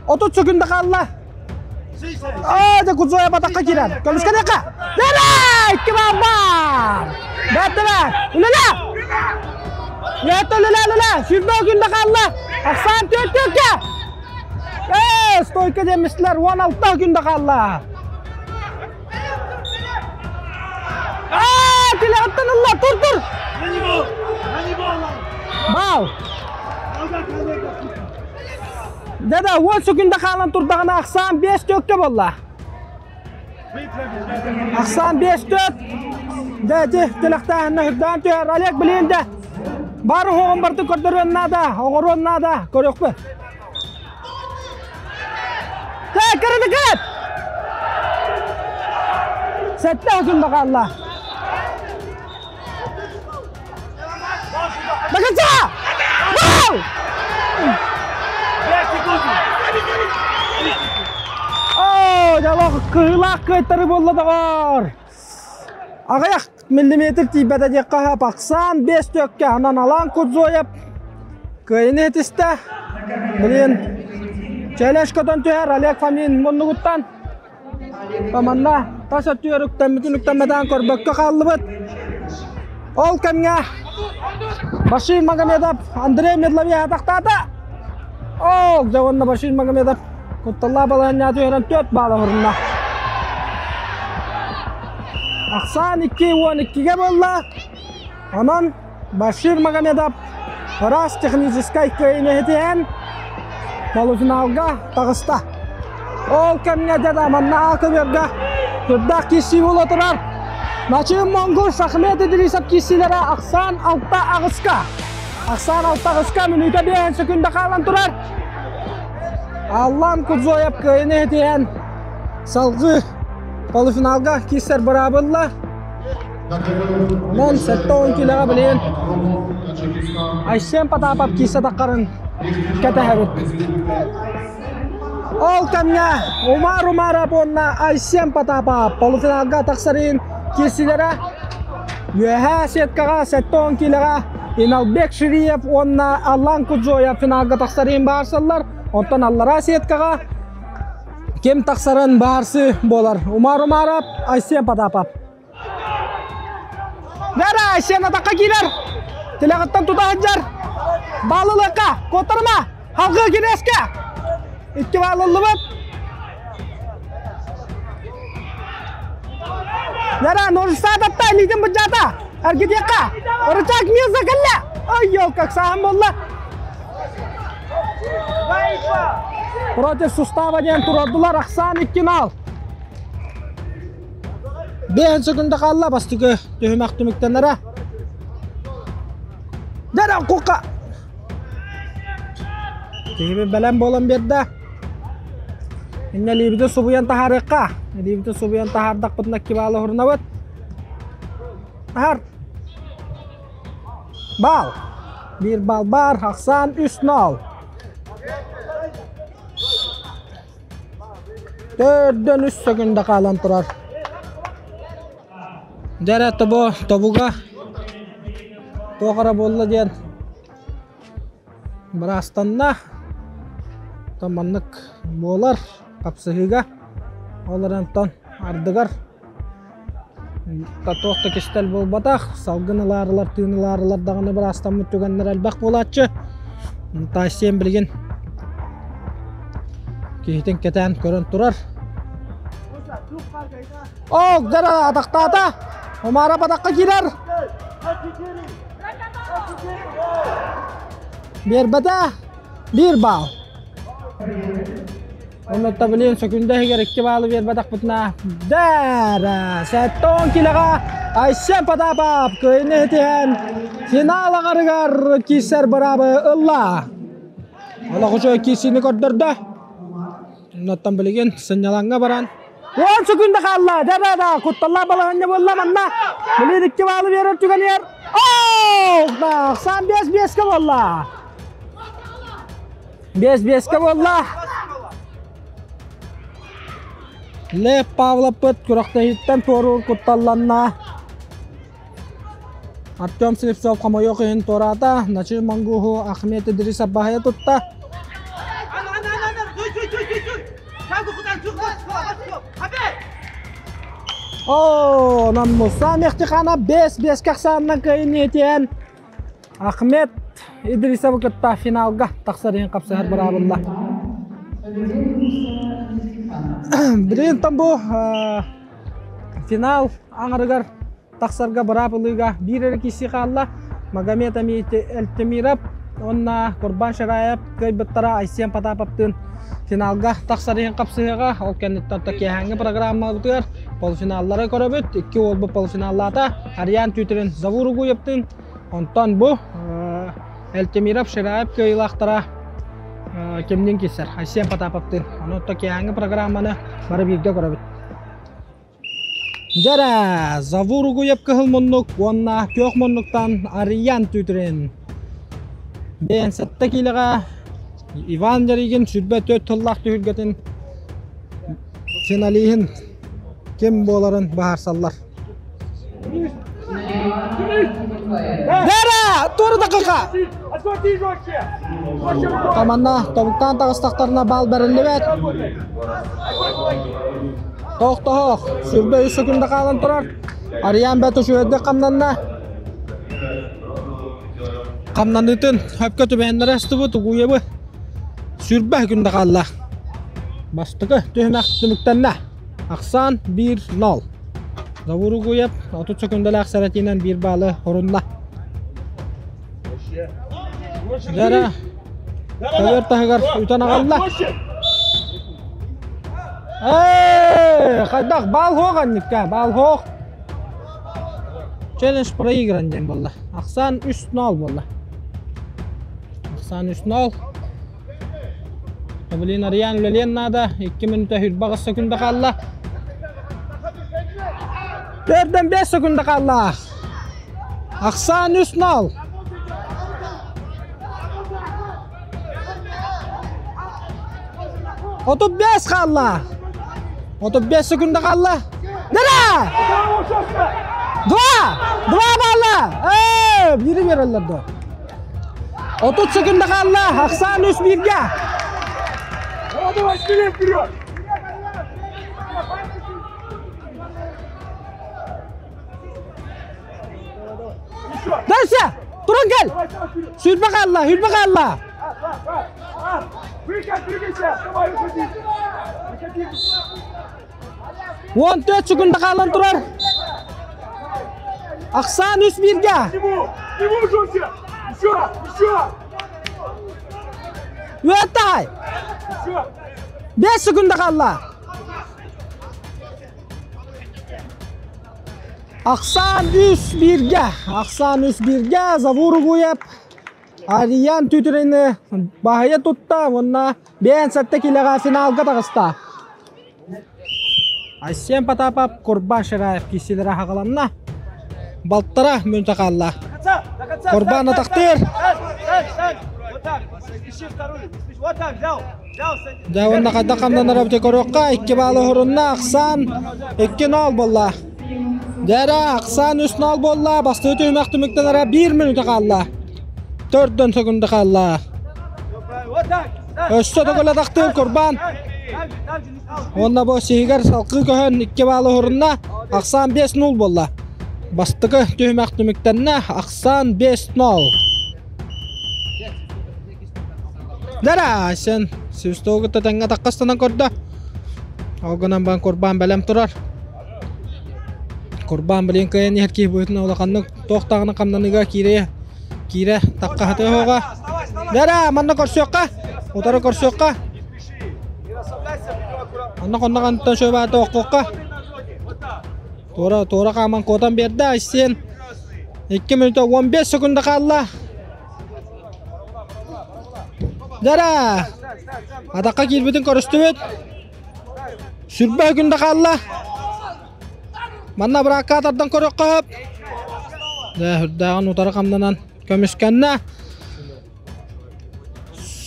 30 секунда хаалла. Аа, дьэ Кудзоя батахха киирэр. Көмүскэниэххэ. Дэрэ! Икки баал баар! Бэттэрэ! Үлэлэ! Лето үлэлэ, үлэлэ! Сүүрбэ күндэ хаалла! Ахсаан түөрт түөркэ! Ээ, стойка диэммистилэр, 16 күндэ хаалла! Аа, тилэҕиттэн ылла, тур, тур! Баал! Дада, уон секунда хаалан турдаҕына ахсаан биэс төккө буолла. Ахсаан биэс төт. Дэ, тилэхтээһиннэ үрдээн түһэр. Олег билин де. Бары оҕон барты көрдөрүөн наада, оҥоруон наада. Көрүөхпүт. Тэ, кырыды кыт! Сэттэ секунда хаалла. До конца! Гол! Оо, дьолох кыһыылаах кыайтары буолла доҕор! Аҕыйах миллиметр тиийбэтэ диэххэ Пахсан 5 төккө анан Алан Кудзоев кыайыны этистэ. Блин, челеш көтөн түһэр Олег Фомин муннугуттан. Манна тас өттүгэр үктэммитин үктэммэтэҕин көрбөккө хааллыбыт. Ол кэмҥэ Башир Магомедов Андрей Медловия атахтаата. Ол дьэ уонна Башир Магомедов кутталлаах балаһыанньаҕа түһэрэн 4 баала оһорунна. Ахсаан 2-12-гэ буолла. Онон Башир Магомедов ыраас техническай кыайыыны иһитиһэн полуфиналга таҕыста. Ол кэмҥэ дьэ да манна көбүөргэ Сүрдээх киирсии буола турар. Начыын Монгол Шахмет Идрисов киирсиилэрэ ахсаан алта аҕыска. Ахсаан алта аҕыска мүнүүтэ биэһэн сөкүндэ хаалан турар. Аллан Кудзоев кыайыны этиһэн салгыы полуфиналга киирсэр быраабылла. Онон 70 килоҕа билигин Айсен Потапов киирсэ таххарын кэтэһэбит. Ол кэмҥэ Умар Умаров уонна Айсен Потапов полуфиналга тахсарын киирсилэрэ Үөһээ сеткаҕа 70 киилэҕэ Иналбек Шириев уонна Аллан Куджоев финалга тахсарын баарсаллар. Оттон аллараа сеткаҕа ким тахсарын баарсы буолар. Умар Умаров, Айсен Потапов. Дара Айсен атаққа киирэр. Тилэҕиттэн тута сылдьар. Баалылыкка, куоттарыма, халгыы кириэскэ. Икки баалыллыбыт. Яра, ножичка атта, илиитин быдьаата. Эргитиэххэ. Рычаг Мирза кэллэ. Ой, елка, саһан буолла. Против сустава диэн турардылар Ахсаан 2-0. Бэһин секунда хаалла бастакы түһүмэх түмүктэнэрэ. Дара кука. Киһибит бэлэм буолан биэрдэ. Иннэ илиибитин субуйан таһаарыахха. Илиибитин субуйан таһаардахпытына кибаалы уһурунабыт. Таһаар. Бал. Биир бал бар. Ахсаан 3-0. Төрдөн үс секунда хаалан турар. Дьэ тобо тобуга туох эрэ буолла диэн быраастанна. Оттон маннык буолар хапсыһыыга. Ол эрэн оттон ардыгар туох да кистэл буолбатах. Салгын ылаарылар, тыын ылаарылар даҕаны быраастаммыт түгэннэр элбэх буолааччы. Тайсиэн билигин киһитин кэтээн көрөн турар. О, дара атахтаата. Омара батахха киирэр. Биэрбэтэ. Биир баал. Оннуттан билигин сөкүндэ иһигэр икки баалы биэрбэтэхпитинэ дээрэ сэттэ килоҕа Айсен Потапов кыайыыны ситиһэн финал аҥарыгар киирсэр быраабы ылла. Олох үчүгэй киирсиини көрдөрдө. Оннуттан билигин сынньалаҥҥа баран 10 секунда хаалла. Да-да-да, кутталлаах балаһыанньа буолла манна. Билигин икки баалы биэрэр түгэнигэр Оо! Сан биэс биэскэ буолла. Биэс биэскэ буолла. Лев Павловпыт күрэхтэһииттэн туоруур кутталланна. Артем Слепцов хомойуох иһин туораата. Начи Монгуһу Ахмед Идрисов баһыйа тутта. Оо, онон Муса Мехтихана 5-5 ахсаанынан кыайын этиэн Ахмед Идрисовы кытта финалга тахсар иһин хапсыһар быраабылла. Билигин бу финал аҥарыгар тахсарга быраап ылыыга биир эрэ киирсии хаалла. Магомед Эльтемиров уонна Курбан Шараев кыайбыттара Айсен Потаповтыын финалга тахсар иһин хапсыһыаҕа. Ол кэнниттэн киэһээҥҥи программабытыгар полуфиналлары көрөбүт. Икки уолбут полуфиналлаата. Арьян Түтүрүн Завур Угуевтыын. Онтон бу Эльтемиров Шираев кыайыылаахтара кимниин киирсэр? Айсен Потаповтыын. Ону киэһээҥҥи программаны бары бииргэ көрөбүт. Дьэрэ, Завур Угуев кыһыл муннук уонна күөх муннуктан Арыйан Түтрин. Бэйэн сэттэ киилэҕэ Иван Ярыгин 24 тыллаах түһүлгэтин финалиһын ким буоларын быһаарсаллар. Дьэрэ, туора дакыка! Команда тобуктаан таҕыстахтарына баал бэриллибэт. Тохтоһох, сүрбэ үс секунда хаалан турар. Арыйаан бэрт үчүгэйдик хамнанна. Хамнаныытын хөпкө түбэһиннэрэ астыбыт Угуевы сүрбэ күндэ хаалла. Бастакы түһүмэх түмүктэннэ. Ахсаан 1-0. Завур Угуев 30 секундалаах сэрэтиинэн биир баалы хорунна. Дьара, көбөр таһыгар үтэн аҕалла. Эй, хайдах баал хоох анныкка, баал хоох. Челлендж проигран диэн буолла. Ахсаан 3-0 буолла. Ахсаан 3-0. Блин, Ариан үлэлиэн наада. 2 минута 28 секунда хаалла. Төрдөн 5 секунда хаалла. Ахсаан 3-0. 35 хаалла. 35 секунда хаалла. Нара! Два! Два балла! Ээ, бири береллер до. 30 секунда хаалла. Ахсаан 3 бирге. Давай, смелее вперед! Дальше! Туран кел! Сүрбэ хаалла, сүрбэ хаалла! Давай, выходи! Выходи! 14 секунда хаалан турар. Ахсаан үс бииргэ. К нему! К нему жестче! Еще! Еще! Үөттай! Еще! 5 секунда хаалла. Ахсаан үс бииргэ. Ахсаан үс бииргэ. Завур Угуев Ариян Түтүрени баһыйа тутта уонна бэйэн сэттэ килэҕэ финалга таҕыста. Айсен Потапов Курбан Шираев киисилэрэ хаҕаланна. Балтара мүнтэ хаалла. Курбан атахтыыр. Дьэ уонна хайдах хамнанара эбитэ көрүөххэ. Икки баалы уһурунна. Ахсаан 2-0 буолла. Дьэ ахсаан 3-0 буолла. Бастыы түһүмэх түмүктэнэрэ 1 мүнүүтэ хаалла. Төрдөн секунда хаалла. Өссө төгүл атахтыыр Курбан. Уонна бу сиһигэр салгыы көһөн икки баалы уһурунна. Ахсаан 5-0 буолла. Бастакы түһүмэх түмүктэннэ. Ахсаан 5-0. Дара, сен свистогу тэҥҥэ таххастанан көрдө. Ол гынан баран Курбан бэлэм турар. Курбан билин кыайан иһэр киһи быһыытынан улаханнык туох даҕаны хамнаныыга киирэ киирэ таххаһытыа суоҕа. Дара, манна көрсүөххэ. Утары көрсүөххэ. Онно хонноҕонтон шөбаата оххуохха. Туора туора хааман куотан биэрдэ Айсен. 2 минута 15 секунда хаалла. Дара! Атахха киирбитин көрүстүбүт. Сүрбэ күндэ хаалла. Манна быраакка тардан көрүөххэ сөп. Дэ, үрдээҕин утары хамнанан көмүскэннэ.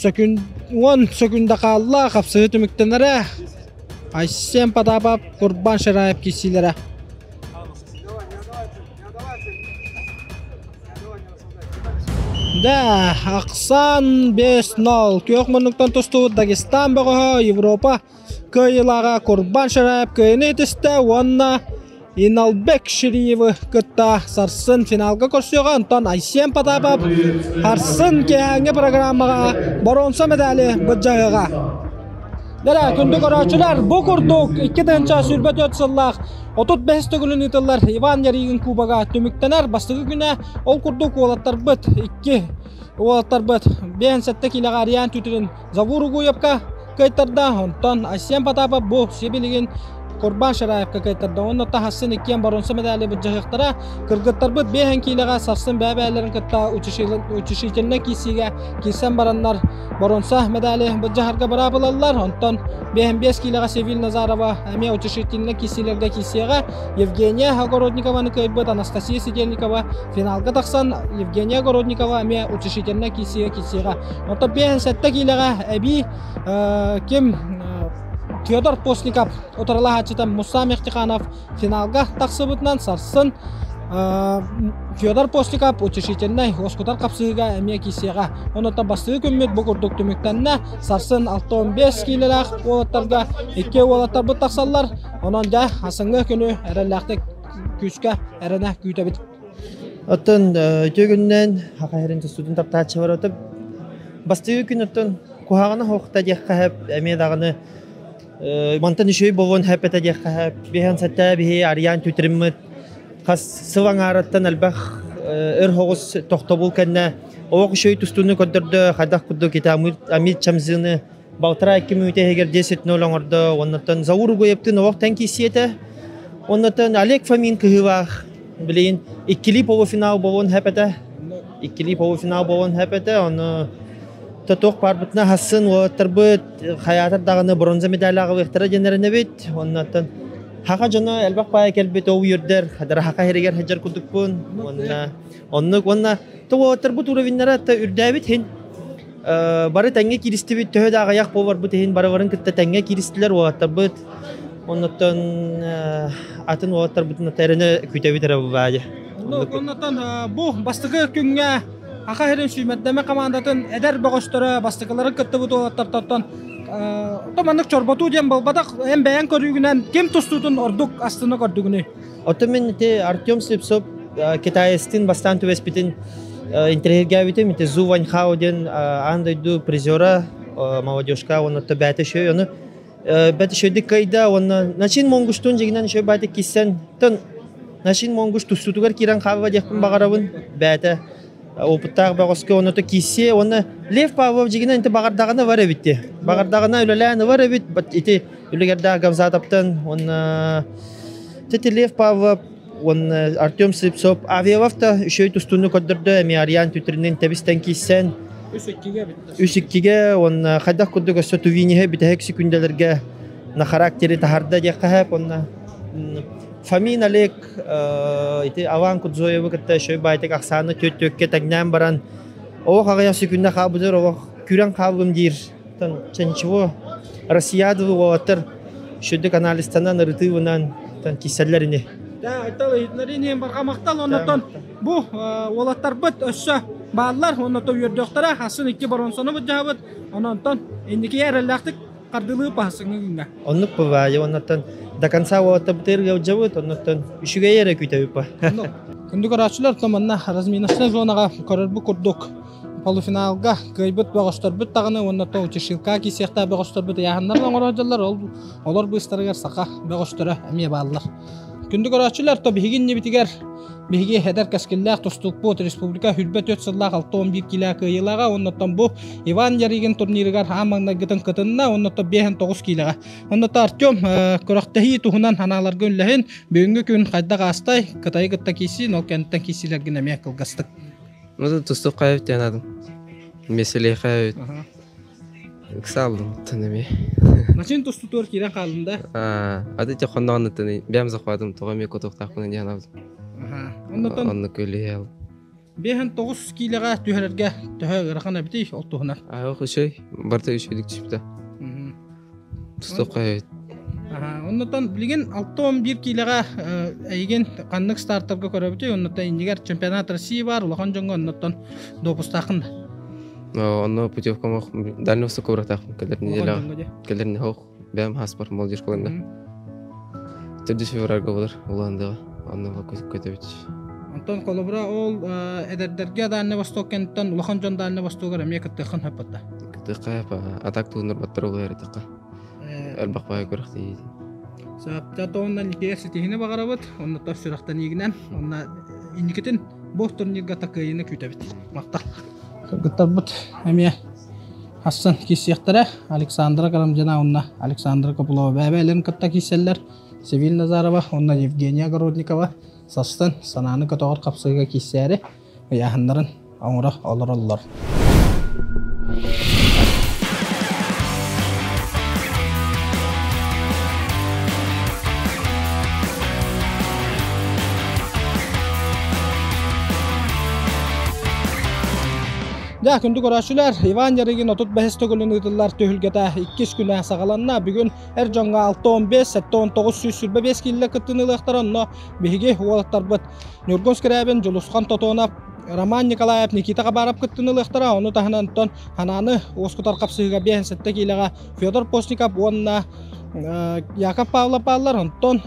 Сөкүн, 10 сөкүндэ хаалла, хапсыһыы түмүктэнэрэ. Айсен Потапов, Курбан Шираев киирсиилэрэ. Да, ахсаан 5-0. Күөх муннуктан тустубут Дагестан бөҕөһө Европа кыайыылааҕа Курбан Шараев кыайыыны итистэ уонна Иналбек Шириевы кытта сарсын финалга көрсүөҕэ. Онтон Айсен Потапов сарсын киэһээҥҥи программаҕа боруонса медали былдьаһыаҕа. Дэрэ, күндү көрөөччүлэр, бу курдук 2024 сыллаах 35 төгүлүн ыытыллар Иван Ярыгин Кубога түмүктэнэр бастакы күнэ. Ол курдук уолаттарбыт икки уолаттарбыт 57 киилэҕэ Ариан Түтүрин Завур Угуевка кыайтарда, онтон Айсен Потапов бу сибилигин Курбан Шараевка кыайтарда. Онно таһассын иккиэн боруонса медали былдьаһыахтара. Кыргыттарбыт биэһэн киилэҕэ сарсын бэйэ-бэйэлэрин кытта утешительнай киирсиигэ киирсэн бараннар боруонса медали былдьаһарга быраабылаллар. Онтон 55 киилэҕэ Севиль Назарова эмиэ утешительнай киирсиилэргэ киирсиэҕэ. Евгения Огородникованы кыайбыт Анастасия Сидельникова финалга тахсан Евгения Огородникова эмиэ утешительнай киирсиигэ киирсиэҕэ. Онтон 57 киилэҕэ эбии ким Федор Постников утарылаһааччыта Муса Мехтиханов финалга тахсыбытынан сарсын Федор Постников утешительнай уоскутар хапсыһыыга эмиэ киирсиэҕэ. Онон бастакы күммүт бу курдук түмүктэннэ. Сарсын 65 киилэлээх уолаттарга икки уолаттарбыт тахсаллар. Онон дьэ асыҥҥы күнү эрэллээхтик күүскэ эрэнэ күүтэбит. Оттон үтүө күнүнэн Хахаһырын тустуутун таптааччы бар отып бастыгы күн оттон куһаҕана хоохта диэххэ сөп эмиэ даҕаны мантан үчүгэй буолуон сөп этэ диэххэ сөп биһэн сэттэ биһи Ариан Түтриммыт хас сыл аҥаарыттан элбэх өр соҕус тохтобул кэннэ олох үчүгэй тустууну көрдөрдө хайдах курдук ити Амир Чамзыны Балтараа 2 мүнүүтэ иһигэр 10-0 оҥордо. Оннуттан Заур Угуевтыын олох тэҥ киирсиэтэ. Оннуттан Олег Фомин кыһыылаах билигин иккилии полуфинал буолуон сөп этэ. Иккилии полуфинал буолуон сөп этэ. Ону тотуох баарбытына хассын уолаттарбыт хайаатар даҕаны бронза медаль аҕалыахтара диэн эрэнэбит. Оннуттан хаха дьоно элбэх баайа кэлбит ол үөрдэр хадара хаха иһигэр сылдьар курдукпун. Уонна оннук уонна уолаттарбыт уровеннара үрдээбит иһин бары тэҥҥэ кииристибит төһө да аҕыйах буоларбыт иһин барыларын кытта тэҥҥэ кииристилэр уолаттарбыт оннуттан атын уолаттарбытын эрэнэ күүтэбит эрэ баайа. Оннуттан бу бастакы күҥҥэ Аха сирин сүүмэрдэмэ командатын эдэр бөҕөстөрө бастакыларын кыттыбыт уолаттартан маннык чорботуу диэн буолбатах эн бэйэҥ көрүүгүнэн ким тустуутун ордук астына көрдүгүнүй? Оттон мин ити Артем Слепцов китаецтыын бастаан түбэспитин интэриэһиргээбитим. Ити Зу Ваньхао диэн аан дойду призера молодежка уонна бээтэ шөй ону бэт шөйдик кыайда уонна Начин Монгуштун дьигинэн шөй баайта киссен тон Начин Монгуш тустуутугар киирэн хаалла диэхпин баҕарабын бээтэ опыттаах бөҕөскө онно киссиэ уонна Лев Павлов дьигинэн ити баҕардаҕына бар эбит баҕардаҕына үлэлээн бар эбит ити үлүгэрдээх Гамзатовтан уонна Тити Лев Павлов уонна Артем Слепцов Авиалов да үчүгэй тустууну көрдөрдө эмиэ Ариан Түтринин тэбистэн киирсэн 3-2-гэ уонна хайдах курдук өссө Тувиниһы бүтэһик секүндэлэргэ на характері таһарда диэххэ сөп уонна Фомин Олег ити Алан Кудзоевы кытта үчүгэй баайтык ахсааны түөрт-түөркэ тэҥнээн баран олох аҕыйах секүндэ хаалбытыгар олох күрэн хааллым диир ничего Россиядовы уолаттар Шүрдүк анализтанан ырытыыбынан киирсэллэр ини. Да, айтал иһитиннэриин барҕа махтал оннотон бу уолаттарбыт өссө бааллар онното үөрдөхтөрө хасын икки боронсону быдьаабыт ононтон инники эрэллээхтик хардылыы паһасыҥҥы күҥҥэ. Оннук бывает оннотон до конца уолаттарбытыгар ыалдьабыт оннотон үчүгэй эрэ күүтэбит па. Күндү көрөөччүлэр манна разминочнай зонаҕа көрөрбүт курдук полуфиналга кыайбыт бөҕөстөрбүт даҕаны уонна то утешилка киирсиэхтээх бөҕөстөрбүт ыйааһыннарын оҥоро сылдьаллар ол олор быыстарыгар саха бөҕөстөрө эмиэ бааллар. Күндү көрөөччүлэр, то биһиги иннибитигэр биһиги эдэр кэскиллээх тустуукпут республика 24 сыллаах 61 киилэ кыайыылааҕа уонна бу Иван Ярыгин турнирыгар аан маҥнайгытын кытынна уонна 59 киилэҕэ. Онно Артем күрэхтэһии туһунан анааларга үллэһин бүгүҥҥү күн хайдах аастай Кытайы кытта киирсиин ол кэнниттэн киирсиилэргин эмиэ кылгастык. Ну, тустук хайып диэн адым. Меселейхэ ыксаалдым тын эми. Начин тустутуор киирэн хааллым да. Ады те хонноон тыны бэм захватым тоҕо эми котуктаахпын диэн абдым. Оннотон Онну көлүһэл. 59 киилэҕэ түһэрэргэ төһө ыарахан эбитий ол туһунан? Ах үчүй, барта үчүйдүк түспүтэ. Тустук хайып. Оннотон билигин 61 киилэҕэ эйигин ханнык стартарга көрөбүтүй? Оннотон иннигэр чемпионат России бар, улахан дьоҥҥо оннотон допустаахын да? Онно путевкам Дальний Востокка баратаахпын кэлэр неделяҕа. Кэлэр не хоох бэйэм хаспар молодежь кылында. Төрдүс февральга болар Улаандаҕа. Онно көтөбүт. Онтон холобура ол эдэрдэргэ Дальний Восток кэнниттэн улахан дьон Дальний Востогар эмиэ кыттыаххын сөп Кыттыахха атак туһунар баттар улуйар этихха. Элбэх баай күрэхтэһии. Саапта онно Никита ситиһини баҕарабыт, онно тас сүрэхтэниигинэн, онно инникитин бу турнирга такыйыны күүтэбит. Махтал. Кыргыттарбыт эмиэ хассан киирсиэхтэрэ. Александра Карамзина уонна Александра Копылова бэйэ-бэйэлэрин кытта киирсэллэр. Севиль Назарова уонна Евгения Огородникова састан санааны көтөҕөр хапсыыга киирсээри ыйааһыннарын оҥоро олороллор. Дьэ, күндү көрөөччүлэр, Иван Ярыгин 35 төгүлүн ыытыллар түһүлгэтэ иккис күнэ саҕаланна. Бүгүн эр дьоҥҥо 6-15, 7-19 125 киилэ кыттыыны ылыахтара. Онно биһиги уолаттарбыт Ньургун Скрябин, Дьулусхан Тотонов, Роман Николаев, Никита Хабаров кыттыыны ылыахтара. Ону таһынан онтон Ханааны уоскутар хапсыһыыга 57 киилэҕэ Федор Постников уонна Яков Павлов бааллар. Онтон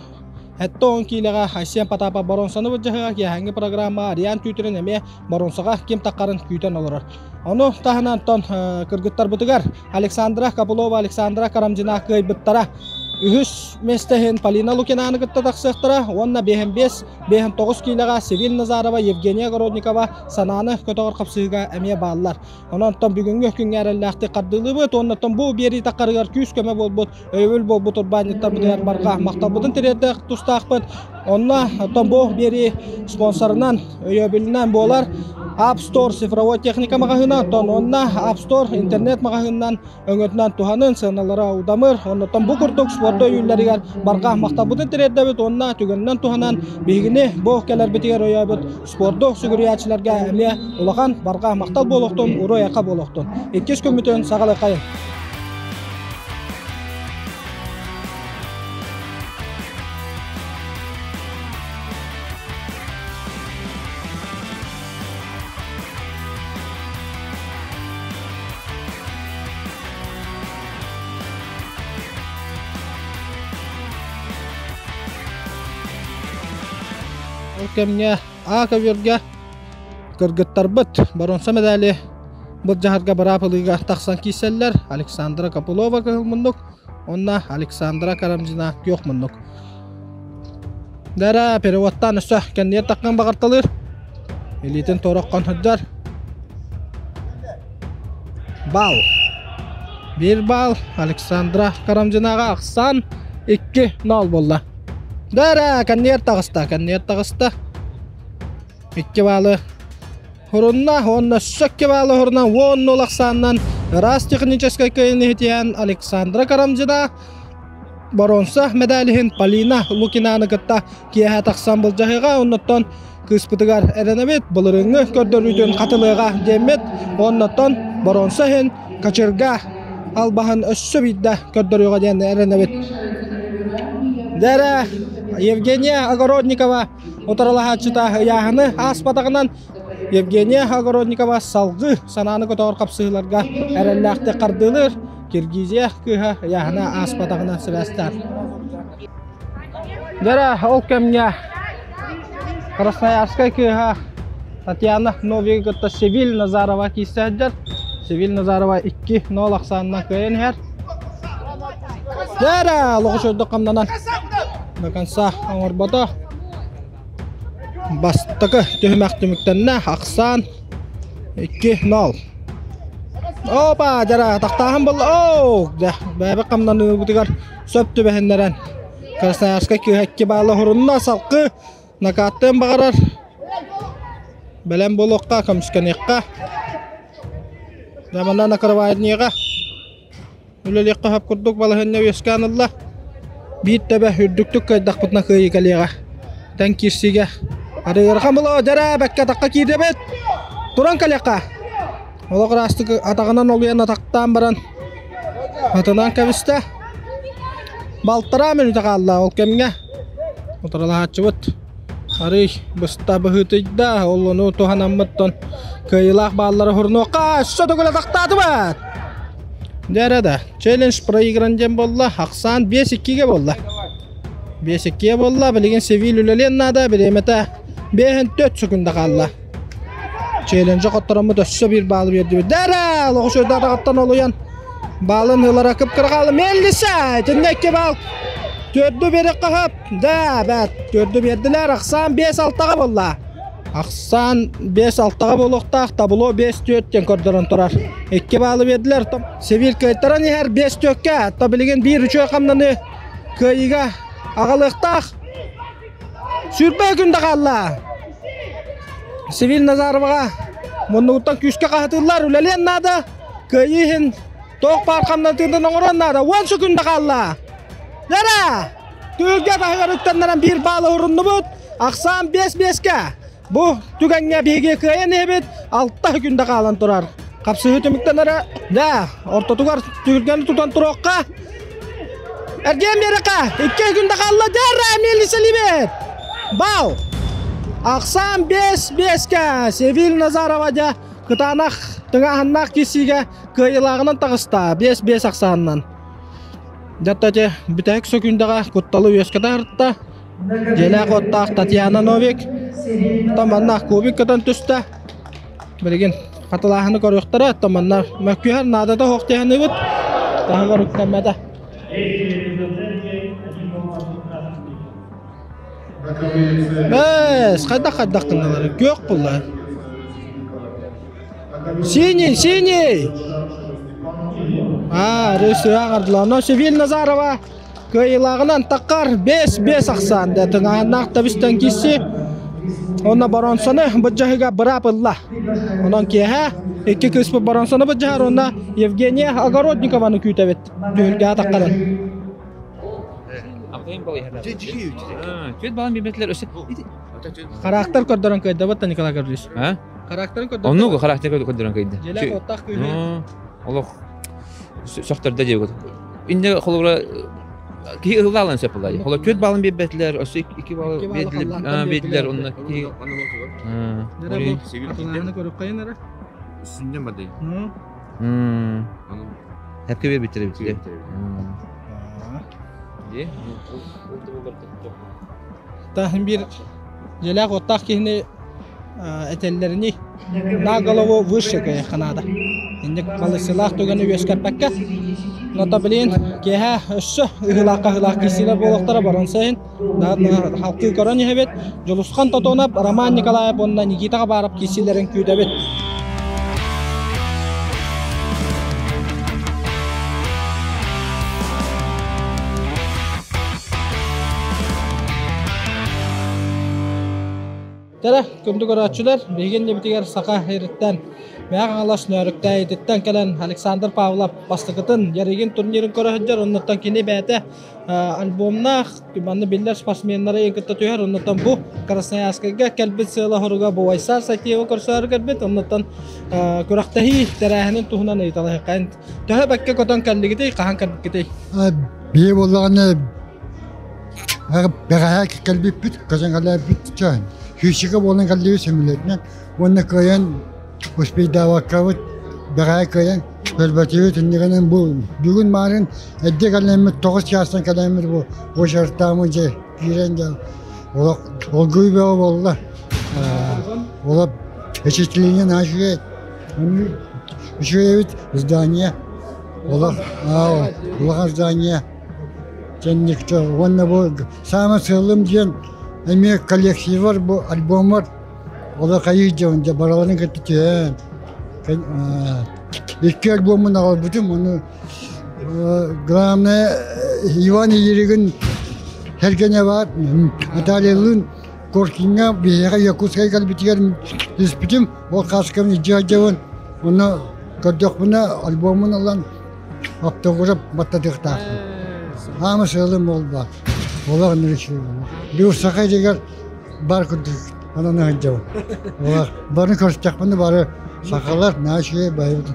70 киилэҕэ Айсен Потапов боруонсаны былдьаһыга киэһээҥҥи программа Ариан Түүтүрүн эмиэ боруонсаҕа ким таххарын күүтэн олорор. Ону таһынан онтон кыргыттарбытыгар Александра Копылова, Александра Карамзина кыайбыттара. Үһүс миэстэ иһин Полина Лукинаны кытта тахсыахтара уонна 55 59 киилэҕэ Севиль Назарова, Евгения Огородникова санааны көтөҕөр хапсыһыыга эмиэ бааллар. Онон бүгүҥҥү күҥҥэ эрэллээхтик хардыылыыбыт уонна бу биэрии таххарыгар күүс-көмө буолбут, өйөбүл буолбут урбаанньыттарбытыгар барҕа махталбытын тириэрдэх тустаахпыт. Онно оттон бу биэрии спонсорынан, өйөбүлүнэн буолар App Store цифровой техника маҕаһыына, оттон онно App Store интернет маҕаһыынынан өҥөтүнэн туһанын, сыаналара удамыр. Оннуттан бу курдук спорду өйүүллэригэр барҕа махталбытын тириэрдэбит уонна түгэнинэн туһанан биһигини бу кэлэрбитигэр өйөөбүт спорду сүгүрүйээччилэргэ эмиэ улахан барҕа махтал буолуохтун, уруй-айха буолуохтун. Иккис күммүтүн саҕалыаххайын. Ол кэмҥэ А көбүөргэ кыргыттарбыт боруонса медали былдьаһарга быраап ылыыга тахсан киирсэллэр Александра Копылова кыһыл муннук уонна Александра Карамзина күөх муннук. Дара переводтаан өссө кэнниэр таххан баҕарталыыр. Илиитин тороххон сылдьар. Бал. Биир бал Александра Карамзинаҕа ахсаан 2-0 буолла. Дара кэнниэр таҕыста, кэнниэр таҕыста. 2 баалы Хорунна уонна өссө 2 баалы хорунан 10-0 ахсаанынан ыраас техническэй кыайыыны иһитиһэн Александра Карамзина боруонса медалиһин Полина Лукинаны кытта киэһэ тахсан былдьаһыыга оннуттан кыыспытыгар эрэнэбит былырыыҥҥы көрдөрүүтүн хатылыаҕа диэммит оннуттан боруонса иһин качырга албаһын өссө биирдэ көрдөрүөҕэ диэн эрэнэбит. Дэрэ Евгения Огородникова утарылаһааччыта ыйааһыны ааспатаҕынан Евгения Огородникова салгыы санааны көтөҕөр хапсыһыыларга эрэллээхтик хардыылыыр Киргизия кыыһа ыйааһына ааспатаҕынан сибээстээх. Дьэрэ ол кэмҥэ Красноярскай кыыһа Татьяна Новигы кытта Севиль Назарова киирсэ сылдьар. Севиль Назарова 2-0 ахсаанынан кыайан иһэр. Дьэрэ лоҕучурдук хамнанан до конца оҥорбото. Бастакы түһүмэх түмүктэннэ. Ахсаан 2-0. Опа, дьара тахтааһын буолла. Оо, дьэ, бэйэбит хамнаныыбытыгар сөп түбэһиннэрэн Красноярскай кыыһа 2 баала хорунна салкы накааттыан баҕарар. Бэлэм буолуохха, көмүскэниэххэ. Дьэ, манна накрывайднига. Үлэлиэххэ сөп курдук балаһыанньа үөскээн ылла. Биир тэбэ үрдүктүк кыайдахпытына кыайыы кэлиэҕэ. Тэҥ киирсиигэ арыйарҕа мыло дьэрэ бэккэ атахха киирдэбит. Туран кэлиэххэ. Олох ыраастык атаҕынан олуйан атахтаан баран атынан кэбистэ. Балтараа мүнүүтэ хаалла ол кэмҥэ. Утарылаһааччыбыт арый быста быһыытыйда. Ол ону туһанаммыттан кыайыылаах бааллары хурунуохха өссө төгүл атахтаатыбыт. Дьэ эрэ да, челлендж проигран диэн буолла, ахсаан 5-2-гэ буолла. 5-2-гэ буолла, билигин Севиль үлэлиэн наада, бириэмэтэ 5-4 секунда хаалла. Челленджи хоттороммут өссө биир баалы биэрдибит. Дэ эрэ, лоҕус атаҕыттан олуйан баалын ылара кып-кыра хаалла. Меллиса, итиннэ 2 баал. Төрдү биэриэххэ сөп. Да, бэт, төрдү биэрдилэр, ахсаан 5-6-ға буолла. Ахсаан 5-6-ға буолуохтаах, табло 5-4 диэн көрдөрөн турар. 2 баалы биэрдилэр. Севиль кыайтаран иһэр 5-4-кэ. То билигин биир үчүгэй хамнаны кыайыыга аҕалыахтаах. Сүүрбэ күн да хаалла. Севиль Назароваҕа муннугуттан күүскэ хаһытыыллар, үлэлиэн наада. Кыайыы иһин туох баар хамнатыытын оҥоруон наада. 10 секунда хаалла. Лера! Түһүлгэ таһыгар үктэннэрэн биир баалы уруннубут. Ахсаан 5-5-кэ. Бу түгэҥҥэ биһиги кыайан иһэбит. 6 күндэ хаалан турар. Хапсыһыы түмүктэнэрэ да ортотугар түһүлгэни тутан туруохха. Эргиэн биэрэххэ. 2 күндэ хаалла. Дьара Мелиселибет. Бал. Ахсаан 5-5-кэ. Севиль Назарова дьэ кытаанах тыҥааһыннаах киирсиигэ кыайыылааҕынан таҕыста. 5-5 ахсаанынан. Дьэ бүтэһик сөкүүндэҕэ кутталы үөскэтэ сырытта. Дьиэлээх уоттаах Татьяна Новик манна кубик көтөн түстэ. Билигин хатылааһыны көрүөхтэрэ, оттон манна мөккүһэр наадата суох диэханыбыт. Таһыгар үктэммэтэ. Бэс, хайдах хайдах гынналар? Күөх булла. Синий, синий! А, рөсү аңардылар. Онон Севиль Назарова кыайыылааҕынан таххар 5-5 ахсаан да тыҥааһыннаах табистан киирси. Онно Боронсоны быдьаһыга быраап ылла. Онон киэһэ икки кыыспыт Боронсоны быдьаһар уонна Евгения Огородникованы күүтэбит. Түһүлгэҕэ таххарын. Түөт балан билбэтилер өссө Характер көрдөрөн кыайдабыт да Николай Гаврилович. А? Характерын көрдөрөн. Оннук характер көрдөрөн кыйды. Дьэлэк оттах кыыһы. Олох сөхтөрдө диэбит. Инне холобура киһи ыһыллаалан сөп буолла. Холо түөт балын биэрбэтилер, өссө икки балы биэрдилер, биэрдилер онно киһи Атылааны көрүп кайын эрэ. Сүнньэн бадай. Хәпкә биэрбиттэр эбит. Таһын биир дьиэлээх уоттаах киһини этэллэринии на голову выше кыайыахха наада. Инник балысылаах түгэни үөскэппэккэ, нота билин киэһэ өссө ыһыылаах-хаһыылаах киирсиилэр буолуохтара баран сайын халкыы көрөн иһэбит. Дьулусхан Тотонов, Роман Николаев уонна Никита Хабаров киирсиилэрин күүтэбит. Тара, күндү көрөөччүлэр, биһиги иннибитигэр саха ириттэн Мэҥэ Хаҥалас Нөөрүктээйититтэн кэлэн Александр Павлов бастакытын Ярыгин турнирын көрө сылдьар, оннуттан кини бэйэтэ альбомнаах манна биллэр спортсменнары кытта түһэр, оннуттан бу Красноярскайга кэлбит сыала-соруга Бувайсар Сайтиева көрсөөрү кэлбит, оннуттан күрэхтэһии тэрээһинин туһунан ыйыталаһыаххайын. Төһө бэккэ көтөн кэллигитий, хаһан кэлбиккитий? Бии буоллаҕына бэҕэһээ кэлбиппит, көтөн кэлээбит чаан. Сүүсчэкэ буолан кэллибит сөмөлүөтүнэн уонна кыайан успейдаабаккабыт бэҕэһээ кыайан көрбөтүбүт иннигинэн бу бүгүн маарын эрдэ кэлэммит тоҕус чаастан кэлэммит бу очередтааммыт дьэ киирэн дьэ олох олгуй бөҕө буолла олох впечатление наша үчүгэй эбит здание олох улахан здание кэнникте уонна бу саамай сыалым диэн эмиэ коллекциябар бу альбоммар Ола хайыы дьон дьэ бараларын кытта түһээн икки альбомун аҕалбытым ону главное Иван Еригин кэргэнэ баар Натальялыын Коркиҥҥа биһиэхэ Якутскай кэлбитигэр түспүтүм ол кааскам илдьэ сылдьабын онно көрдөхпүнэ альбомун ылан автограф баттатыахтаахпын аама сыалым ол баар олох ынырык саха дигэр бар курдук анан сылдьабын. Бары көрсөхпүнэ бары сахалар наашие байбыт.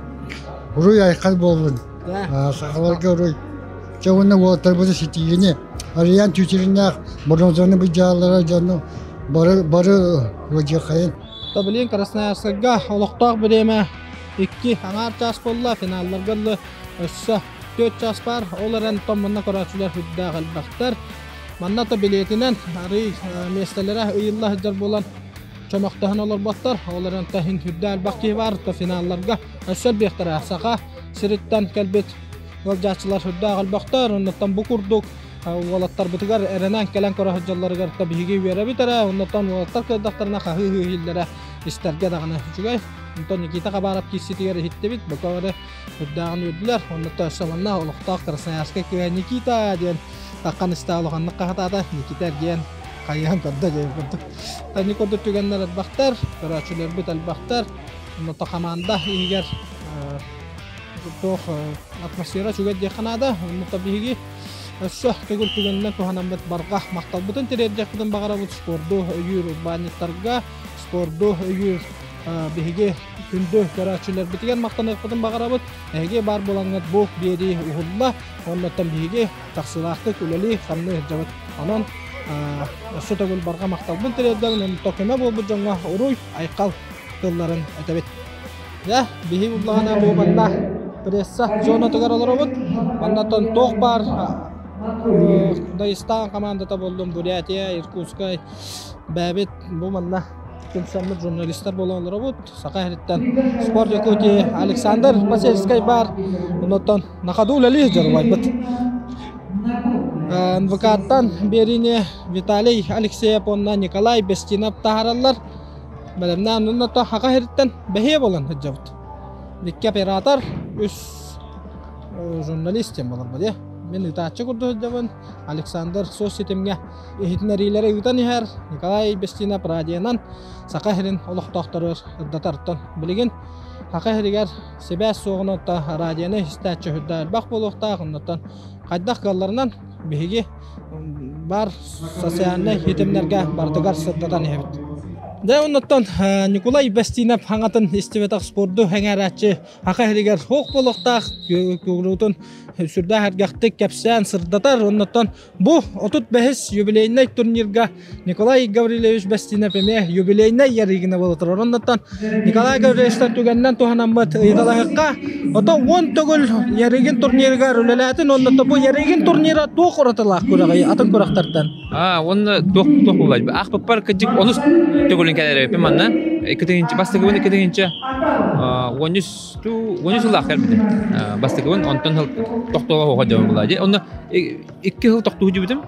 Уруй айхал буоллун. Сахаларга уруй. Чэ уонна уолаттарбыты ситиини Арыйаан Чүүчүрүннээх бронзаны быдьааллара дьону бары бары ыдьыахайын. Билин Красноярскайга олохтоох бириэмэ икки аҥаар чаас буолла, финалларга ыллы өссө төрт чаас баар. Ол эрэн томмунна көрөөччүлэр үрдээх элбэхтэр. Манна да билиэтинэн арыый миэстэлэрэ ыйылла сылдьар буолан чөмөхтөһөн олорботтор. Ол эрэн иһин үрдэ элбэх киһи баар, то финалларга өссө элбиэхтэрэ. Саха сириттэн кэлбит ыалдьааччылар үрдээх элбэхтэр. Оннуттан бу курдук уолаттарбытыгар эрэнэн кэлэн көрө сылдьалларыгар да биһиги үөрэбит эрэ. Оннуттан уолаттар кыайдахтарына хаһыы иһиллэрэ истэргэ даҕаны үчүгэй. Онтон Никита Хабаров киирситигэр иһиттибит. Бука бары үрдээҕин үөрдүлэр. Оннуттан өссө манна олохтоох Красноярскай кыыһа Никита диэн Таххан истэ улаханнык хаһытаата Никита эргийэн хайыһан көрдө диэн курдук. Тани курдук түгэннэр элбэхтэр, көрөөччүлэрбит элбэхтэр. Онно хамаанда иһигэр туох атмосфера үчүгэй диэххэ наада. Онно биһиги өссө төгүл түгэнинэн туһанаммыт барҕа махталбытын тириэрдиэхпитин баҕарабыт спорду өйүүр урбаанньыттарга, спорду өйүүр биһиги күндү көрөөччүлэрбитигэр махтаныахпытын баҕарабыт. Эһиги баар буолаҥҥыт бу биэрии уһулла. Оннуттан биһиги тахсыылаахтык үлэлии, хамныы сылдьабыт. Онон өссө төгүл барҕа махталбын тириэрдэбин, онто көмө буолбут дьоҥҥо уруй, айхал тылларын этэбит. Дьэ, биһи буллаҕына бу манна пресса зонатыгар олоробут. Маннаттан туох баар Дагестан командата буоллун, Бурятия, Иркутскай, бэйэбит бу манна түмсэммит журналистар буолан олоробут. Саха сириттэн Спорт Якутии Александр Посельскай баар. Оннуттан Нахаду үлэлии дьоруойбут. НВК-ттан биэриини Виталий Алексеев уонна Николай Бестинов таһаараллар. Бэлэмнээн уонна хака сириттэн бэһиэ буолан сылдьабыт. Икки оператор, үс журналист диэн буолар дии. Мин ыытааччы курдук сылдьабын. Александр соцситимҥэ иһитиннэриилэри ыытан иһэр. Николай Бестинов радионан Саха сирин олохтоохторугар ырдатартан билигин Саха сиригэр сибээс суоҕунан радионы истээччи сүрдээх элбэх буолуохтаах. Оннуттан хайдах кыалларынан биһиги бар социальнай ситимнэргэ барытыгар сырдатан иһэбит. Дьэ оннуттан Николай Бестинов хаҥатын истибэтэх спорду эҥээрээччи Саха сиригэр суох буолуохтаах куруутун сүрдээх эргэхтик кэпсээн сырдатар. Оннуттан Бу 35-ис юбилейнай турнирга Николай Гаврильевич Бестинов эмиэ юбилейнай ярыгына буола турар. Оннуттан Николай Гаврильевичтан түгэнинэн туһанаммыт ыйыталаһыкка ото 10 төгүл Ярыгин турнирыгар үлэлээтин оннуттан бу Ярыгин турнира туох уратылаах күрэҕий атын күрэхтэртэн? Аа, уонна туох туох буолай? Аахпыппар кырдьык онус төгүлүн кэлэр эбиппин манна. Икки бастакыбын икки тыһыынча уон үс уон үс сыллаах кэлбитим. Бастакыбын онтон тохтууга хоҕо дьон була дии. Онно икки сыл тохтуу дьүбүтүм.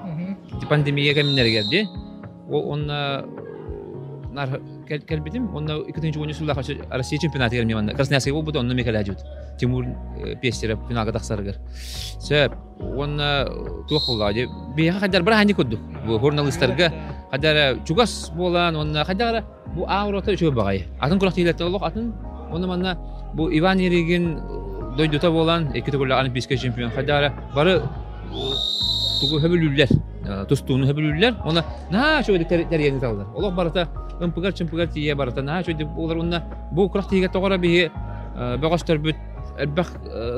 Пандемия кэмнэригэр дии. Онно нар кэлбитим. Онно 2013 сыллаах Россия чемпионатыгар мен манна Красноярскай буолбут, онно мен кэлээдьибит. Тимур Пестеров финалга тахсарыгар. Сөп. Уонна туох буолла дии. Биһиэхэ хайдар бырааһынньык курдук. Бу журналистарга хайдар чугас буолан, уонна хайдар Бу аурата үчүгэй баҕайы. Атын күрэхтэһиилэртэн олох атын. Онно манна бу Иван Еригин дойдута буолан, икки төгүллээх олимпийскай чемпион хайдара бары тугу хөбүлүүллэр, тустууну хөбүлүүллэр. Онно наһаа үчүгэйдик тэрийэн ыыталлар. Олох барыта ымпыгар-чымпыгар тиийэ барыта наһаа үчүгэйдик буолар. Уонна бу күрэхтэһиигэ тоҕо эрэ биһи бөҕөстөрбүт элбэх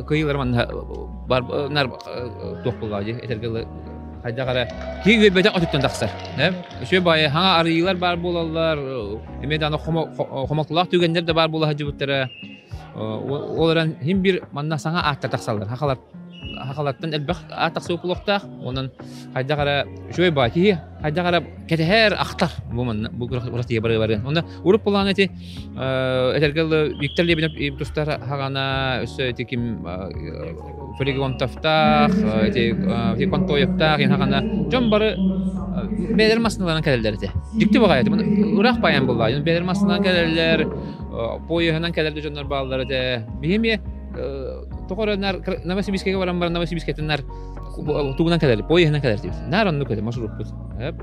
кыайыылар манна бар нар туох буоллаҕа дии этэргэ хайдах эрэ киһи үөрбэтэх өтүттэн тахсар. Үчүгэй баайы хаҥа арыйыылар баар буолаллар, эмиэ даҕаны хомолтолоох түгэннэр да баар буола сылдьыбыттара. Ол эрэн иһин биир манна саҥа ааттар тахсаллар. Хахалар хахалартан элбэх аат тахсыбыт буолуохтаах. Онон хайдах эрэ үчүгэй баай киһи хайдах эрэ кэтэһэр, ахтар бу манна бу Россия бары бары. Онно урут булаан эти этэргэ Виктор Лебедев тустар хаҕана өссө ити ким Флегонтовтаах, ити Контоевтаах хаҕана дьон бары бэйэлэр массыыналарынан кэлэллэр этэ. Дьикти баҕайы этэ. Ыраах байан буолла. Бэйэлэр массыынан кэлэллэр, поеһынан кэлэр да дьоннор бааллар этэ. Биһи эмиэ тоҕо эрэ Новосибирскайга баран баран Новосибирскайтан нар тугунан кэлэр, поеһынан кэлэр диэбит. Наар оннук этэ маршруппут.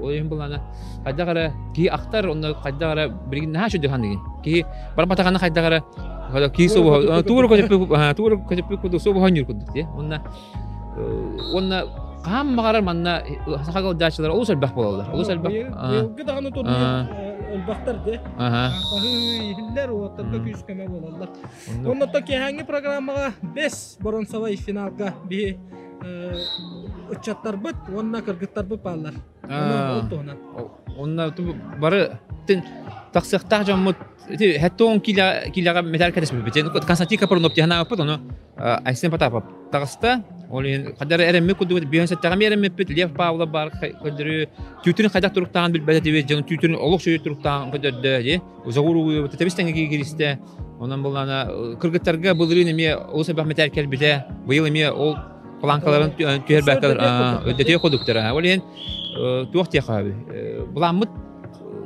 Ол иһин былаана хайдах эрэ киһи ахтар, онно хайдах эрэ билигин наһаа үчүгэй ханыгын. Киһи барбатаҕына хайдах эрэ киһи собуһа тууру көтөппүт тууру көтөппүт курдук собуһа ньүүр курдук дии. Онно уонна хаһан баҕарар манна саха кылдьааччылар олус элбэх буолаллар. Олус элбэх. Быйылгы даҕаны турнир элбэхтэр дии. Хаһыы иһиллэр, уоттарга күүс көмө буолаллар. Онно киэһээҥҥи программаҕа бес боронсовай финалга биһи ыччаттарбыт уонна кыргыттарбыт бааллар. Ол туһунан. Онно бары тахсыахтаах дьоммут ити хэттон килэҕэ металл кэтэспиппит. Константин Капрунов тиһанаабыппыт, ону Айсен Потапов таҕыста. Ол иһин хадара эрэммит курдук биһөн сэттэҕэ эрэммиппит Лев Павлов бар көрдөрүү түүтүрүн хайдах туруктааҕын билбэт этибит дьон түүтүрүн олох сүрү туруктааҕын көрдөрдө дии. Загуругу тэбис тэҥэ кииристэ. Онон буллаана кыргыттарга былырыын эмиэ олус элбэх мэтээл кэлбитэ. Быйыл эмиэ ол планкаларын түһэрбэккэ өйдөтүө курдуктара. Ол иһин туох диэхэ былааммыт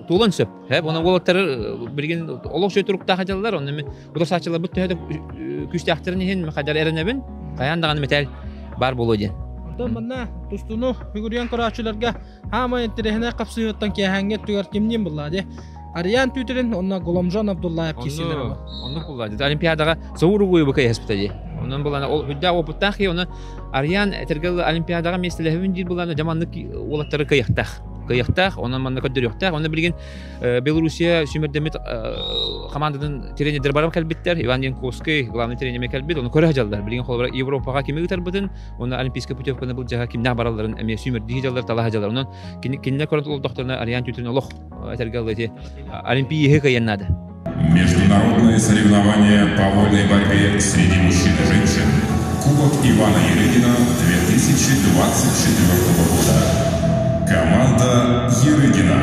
туолан сөп. Онон уолаттары билигин олох үчүгэй туруктаах дьаллар. Онно мен утарсааччыларбыт төһө да күүстээхтэрин иһин хайдар эрэнэбин. Хайаан даҕаны мэтээл баар буолуо диэн. Онтон манна тустууну бүгүрүйэн көрөөччүлэргэ Хаамай интэриэһинэй хапсыһыыттан киэһээҥҥи өттүгэр кимниин буллаа дии? Ариан Түүтүрин уонна Гуломжон Абдуллаев киирсиилэрэ бар. Оннук буллаа дии. Олимпиадаҕа Сауругуйу кыайыспыта дии. Онон булана ол үрдээх опыттаах киһи, оны Ариан этэргэ Олимпиадаҕа миэстэлэһэбин диир булана дьэ маннык уолаттары кыайыахтаах. Кыайыахтаах, онон манна көрдөрүөхтээх. Онно билигин Белоруссия сүүмэрдэммит командатын тренердэр баран кэлбиттэр. Иван Янковский главный тренер кэлбит. Оны көрө сылдьаллар. Билигин холобура Европаҕа кими ыытарбытын, Онно олимпийскай путевканы былдьаһа кимнээх баралларын эмиэ сүүмэрдии дьаллар, талаһа дьаллар. Онон кинилэр көрөн олордохторуна Ариан Тютин олох этэргэ ылы ити олимпийиһы кыайан наада. Международные соревнования по вольной борьбе среди мужчин и женщин Кубок Ивана Ерыгина 2024 года. Команда Ерыгина.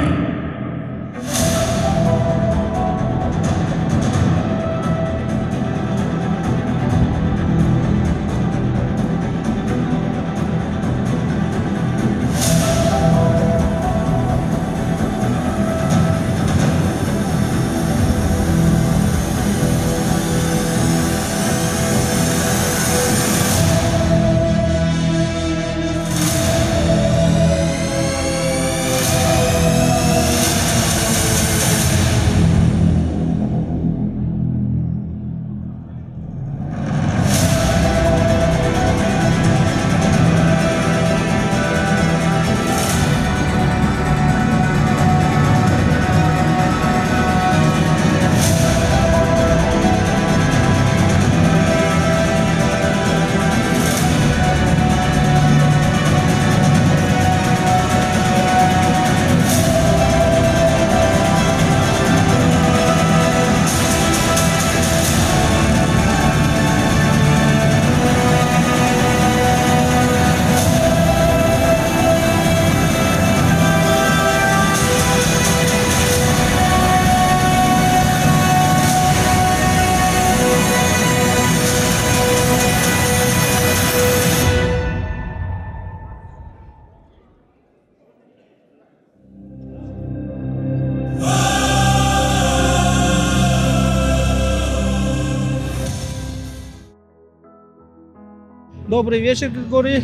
Добрый вечер, Григорий.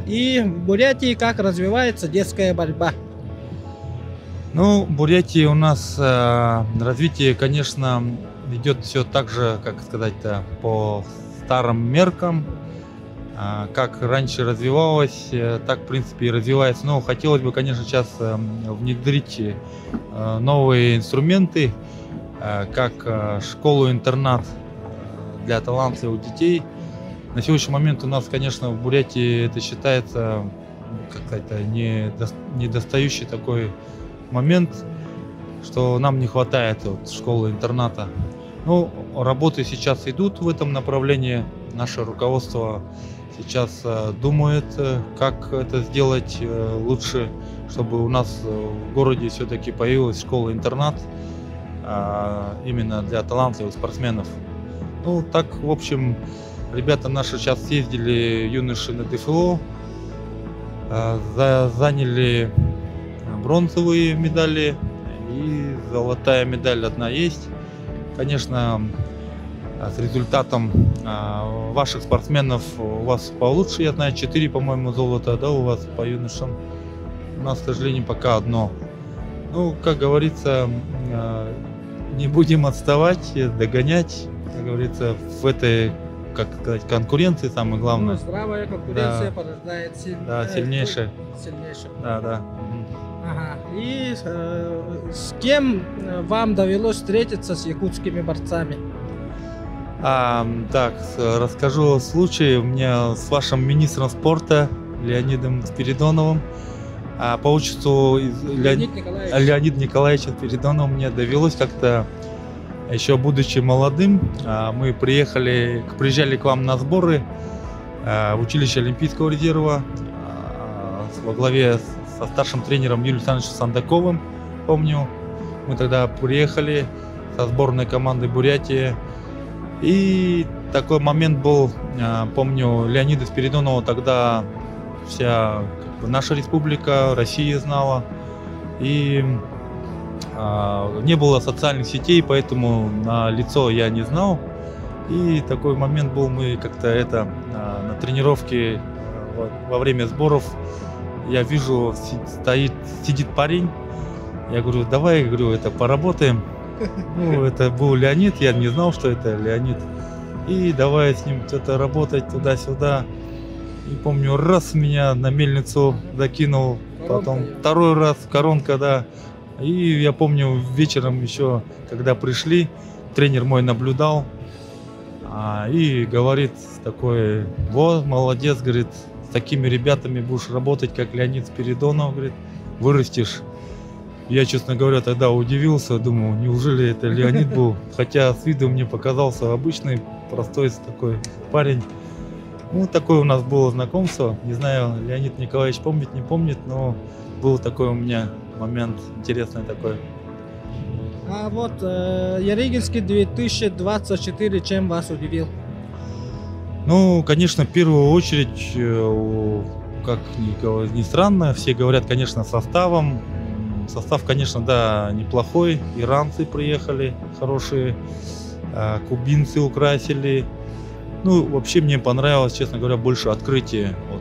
И в Бурятии как развивается детская борьба? Ну, в Бурятии у нас развитие, конечно, идет все так же, как сказать-то, по старым меркам. Как раньше развивалось, так, в принципе, и развивается. Но хотелось бы, конечно, сейчас внедрить новые инструменты, как школу-интернат для талантливых детей. На сегодняшний момент у нас, конечно, в Бурятии это считается, как сказать, недостающий такой момент, что нам не хватает вот школы-интерната. Ну, работы сейчас идут в этом направлении. Наше руководство сейчас думает, как это сделать лучше, чтобы у нас в городе все-таки появилась школа-интернат именно для талантливых спортсменов. Ну, так, в общем, ребята наши сейчас съездили, юноши, на ДФО, заняли бронзовые медали и золотая медаль одна есть. Конечно, с результатом ваших спортсменов у вас получше, я знаю, 4, по-моему, золота, да, у вас по юношам. У нас, к сожалению, пока одно. Ну, как говорится, не будем отставать, догонять, как говорится, в этой, как сказать, конкуренции самое главное. Ну, здравая конкуренция, да, порождает да, сильнейшее. Сильнейшее. Да. Ага. И с кем вам довелось встретиться с якутскими борцами? Так, расскажу случай. У меня с вашим министром спорта Леонидом Спиридоновым, по отчеству Леонид Николаевич. Леонид Николаевич Спиридонов, мне довелось как-то, еще будучи молодым, мы приезжали к вам на сборы в училище Олимпийского резерва во главе со старшим тренером Юрием Александровичем Сандаковым, помню. Мы тогда приехали со сборной команды Бурятии. И такой момент был, помню, Леонида Спиридонова тогда вся, как бы, наша республика, Россия знала. И не было социальных сетей, поэтому на лицо я не знал. И такой момент был, мы как-то это на тренировке во время сборов я вижу, стоит, сидит парень. Я говорю: «Давай, — говорю, — это поработаем». Ну, это был Леонид, я не знал, что это Леонид. И давай с ним что-то работать туда-сюда. И помню, раз меня на мельницу закинул, потом второй раз коронка, да. И я помню, вечером еще, когда пришли, тренер мой наблюдал и говорит такой: «Вот, молодец, — говорит, — с такими ребятами будешь работать, как Леонид Спиридонов, — говорит, — вырастешь». Я, честно говоря, тогда удивился, думал, неужели это Леонид был? Хотя с виду мне показался обычный, простой такой парень. Ну, такое у нас было знакомство. Не знаю, Леонид Николаевич помнит, не помнит, но был такой у меня момент интересный такой. А вот Ярыгинский 2024 чем вас удивил? Ну, конечно, в первую очередь, как ни странно, все говорят, конечно, составом. Состав, конечно, да, неплохой. Иранцы приехали хорошие, кубинцы украсили. Ну, вообще мне понравилось, честно говоря, больше открытие. Вот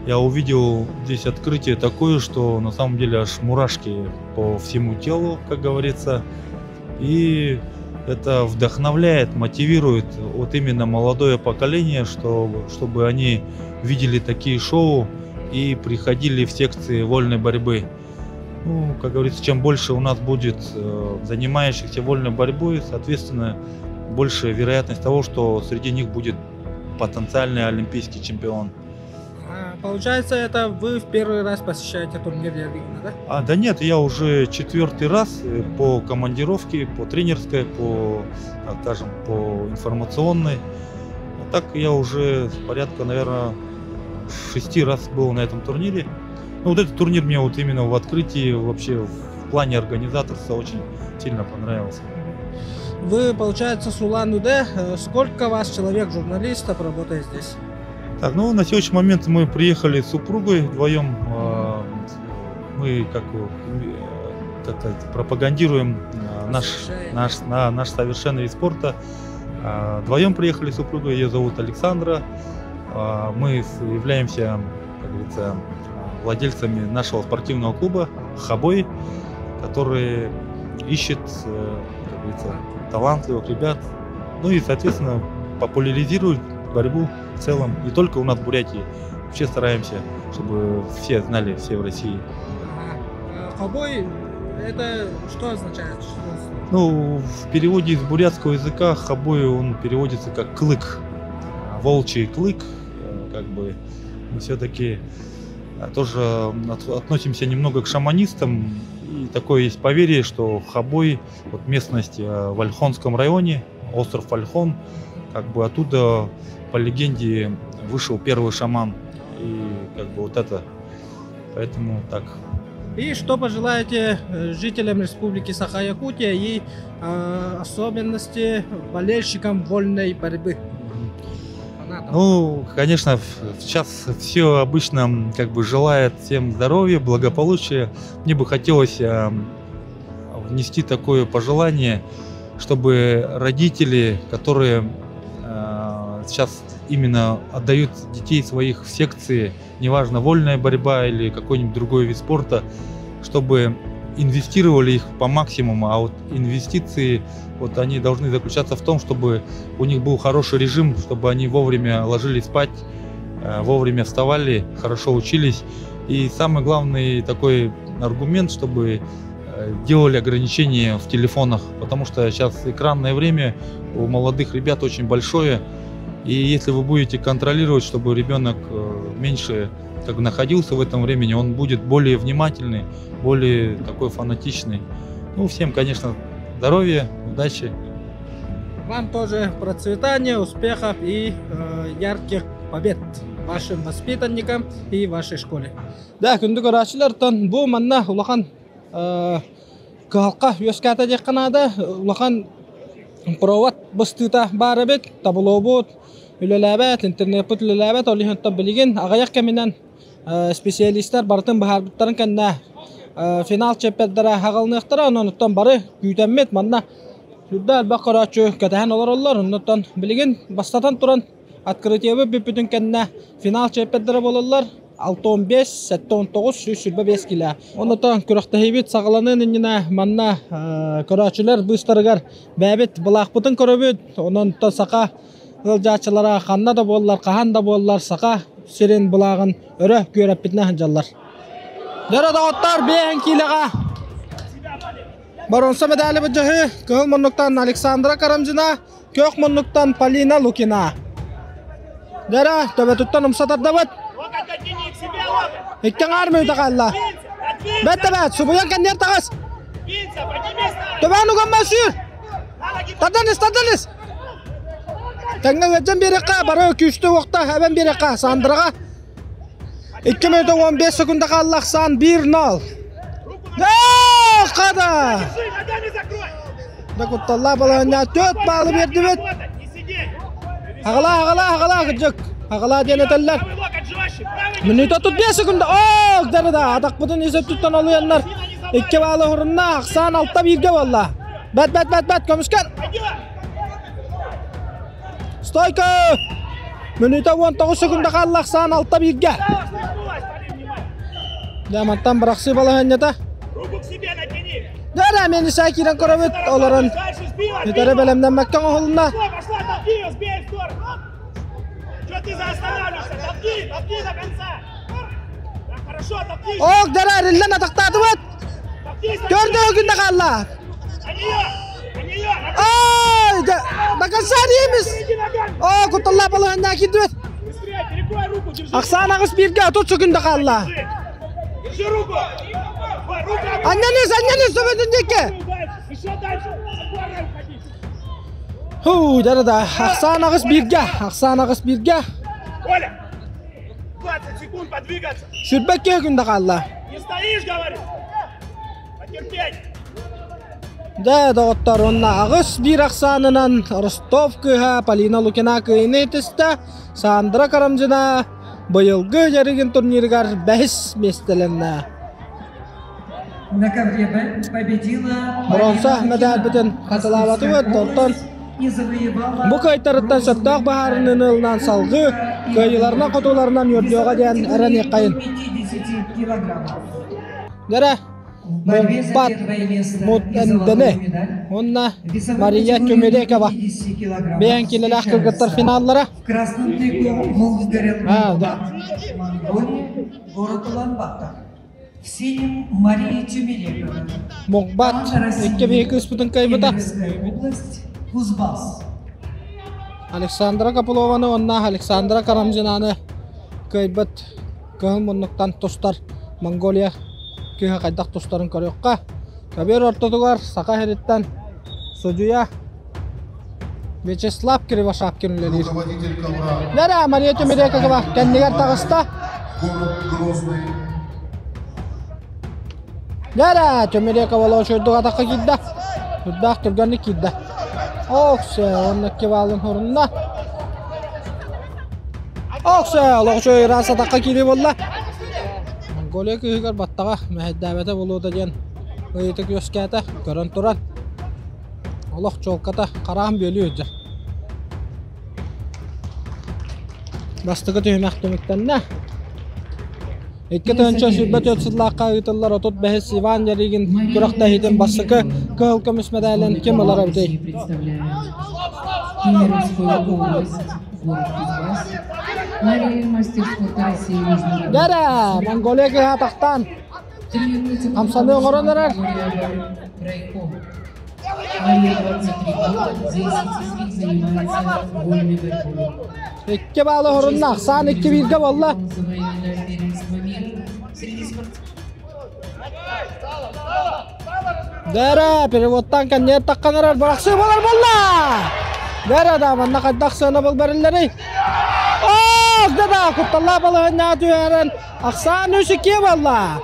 я увидел здесь открытие такое, что на самом деле аж мурашки по всему телу, как говорится. И это вдохновляет, мотивирует вот именно молодое поколение, чтобы они видели такие шоу и приходили в секции вольной борьбы. Ну, как говорится, чем больше у нас будет занимающихся вольной борьбой, соответственно, больше вероятность того, что среди них будет потенциальный олимпийский чемпион. А, получается, это вы в первый раз посещаете турнир Ярыгина, да? Да нет, я уже четвертый раз по командировке, по тренерской, по, так скажем, по информационной. А так я уже порядка, наверное, 6 раз был на этом турнире. Ну, вот этот турнир мне вот именно в открытии, вообще в плане организаторства очень сильно понравился. Вы, получается, с Улан-Удэ. Сколько вас человек, журналистов, работает здесь? Так, ну, на сегодняшний момент мы приехали с супругой вдвоем. Мы как сказать, пропагандируем наш совершенный вид спорта. Вдвоем приехали с супругой, ее зовут Александра. Мы являемся, как говорится, владельцами нашего спортивного клуба «Хабой», который ищет, как говорится, талантливых ребят, ну и, соответственно, популяризирует борьбу в целом, не только у нас в Бурятии. Вообще стараемся, чтобы все знали, все в России. Хобой это что означает? Ну, в переводе из бурятского языка хобой он переводится как клык. Волчий клык, как бы мы все-таки тоже относимся немного к шаманистам. И такое есть поверье, что Хобой, вот местность в Ольхонском районе, остров Ольхон, как бы оттуда, по легенде, вышел первый шаман. И как бы вот это, поэтому так. И что пожелаете жителям Республики Саха-Якутия и особенности болельщикам вольной борьбы? Ну, конечно, сейчас все обычно как бы желают всем здоровья, благополучия. Мне бы хотелось внести такое пожелание, чтобы родители, которые сейчас именно отдают детей своих в секции, неважно, вольная борьба или какой-нибудь другой вид спорта, чтобы инвестировали их по максимуму, а вот инвестиции, вот они должны заключаться в том, чтобы у них был хороший режим, чтобы они вовремя ложились спать, вовремя вставали, хорошо учились. И самый главный такой аргумент, чтобы делали ограничения в телефонах, потому что сейчас экранное время у молодых ребят очень большое, и если вы будете контролировать, чтобы ребенок меньше как бы находился в этом времени, он будет более внимательный, более такой фанатичный. Ну, всем, конечно, здоровья, удачи. Вам тоже процветания, успехов и ярких побед вашим воспитанникам и вашей школе. Да, күндү көрөөччүлэр, бу манна улахан кыһалҕа үөскээтэ диэххэ наада, улахан провод быстыыта баар эбит, таблобут үлэлээбэт, интернеппит үлэлээбэт, ол иһин билигин аҕыйах кэминэн специалистар барытын быһаарбыттарын кэннэ финал чиэппэрдэрэ саҕаланыахтара, онон бары күүтэммит манна сүрдээх элбэх көрөөччү кэтэһэн олороллор, оннуттан билигин бастатан туран открытиебы бүппүтүн кэннэ финал чиэппэрдэрэ буолаллар 6-15, 7-19, 125 килэ. Оннуттан күрэхтэһиибит саҕаланыан иннинэ манна көрөөччүлэр быыстарыгар бэйэбит былаахпытын көрөбүт, онон саха ыалдьааччылара ханна да буоллар, хаһан да буоллар саха сирин былааҕын өрө күөрэппитинэн сылдьаллар. Дьэ доҕоттор 5 киилэҕэ боруонса мэтээли былдьаһыы кыһыл муннуктан Александра Карамзина, күөх муннуктан Полина Лукина. Дьэ төбөтүттэн умса тардабыт. Икки аҥаар мүнүүтэ хаалла. Бэт да бэт, субуйан кэнниэр таҕыс. Төбөөн угамма сүүр. Тардан ис, тардан ис. Тэҥҥэ ыалдьан биэриэххэ, бары күүстэ уохта эбэн биэриэххэ Сандраҕа. 2 мүнүүтэ 15 секунда хаалла ахсаан 1-0. Хада! Да кутталлаах балаһыанньа 4 баалы биэрдибит. Аҕала, аҕала, аҕала, кырдьык. Аҕала диэн этэллэр. Мүнүүтэ 35 секунда. Оо, да, атахпытын ис өттүттэн олуйаннар. 2 баалы хурунна, ахсаан 6-1-гэ буолла. Бэт, бэт, бэт, бэт, көмүскэн. Стойка! Мүнүүтэ 19 секунда хаалла ахсаан 6-1-гэ. Дьэ, мантан бырахсыы балаһыанньата. Дьэ, мен исаа киирэн көрөбүт, олорон үтэрэ бэлэмнэммэккэ оҥоһулунна. Ок, дьэ, эриллэн атахтаатыбыт. Төрдө күндэ хаалла. Ай, до конца диэмис. О, кутталлаах балаһыанньа киирдибит. Ахсаан 8-1-гэ 30 секунда хаалла. Анньан ис, анньан ис, төбөтүн диэки. Ху, дьэ да, ахсаан 8-1-гэ, ахсаан 8-1-гэ. Оля! 20 секунд подвигаться! 22 күндэ хаалла. Не стоишь, говорю! Потерпеть! Дьэ, доҕоттор, уонна 8-1 ахсаанынан Ростов кыыһа Полина Лукина кыайыыны ситистэ. Сандра Карамзина быйылгы дьарыгын турнирыгар бэһис миэстэлэннэ. На ковре победила Боруонса мэтээлбитин хатылаабатыбыт, онтон Бу кыайтарыттан сөптөөх быһаарыныыны ылынан салгыы кыайыыларынан-хотууларынан үөрдүөҕэ диэн эрэниэххэйин. Дэрэ, Мумпат Мутэндене уонна Мария Тюмерекова бэйэн килэлээх кыргыттар финаллара. В синем Мария Тюмерекова. Мукбат икки биһи кыыспытын кыайбыта. область, Кузбасс. Александра Копылованы уонна Александра Карамзинаны кыайбыт кыһыл муннуктан тустар Монголия кыыһа хайдах тустарын көрүөххэ. Көбүөр ортотугар Саха сириттэн судьуйа Вячеслав Кривошапкин үлэлиир. Лера Мария Тимирекова кэннигэр таҕыста. Лера Тимирекова лоочуйдук атахха киирдэ. Үрдээх түргэнник киирдэ. Оксе, онно кивалын хорунна. Оксе, лоочуй ыраас атахха киирии буолла. Монголия кыыһыгар баттаҕа мэһэйдээбэтэ буолуота диэн ыйытык үөскээтэ. Көрөн туран Олох чуолката хараан бүөлүү сылдьар. Бастакы түһүмэх түмүктэннэ. 2024 сыллаахха ыытыллар 35 Иван Ярыгин күрэхтэһиитин бастакы кыһыл көмүс мэдээлин ким ылар эбитий? Дэрэ, Монголия кыһа тахтаан хамсаныы оҥорон эрэр. Икки баалы хорунна, ахсаан икки бииргэ буолла. Дэрэ, переводтан кэнниэр таххан эрэр бырахсыы буолар буолла! Дэрэ да, манна хайдах сыана был бэриллэрий? Ох, да да, кутталлаах балаһынньаҕа түһэрэн Ахсаан үс икки буолла.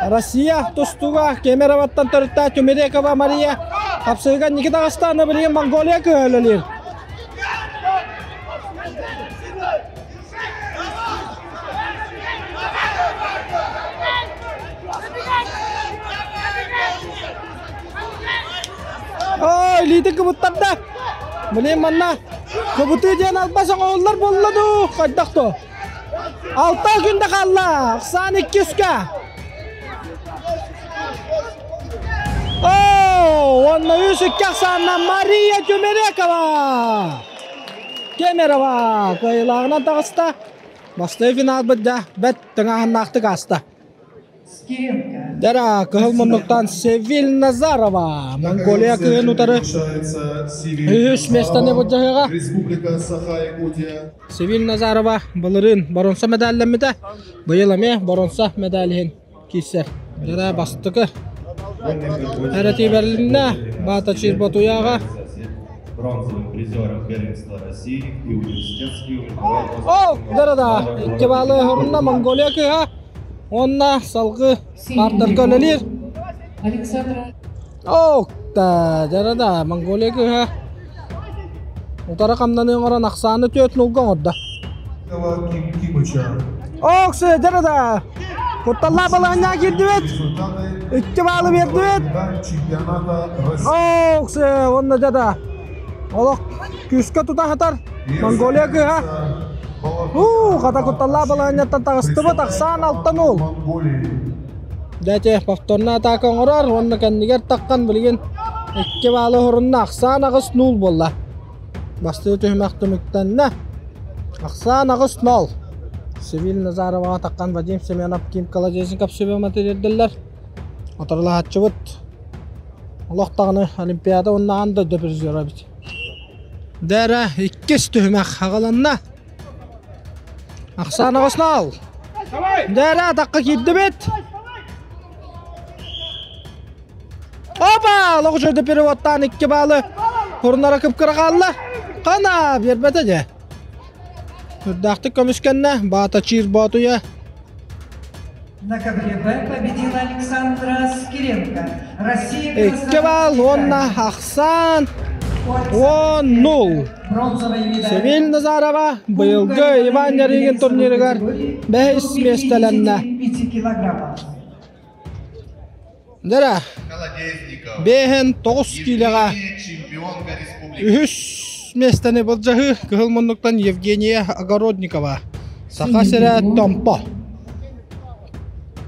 Россия тустууга Кемероваттан төрүттээх Тюмерекова Мария хапсыыга Никита Астана билигин Монголия кыһөлөлүүр. Ой, илиитин кыбыттарда. Билигин манна кыбытыы диэн албас оҥоһуллар буолла дуу, хайдах дуу? Алта күндэ хаалла. Ахсаан иккискэ. О, уонна үс икки ахсаанна Мария Тюмерекова. Кемерова кыайыылааҕынан таҕыста. Бастакы финалбыт да бэт тыҥааһыннаахтык ааста. Дара кыһыл муннуктан Севиль Назарова Монголия кыһын утары үһүс миэстэни былдьаһыаҕа. Севиль Назарова былырыын боруонса медаллэммитэ. Быйыл эмиэ боруонса медаль иһин киирсэр. Дара бастакы эрэтии бэрилиннэ Баата Чирботуяҕа. О, дара икки баалы хорунна Монголия кыһа. Уонна салгыы паардарга үлэлиир. Оокта, дьара Монголия кыыһа утары хамнаныы оҥорон ахсааны түөрт нулга оҥордо. Ооксы, дьара да кутталлаах балаһанньаҕа киирдибит. Икки баалы биэрдибит. Ооксы, уонна дьада Олох күүскэ тута сытар Монголия кыыһа. Уу, хата кутталлаах балаһыанньаттан таҕыстыбыт, ахсаан алтан уол. Дьэ, повторно атака оҥорор уонна кэннигэр таххан билигин икки баалы уһурунна, ахсаан аҕыс нуул буолла. Бастыы түһүмэх түмүктэннэ. Ахсаан аҕыс нол. Севиль Назароваҕа таххан Вадим Семенов Ким Колодезников сүбэ матырыйдыллар. Отарылаһааччыбыт Олох даҕаны Олимпиада уонна аан дойду призера эбит. Дэрэ иккис түһүмэх аҕаланна. Ахсаан оҕоснол. Дэрэ атахха киирдибит. Опа! Олох үчүгэй переводтаан икки баалы хурунара кып-кыра хаалла. Хана биэрбэтэ дьэ. Үрдээхтик көмүскэннэ Баата Чиир Боотуйа. На ковре Б победила Александра Скиренко. Россия Икки балл уонна ахсаан уон нул. Севиль Назарова быйылгы Иван Ярыгин турнирыгар бэһис миэстэлэннэ. Дара, бэһин тоҕус киилэҕэ Үһүс миэстэни былдьаһыы кыһыл муннуктан Евгения Огородникова. Саха сирэ Томпо.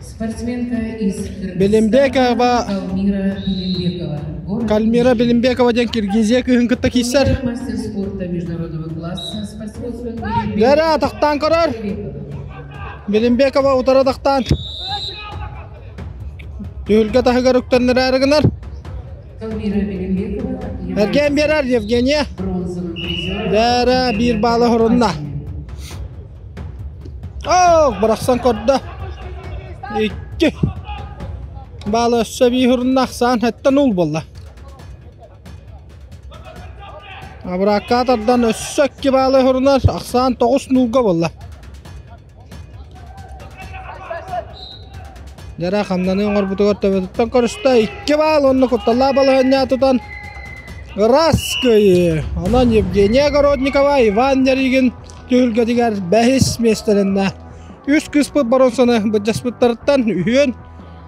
Спортсменка из Белимбекова Калмира Белимбекова. Город Кальмира Белимбекова диэн Киргизия кыыһын кытта киирсэр. Мастер спорта международного класса спортсмен Лера атахтаан көрөр. Белимбекова утары атахтаан. Түһүлгэ таһыгар үктэннэрээри гынар. Калмира Белимбекова Эргэн биэрэр Евгения. бронзовый призер. Лера биир баалы хорунна. Ох, бырахсан көрдө. Икки. Баалы өссө биир хурунна ахсаан хэттэн ул буолла. Абыракка тардан өссө икки баалы хурунар ахсаан тоҕус нуулга буолла. Дьара хамнаныы оҥорбутугар төбөтүттэн көрүстэ. Икки баал уонна кутталлаах балаһыанньа тутан ыраас кыайыы. Онон Евгения Огородникова, Иван Ярыгин түһүлгэтигэр бэһис миэстэлэннэ. Үс кыыспыт боруонсаны былдьаспыттарыттан үһүөн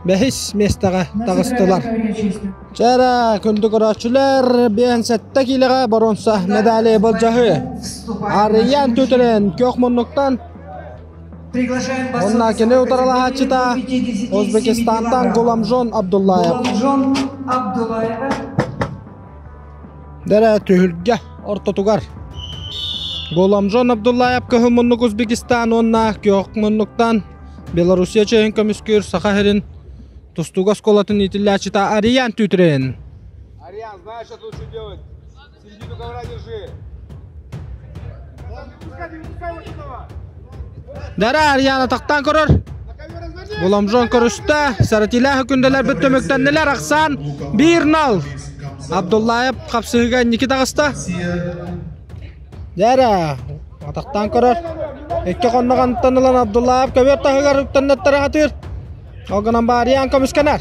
бэһис миэстэҕэ таҕыстылар. Чара күндү көрөөччүлэр, 57 киилэҕэ боруонса медали былдьаһыы. Арыйан Түтүрэн күөх муннуктан Онна кини утарылаһааччыта Узбекистантан Гуламжон Абдуллаев. Гуламжон Абдуллаева. Дэрэ түһүлгэ ортотугар Гуламжон Абдуллаев кыһыл муннук Узбекистан уонна күөх муннуктан Белоруссия чөһүн көмүскүүр Саха сирин тустууга оскуолатын иитиллээччитэ Ариян Түтрин. Ариан, знаешь, что лучше делать? Середину ковра держи. Дара Арияна тахтан көрөр. Гуламжон көрүстэ. Саратилаах күндэлэр түмүктэннилэр. Ахсаан 1-0. Абдуллаев хапсыһыга инники таҕыста. Дара атахтан көрөр. Икки хонноҕонтон ылан Абдуллаев көбүөр таһыгар үктэннэттэрэ хатыыр. Ол гынан Бариян көмүскэнэр.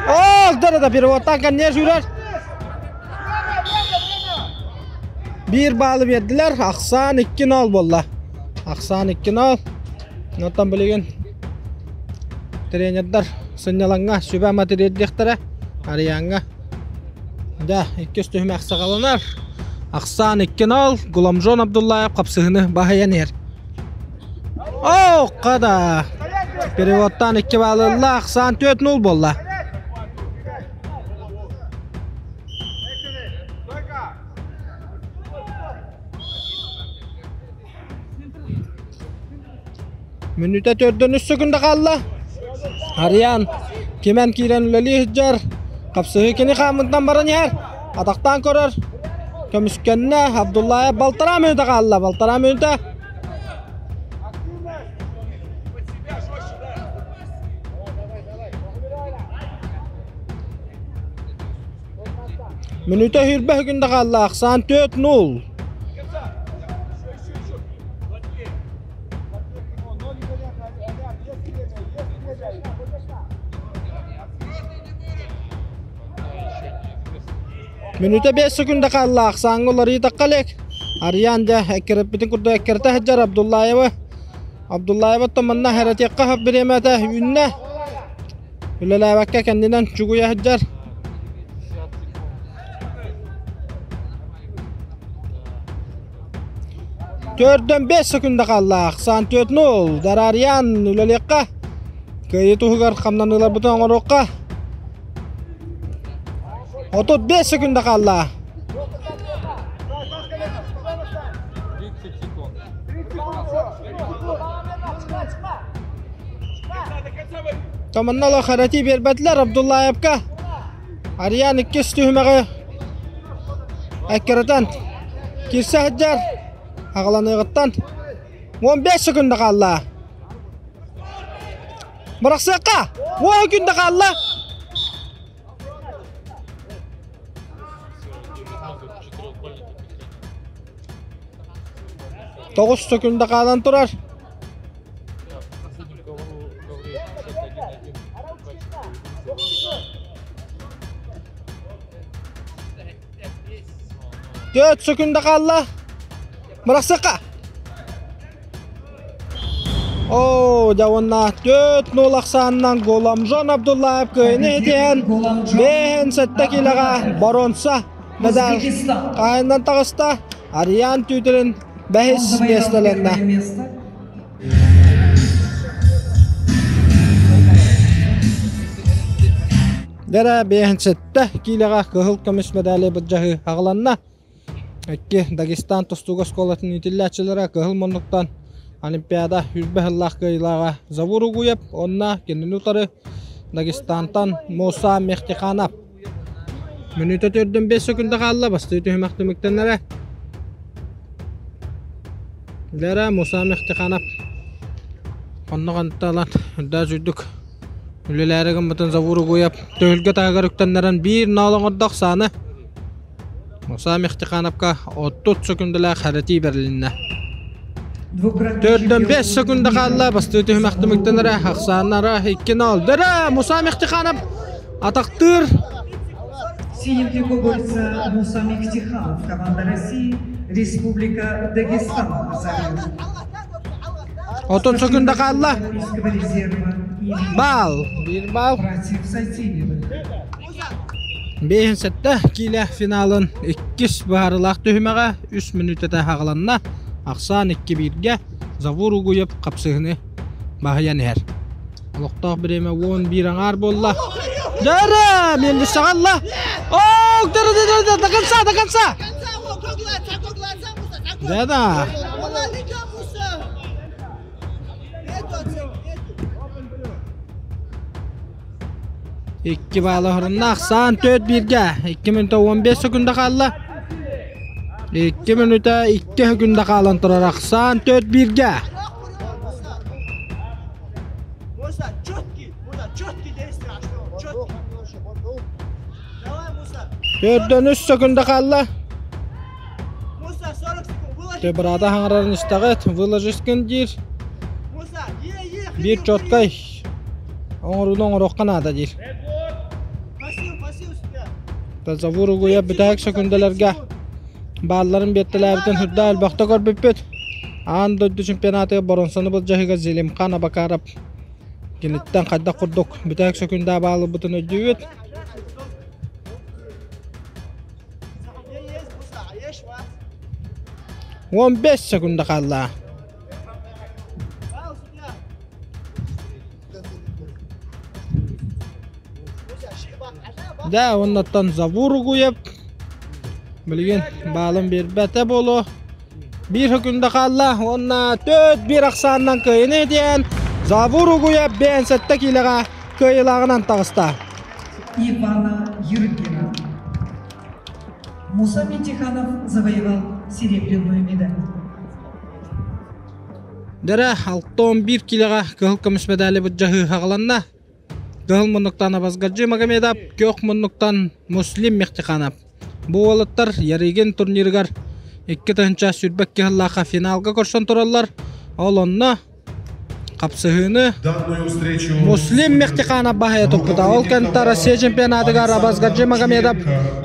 Ол дара да переводтан кэнниэ сүүрэр. Биир баалы биэрдилэр. Ахсаан 2-0 буолла. Ахсаан 2-0. Оттон билигин тренердар сынньалаҥҥа сүбэ-ама тириэрдиэхтэрэ. Арыйааҥҥа. Да, иккис түһүмэх саҕаланар. Ахсаан 2-0. Гуламжон Абдуллаев хапсыһыны баһыйан иһэр. Оо, хада! Переводтан икки баалы ылла. Ахсаан 4-0 буолла. Мүнүүтэ төрдөн үс секунда хаалла. Арыйаан кимэн киирэн үлэлии сылдьар. Хапсыһыы кини хааммытынан баран иһэр. Атахтаан көрөр. Көмүскэннэ Абдуллаев балтараа мүнүүтэ хаалла. Балтараа мүнүүтэ. Мүнүүтэ сүүрбэ секунда хаалла. Ахсаан 4-0. Мүнүүтэ 5 секунда хаалла. Ахсааҥҥа уларыйыы тахха илик. Арыйаан дьэ эккирэппитин курдук эккирэтэ сылдьар Абдуллаевы. Абдуллаева манна хэрэтиэххэ сөп бириэмэтэ үүннэ. Үлэлээбэккэ кэннинэн чугуйа сылдьар. Төрдөн 5 секунда хаалла. Ахсаан 4-0. Дарарьян үлэлиэххэ. Кыайыы туһугар хамнаныыларбытын оҥоруохха. 35 секунда хаалла. Томаннала харати биэрбэтилэр Абдуллаевка. Арыйаан иккис түһүмэҕи эккирэтэн киирсэ сылдьар. Аҕаланыаҕыттан 15 секунда хаалла. Бырахсыахха! 10 күндэ хаалла! Тоҕус секунда хаалан турар. Төрт секунда хаалла. Бырахсыахха. Оо, дьэ уонна 4-0 ахсаанынан Гуламжон Абдуллаев кыайыны итиэн 5-7 килоҕа боруонса. Медаль хаһайынынан таҕыста. Ариан Тютрин бэһис миэстэлэннэ. Дэрэ 57 киилэҕэ кыһыл көмүс медали былдьаһыы аҕаланна. Икки Дагестан тустууга оскуолатын иитиллээччилэрэ кыһыл муннуктан Олимпиада үрбэ сыллаах кыайыылааҕа Завур Угуев уонна кинини утары Дагестантан Муса Мехтиханов. Мүнүүтэ төрдүн 5 секунда хаалла, бастыы түһүмэх түмүктэннэрэ. Лера Муса Мехтиханов онно ханталан үрдээ сүйдүк үлэлээри гыммытын Завур Угуев төһүлгэ таһыгар үктэннэрэн биир ноол оҥордох сааны Муса Мехтихановка 30 секундалаах хэрэтии бэрилиннэ. Төрдөн 5 секунда хаалла, бастыы түһүмэх түмүктэнэрэ, ахсааннара 2-0. Дөрө! Муса Мехтиханов атахтыыр. Синим трико борется Муса Мехтиханов, команда России, Республика Дагестан. 30 секунда хаалла. Бал! Бір бал. Биэһин сэттэ киилэ финалын иккис быһаарыылаах түһүмэҕэ үс мүнүүтэтэ аҕаланна. Ахсаан икки бииргэ Завур Угуев хапсыһыны баһыйан иһэр. Олохтоох бириэмэ уон биир аҥаар буолла. Дөрө! Миэллиссэҕэ ылла! Оо, дөрө, дөрө, дөрө, до конца, до конца! Да-да. Икки баалы оһорунна ахсаан төрт бииргэ. 2 мүнүүтэ 15 секунда хаалла. 2 мүнүүтэ 2 секунда хаалан турар ахсаан төрт бииргэ. Төрдөн үс секунда хаалла. Брата хаҥарарын истэҕит, выложишкин диир. Биир четкай оҥорууну оҥоруохха наада диир. Тазавур угуйа бүтэһик сөкүндэлэргэ баалларын биэртэлээбитин үрдэ элбэхтэ көрбүппүт. Аан дойду чемпионатыгар боронсаны былдьаһыыга Зелимхан Абакаров киниттэн хайдах курдук бүтэһик сөкүндэ баалырбытын өйдүүбүт. 15 секунда хаалла. Да, оннуттан Завур Угуев билигин баалын биэрбэтэ буолуо. Биир хөкүндэ хаалла уонна төрт биир ахсаанынан кыайыны диэн Завур Угуев 57 киилэҕэ кыайыылааҕынан таҕыста. Ивана Юргина. Муса Митиханов завоевал серебряную медаль. Дэрэ 61 килоҕа кыһыл көмүс медали былдьаһыы хаҕаланна. Кыһыл муннуктан Абазгаджи Магомедов, күөх муннуктан Муслим Мехтиханов. Бу уолаттар Ярыгин турнирыгар 2022 сыллаахха финалга көрсөн тураллар. Ол онно Хапсыһыыны Муслим Мехтиханов баһыйа туппута. Ол кэнтэ Россия чемпионатыгар Абазгаджи Магомедов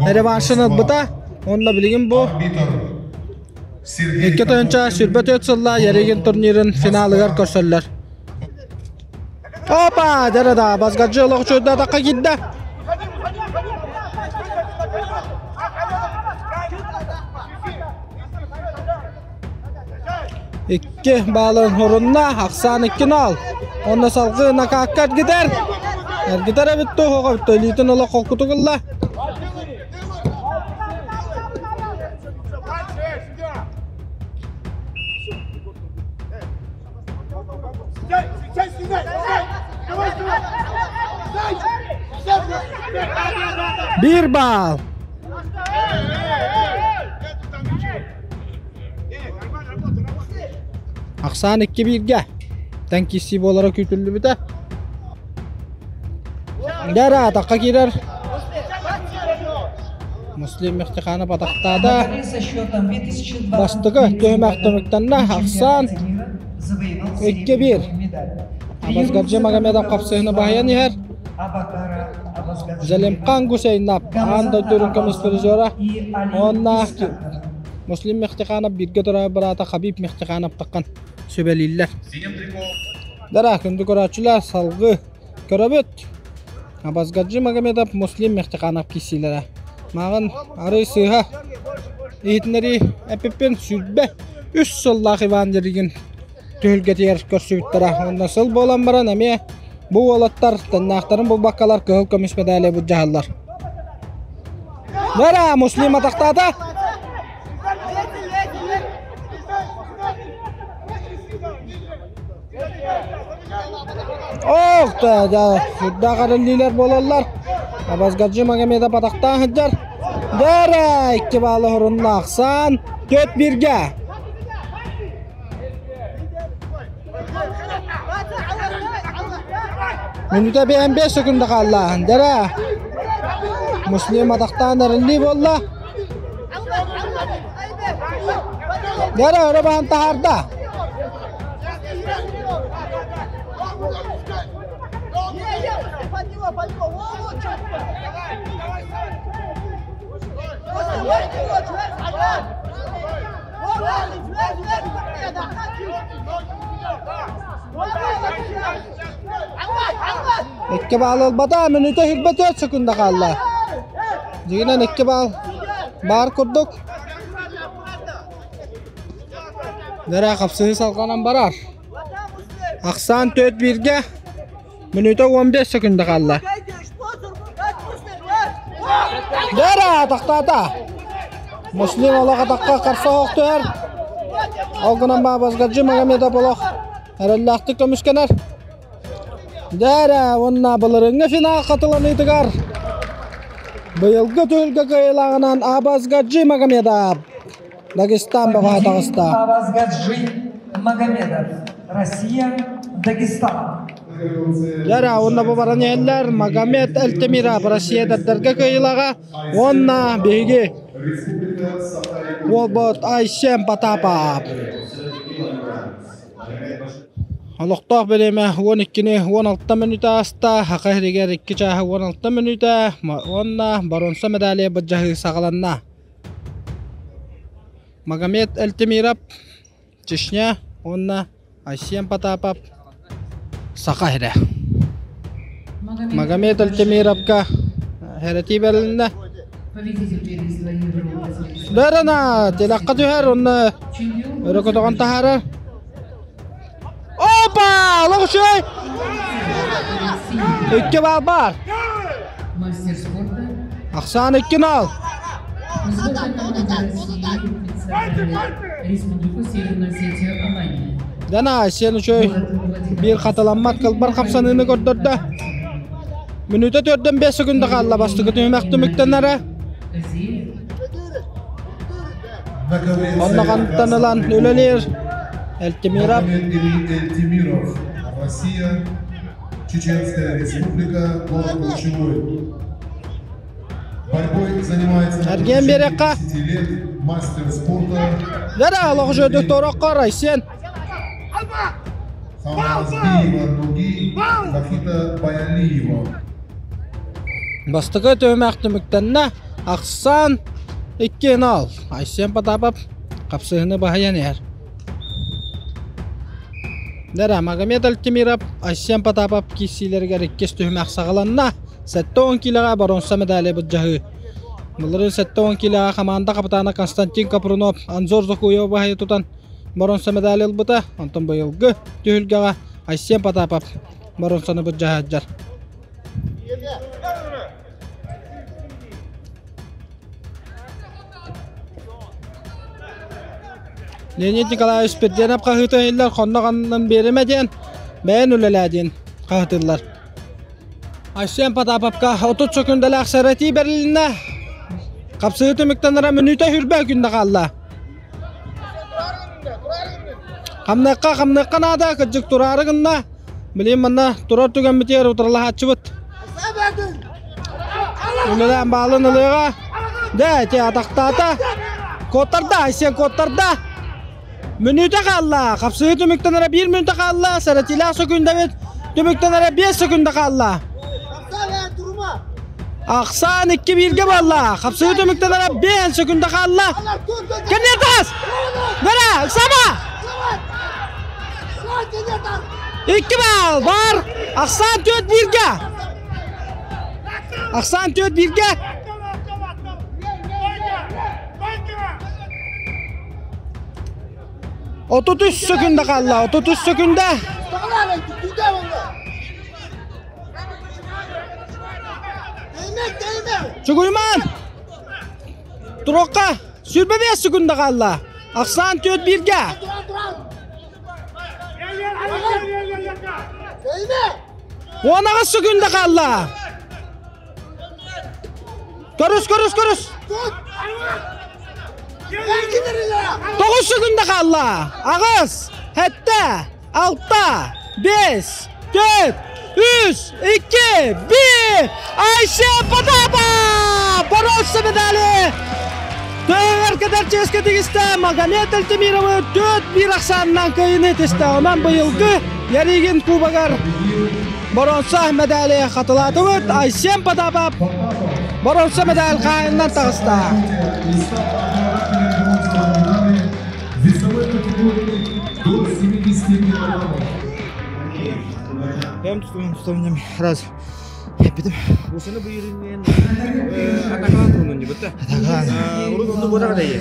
реваншын ылбыта. Онно билигин бу 2024 сылла Ярыгин турнирын финалыгар көрсөллөр. Опа! Дэрэ Абазгаджи олох чуйда атаққа киирдэ. Икки баалын хорунна, ахсаан 2-0. Онно салгыы накаакка эргитэр. Эргитэр эбит дуу, оҕо эбит дуу, илиитин олох холкутук ылла. Биир баал. Ахсаан икки бииргэ. Тэн киирсии буолара күүтүллүбүтэ. Дьэ атахха киирэр. Муслим Мехтиханов атахтаата. Бастакы түһүмэх түмүктэннэ. Ахсаан 2-1. Абазгаджи Магомедов хапсыһыны баһыйан иһэр. Зелимхан Гусейнап аан дойду үрүҥ көмүс призера уонна Муслим Мехтиханов бииргэ төрөөбүт быраата Хабиб Мехтиханов таххан сүбэлииллэр. Дара күндү көрөөччүлэр салгыы көрөбүт. Абазгаджи Магомедов Муслим Мехтиханов киирсиилэрэ. Мааҕын арый сыыһа иһитиннэрии эппиппин 23 сыллаах Иван Ярыгин түһүлгэтигэр көрсүбүттэрэ. Уонна сыл буолан баран эмиэ бу уолаттар тэннээхтэрин булбаккалар кыһыл көмүс медали былдьаһаллар. Бара, Муслим атахтаата. Ох, да, да, сүрдээх эрэллиилэр буолаллар. Абазгаджи Магомедов атахтаан сылдьар. Дэрэ, икки баалы хорунна ахсаан, төрт бииргэ. Мүнүүтэ биэн 5 секунда хаалла. Дэрэ, Муслим атахтаан эрэллии буолла. Дэрэ, өрө баһан таһаарда. Икки баал ылбата, мүнүүтэ 24 секунда хаалла. Дьиҥинэн икки баал баар курдук. Нэрэ хапсыһыы салҕанан барар. Ахсаан төрт бииргэ мүнүүтэ 15 секунда хаалла. Дэрэ атахтаата. Муслим олох атахха харса оһохтуһар. Ол гынан Баабасгаджи Магомедов олох эрэллээхтик көмүскэнэр. Дээрэ уонна былырыыҥҥы финал хатыланыытыгар быйылгы түһүлгэ кыайыылааҕынан Абазгаджи Магомедов Дагестан бөҕөһө таҕыста. Абазгаджи Магомедов, Россия, Дагестан. Дээрэ уонна бу баран иһэллэр Магомед Эльтемиров Россия эдэрдэргэ кыайыылааҕа уонна биһиги уолбут Айсен Потапов. Олохтоох бириэмэ 12-ни 16 мүнүүтэ ааста, Саха сиригэр икки чааһы 16 мүнүүтэ уонна боруонса медалия былдьаһыы саҕаланна. Магомед Эльтемиров, Чечня уонна Айсен Потапов, Саха сирэ. Магомед Эльтемировка хэрэтии бэрилиннэ. Бэрана тилэххэ түһэр уонна өрө көтөҕөн таһаарар. Опа! Олох үчүгэй! Икки баал баар. Ахсаан икки нал. Дана сен үчүгэй биир хатыламмат кылбар хамсаныыны көрдөрдө. Мүнүүтэ төрдөн 5 секунда хаалла бастакы түһүмэх түмүктэнэрэ. Онно хантан ылан үлэлиир Эльтемиров. Эльтемиров, Россия, Чеченская Республика, город Лучевой. Борьбой занимается на Эргиэн биэрэххэ. 10 лет, мастер спорта. Дара олох үчүгэйдик туорахха Райсен. Хамазбиева Нуги, Бахита Баялиева. Бастакы түһүмэх түмүктэннэ. Ахсаан 2-0. Айсен Потапов хапсыһыны баһыйан иһэр. Дара Магомед Альтимиров, Айсен Потапов киирсиилэригэр иккис түһүмэх саҕаланна. 70 килоҕа боруонса медали былдьаһыы. Былырыын 70 килоҕа хамаанда капитана Константин Капрунов Анзор Зокуев баһыйа тутан боруонса медали ылбыта. Онтон быйылгы түһүлгэҕэ Айсен Потапов боруонсаны былдьаһа сылдьар. Леонид Николаевич Спирденов хаһыыта иһиллэр хонно ханнан биэримэ диэн бэйэн үлэлээ диэн хаһытыллар. Айсен Потаповка 30 секундалаах сэрэтии бэрилиннэ. Хапсыһыы түмүктэнэрэ мүнүүтэ хүрбэ күндэ хаалла. Хамныахха, хамныахха наада, кырдьык тураары гынна. Билигин манна турар түгэммитигэр утарылаһааччыбыт. Үлэлээн баалын ылыаҕа. Дэ, ити атахтаата. Куоттарда, Айсен куоттарда. Мүнүүтэ хаалла. Хапсыһыы түмүктэнэрэ биир мүнүүтэ хаалла. Сэрэтиилээх сөкүүндэбит түмүктэнэрэ биэс сөкүүндэ хаалла. Ахсаан икки бииргэ буолла. Хапсыһыы түмүктэнэрэ биэс сөкүүндэ хаалла. Кэнниэтас! Бара, ыксаба! Икки баал бар. Ахсаан төрт бииргэ. Ахсаан төрт бииргэ. 33 секунда қалла, 33 секунда. Чугуйман! Турокка сүрбе 5 секунда қалла. Ақсан төт бирге. Онаға секунда қалла. Көріс, көріс, көріс. 9 секунда қалла. Ағыз, хәтта, 6, 5, 4, 3, 2, 1. Айша Потапа! Бронза медали! Төгөр кадар ческе тигисте Магомед Альтемировы 4-1 ақсанынан кыйыны тесте. Онан быйылгы Яригин кубагар бронза медали хатылатыбыт. Айсен Потапов бронза медаль кайыннан тагыста. Весовой категории до 70 килограммов. Бэм тутум раз. Эпидем. Усыны бүйірінен атакалан турунун дебетте. Атакалан. Урун онду бодага дайы.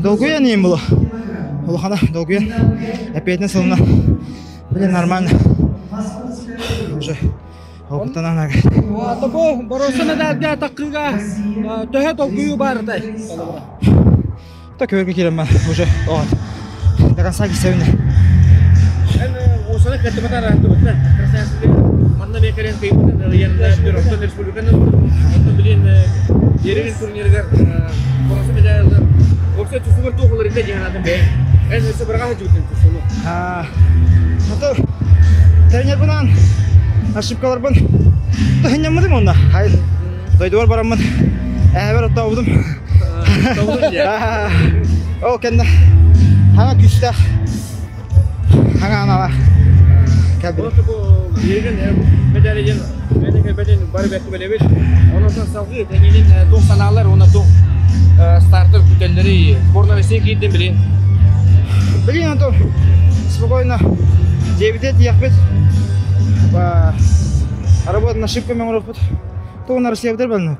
Долгуя не было. Улахана долгуя. Опять на солна. Блин, нормально. Уже опытана нага. Тобо бронза медальга такыга төһө толкую бардай. Так көргө келем уже. Вот. До конца кисебине. Усыны каттыбатар дебетте. Манна мекерен кыйбытын yerinde bir Оттон республиканы оттон билин Еревин турниргер бронза медальдар. Опса тусугар тугулар инде жыганатын бе. Эн өсө бирга жутун тусуну. А. Ото тренер бунан ошибкалар бун. Тохнямадым онда. Хай. Дойдуар барамын. Әбер оттаудым. Ол кенде. Хана күстә. Хана ана. Кәбир. Ерген медалеген менеке беден бары бәкки белебит. Онон салгы теңилин 90-алар, она тоқ стартер күтеллери сборная России кийден билин. Билин ато спокойно. Девять яхбет. Ба работа на ошибками урупут. То на Россия бдер белин.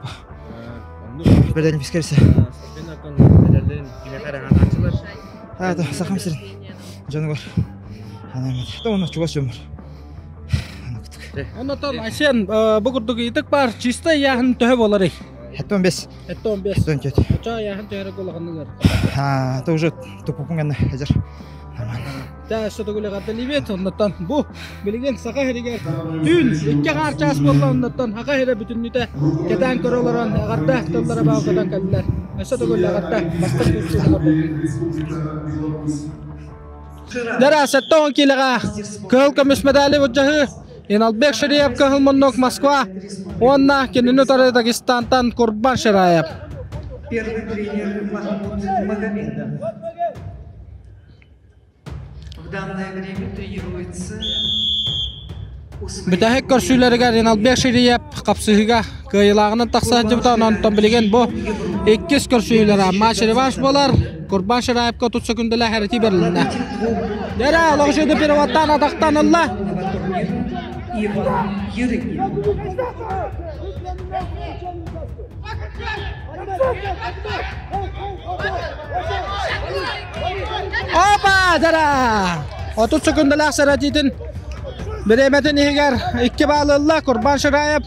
Берден пискерсе. А, это сахам сирин. Жаныгар. Анамет. То на чугас жомор. Онотон Айсен бу курдук итик бар чисто яхын төһө болары. Хеттон бес. Хеттон бес. Хеттон чет. Ча яхын төһөрө голаханныгар. А, то уже тупупун хазыр. Нормально. Та что-то гуле ливет оннотон бу билген сака херигер түн икки гар час болла оннотон хака хере бүтүннүтэ кетен көрөлөрөн агарда толлара баакадан каллар. Что-то гуле гарда бастыр Дара сеттон килега кыл көмүс медали буджахы Иналбек Шариев кыл моннок Москва. Онна кинини тары Дагестантан Курбан Шараев. Первый тренер Махмуд Магомедов. В данное время тренируется Бүтәһек көрсүләргә Иналбек Шариев капсыһыга кыйлагынан такса жыбыта онтон билген бу иккис көрсүләр матч реванш болар. Курбан Шараевка 30 секундала хәрәти берилде. Дәрә логшыды переваттан атактан алла. Иван Ерыгин. Опа, дәрә! 30 секундала сәрәтитин Биреметін егер 2 балылла Курбан Шараев.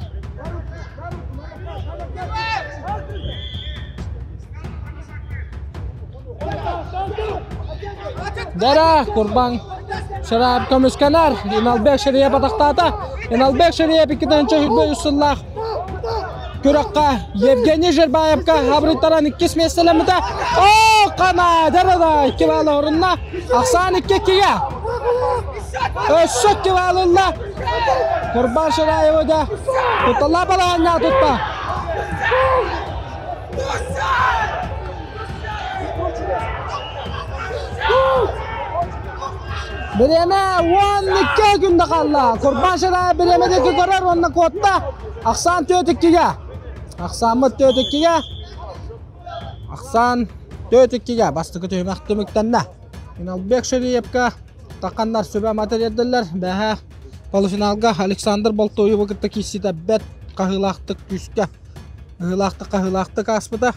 Дәрә, Курбан Шараев көміскенер. Иналбек Шариев атақтады. Иналбек Шариев 2-ден хүрбе усыллах. Күрәккә Евгений Жербаевка абрыттаран 2 меселемде. О, кана, дәрә 2 балы орынна. Ақсан 2-2-ге. Өссөк балылла. Курбан Шараева да. Туталла баланна тутта. Биреме 12 күндә калла. Курбан Шараев биремедеки көрөр, онна котта. Ақсан 4-2-ге. Ақсамы 4-2-ге. Ақсан 4-2-ге. Бастыкы түймәк түмүктәннә. Иналбек Шариевка тақаннар сүбә материалдылар. Бәһә полуфиналга Александр Болтоева кытта кисиде бәт кахылактык күскә. Ыхылактык кахылактык аспыта.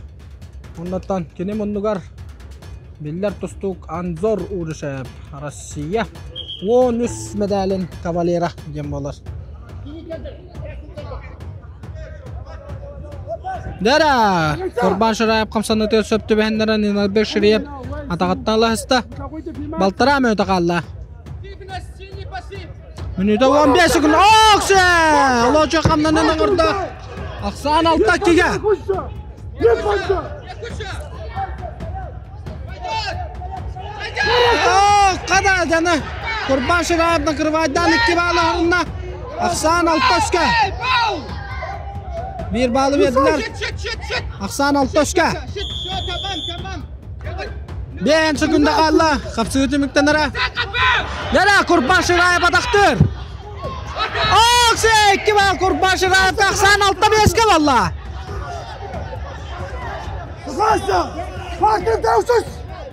Оннан кене моннугар Биллэр тустуук Анзор Урышев Россия 13 медалин кавалера диэн буолар. Дара! Курбан Шираев хамсанытыгар сөп түбэһиннэрэн Иналбек Шириев атаҕыттан алаһыста. Балтараа мүнүүтэ хаалла. Мүнүүтэ 15 секунд. Оксе! Олочу хамнанан оҥордо. Ахсаан алта кигэ. Қада жаны Курбан Шираев накрывайдан икки баалы арынна. Ахсаан алта өскө. Биир баалы бердилер. Ахсаан алта өскө. Бэйэн секунда хаалла. Хапсыы түмүктэнэрэ. Яра Курбан Шираев атахтыр. Оксе икки баал Курбан Шираев ахсаан алта беске балла.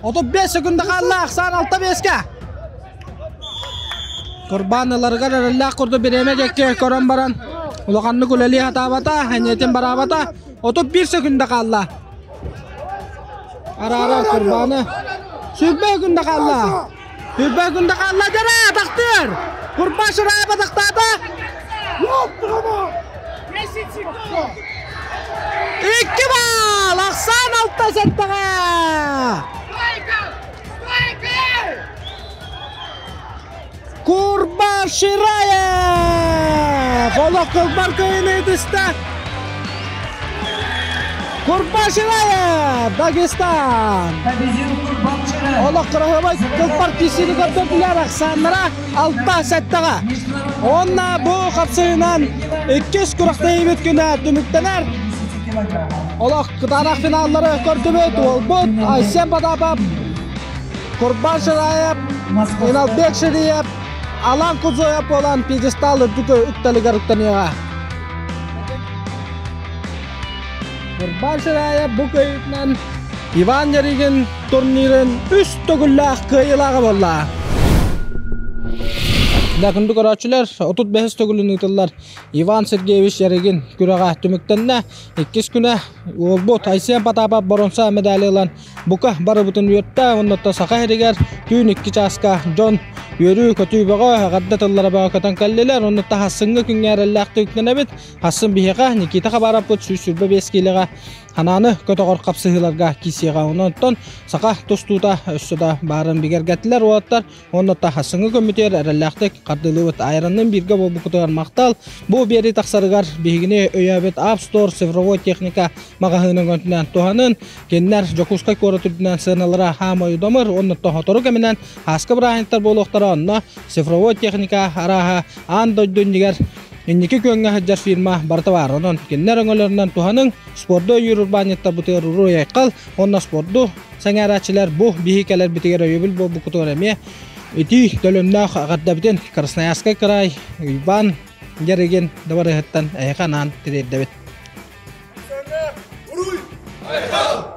35 секунда хаалла ахсаан алта беске. Курбан ыларыгар эрэллээх курдук бириэмэ диэки көрөн баран улаханнык үлэлии сатаабата, энньэтин бараабата. 31 секунда хаалла. Араара Курбаны сүрбэ күндэ хаалла. Сүрбэ күндэ хаалла дьара атахтыыр. Курбан Шираев атахтаата. Икки баал! Ахсаан алта сэттэҕэ! Курбан Шираев! Олох кылбар кыйыны түстэ. Курбан Шираев! Дагестан! Олох кыраһыбай кылбар киисини көрдөрдүлэр ахсааннара алта сэттэҕэ. Уонна бу хапсыһыынан иккис күрэхтэһиибит күнэ түмүктэнэр. Олох кытаанах финаллары көрдүбүт. Уолбут Айсен Потапов Курбан Шираев, Иналбек Шириев, Алан Кузоев буолан пьедестал үрдүкү үктэлигэр үктэниэҕэ. Курбан Шираев бу кыайыытынан Иван Ярыгин турнирын үс төгүллээх кыайыылааҕа буолла. Дакынды көрөөччүлэр 35 төгүлүн ыытыллар Иван Сергеевич Ярыгин күрэҕэ түмүктэннэ. Иккис күнэ уолбут Айсен Потапов боронса медали ылан Бука барыбытын үөртэ, оннуттан Саха сиригэр түүн икки чааска дьон үөрүү-көтүү бөҕө, эҕэрдэ тыллара бөҕө көтөн кэллилэр. Оннуттан хассыҥҥы күҥҥэ эрэллээхтик үктэнэбит. Хассын биһиэхэ Никита Хабаровпыт 125 киилэҕэ ханааны көтөҕөр хапсыһыыларга киисиэҕэ. Онон саха тустуута өссө да баарын бигэргэттилэр уолаттар. Онно таһасыҥы көмүтүөр эрэллээхтик хардыылыыбыт. Айраннын бииргэ буолбуккутугар махтал. Бу биэрии тахсарыгар биһигини өйөөбүт App Store цифровой техника маҕаһыынын өҥөтүнэн туһанын. Кинилэр Дьокуускай куорат үрдүнэн сыаналара хаамай удамыр, онно сотору кэминэн ааска бырааһынньыктар буолуохтара. Онно цифровой техника арааһа аан дойду иннигэр инники күөҥҥэ сылдьар фирма барыта баар. Онон кинилэр өҥөлөрүнэн туһаныҥ, спорду өйүүр урбаанньыттарбытыгар уруй-айхал уонна спорду Сэҥээрээччилэр бу биһи кэлэрбитигэр өйөбүл буолбуккутугар эмиэ итии төлөннөөх эҕэрдэбитин Красноярскай кыраай Уйбаан Дьэригин дыбарыһыттан эһиэхэ анаан тириэрдэбит. Уруй! Айхал!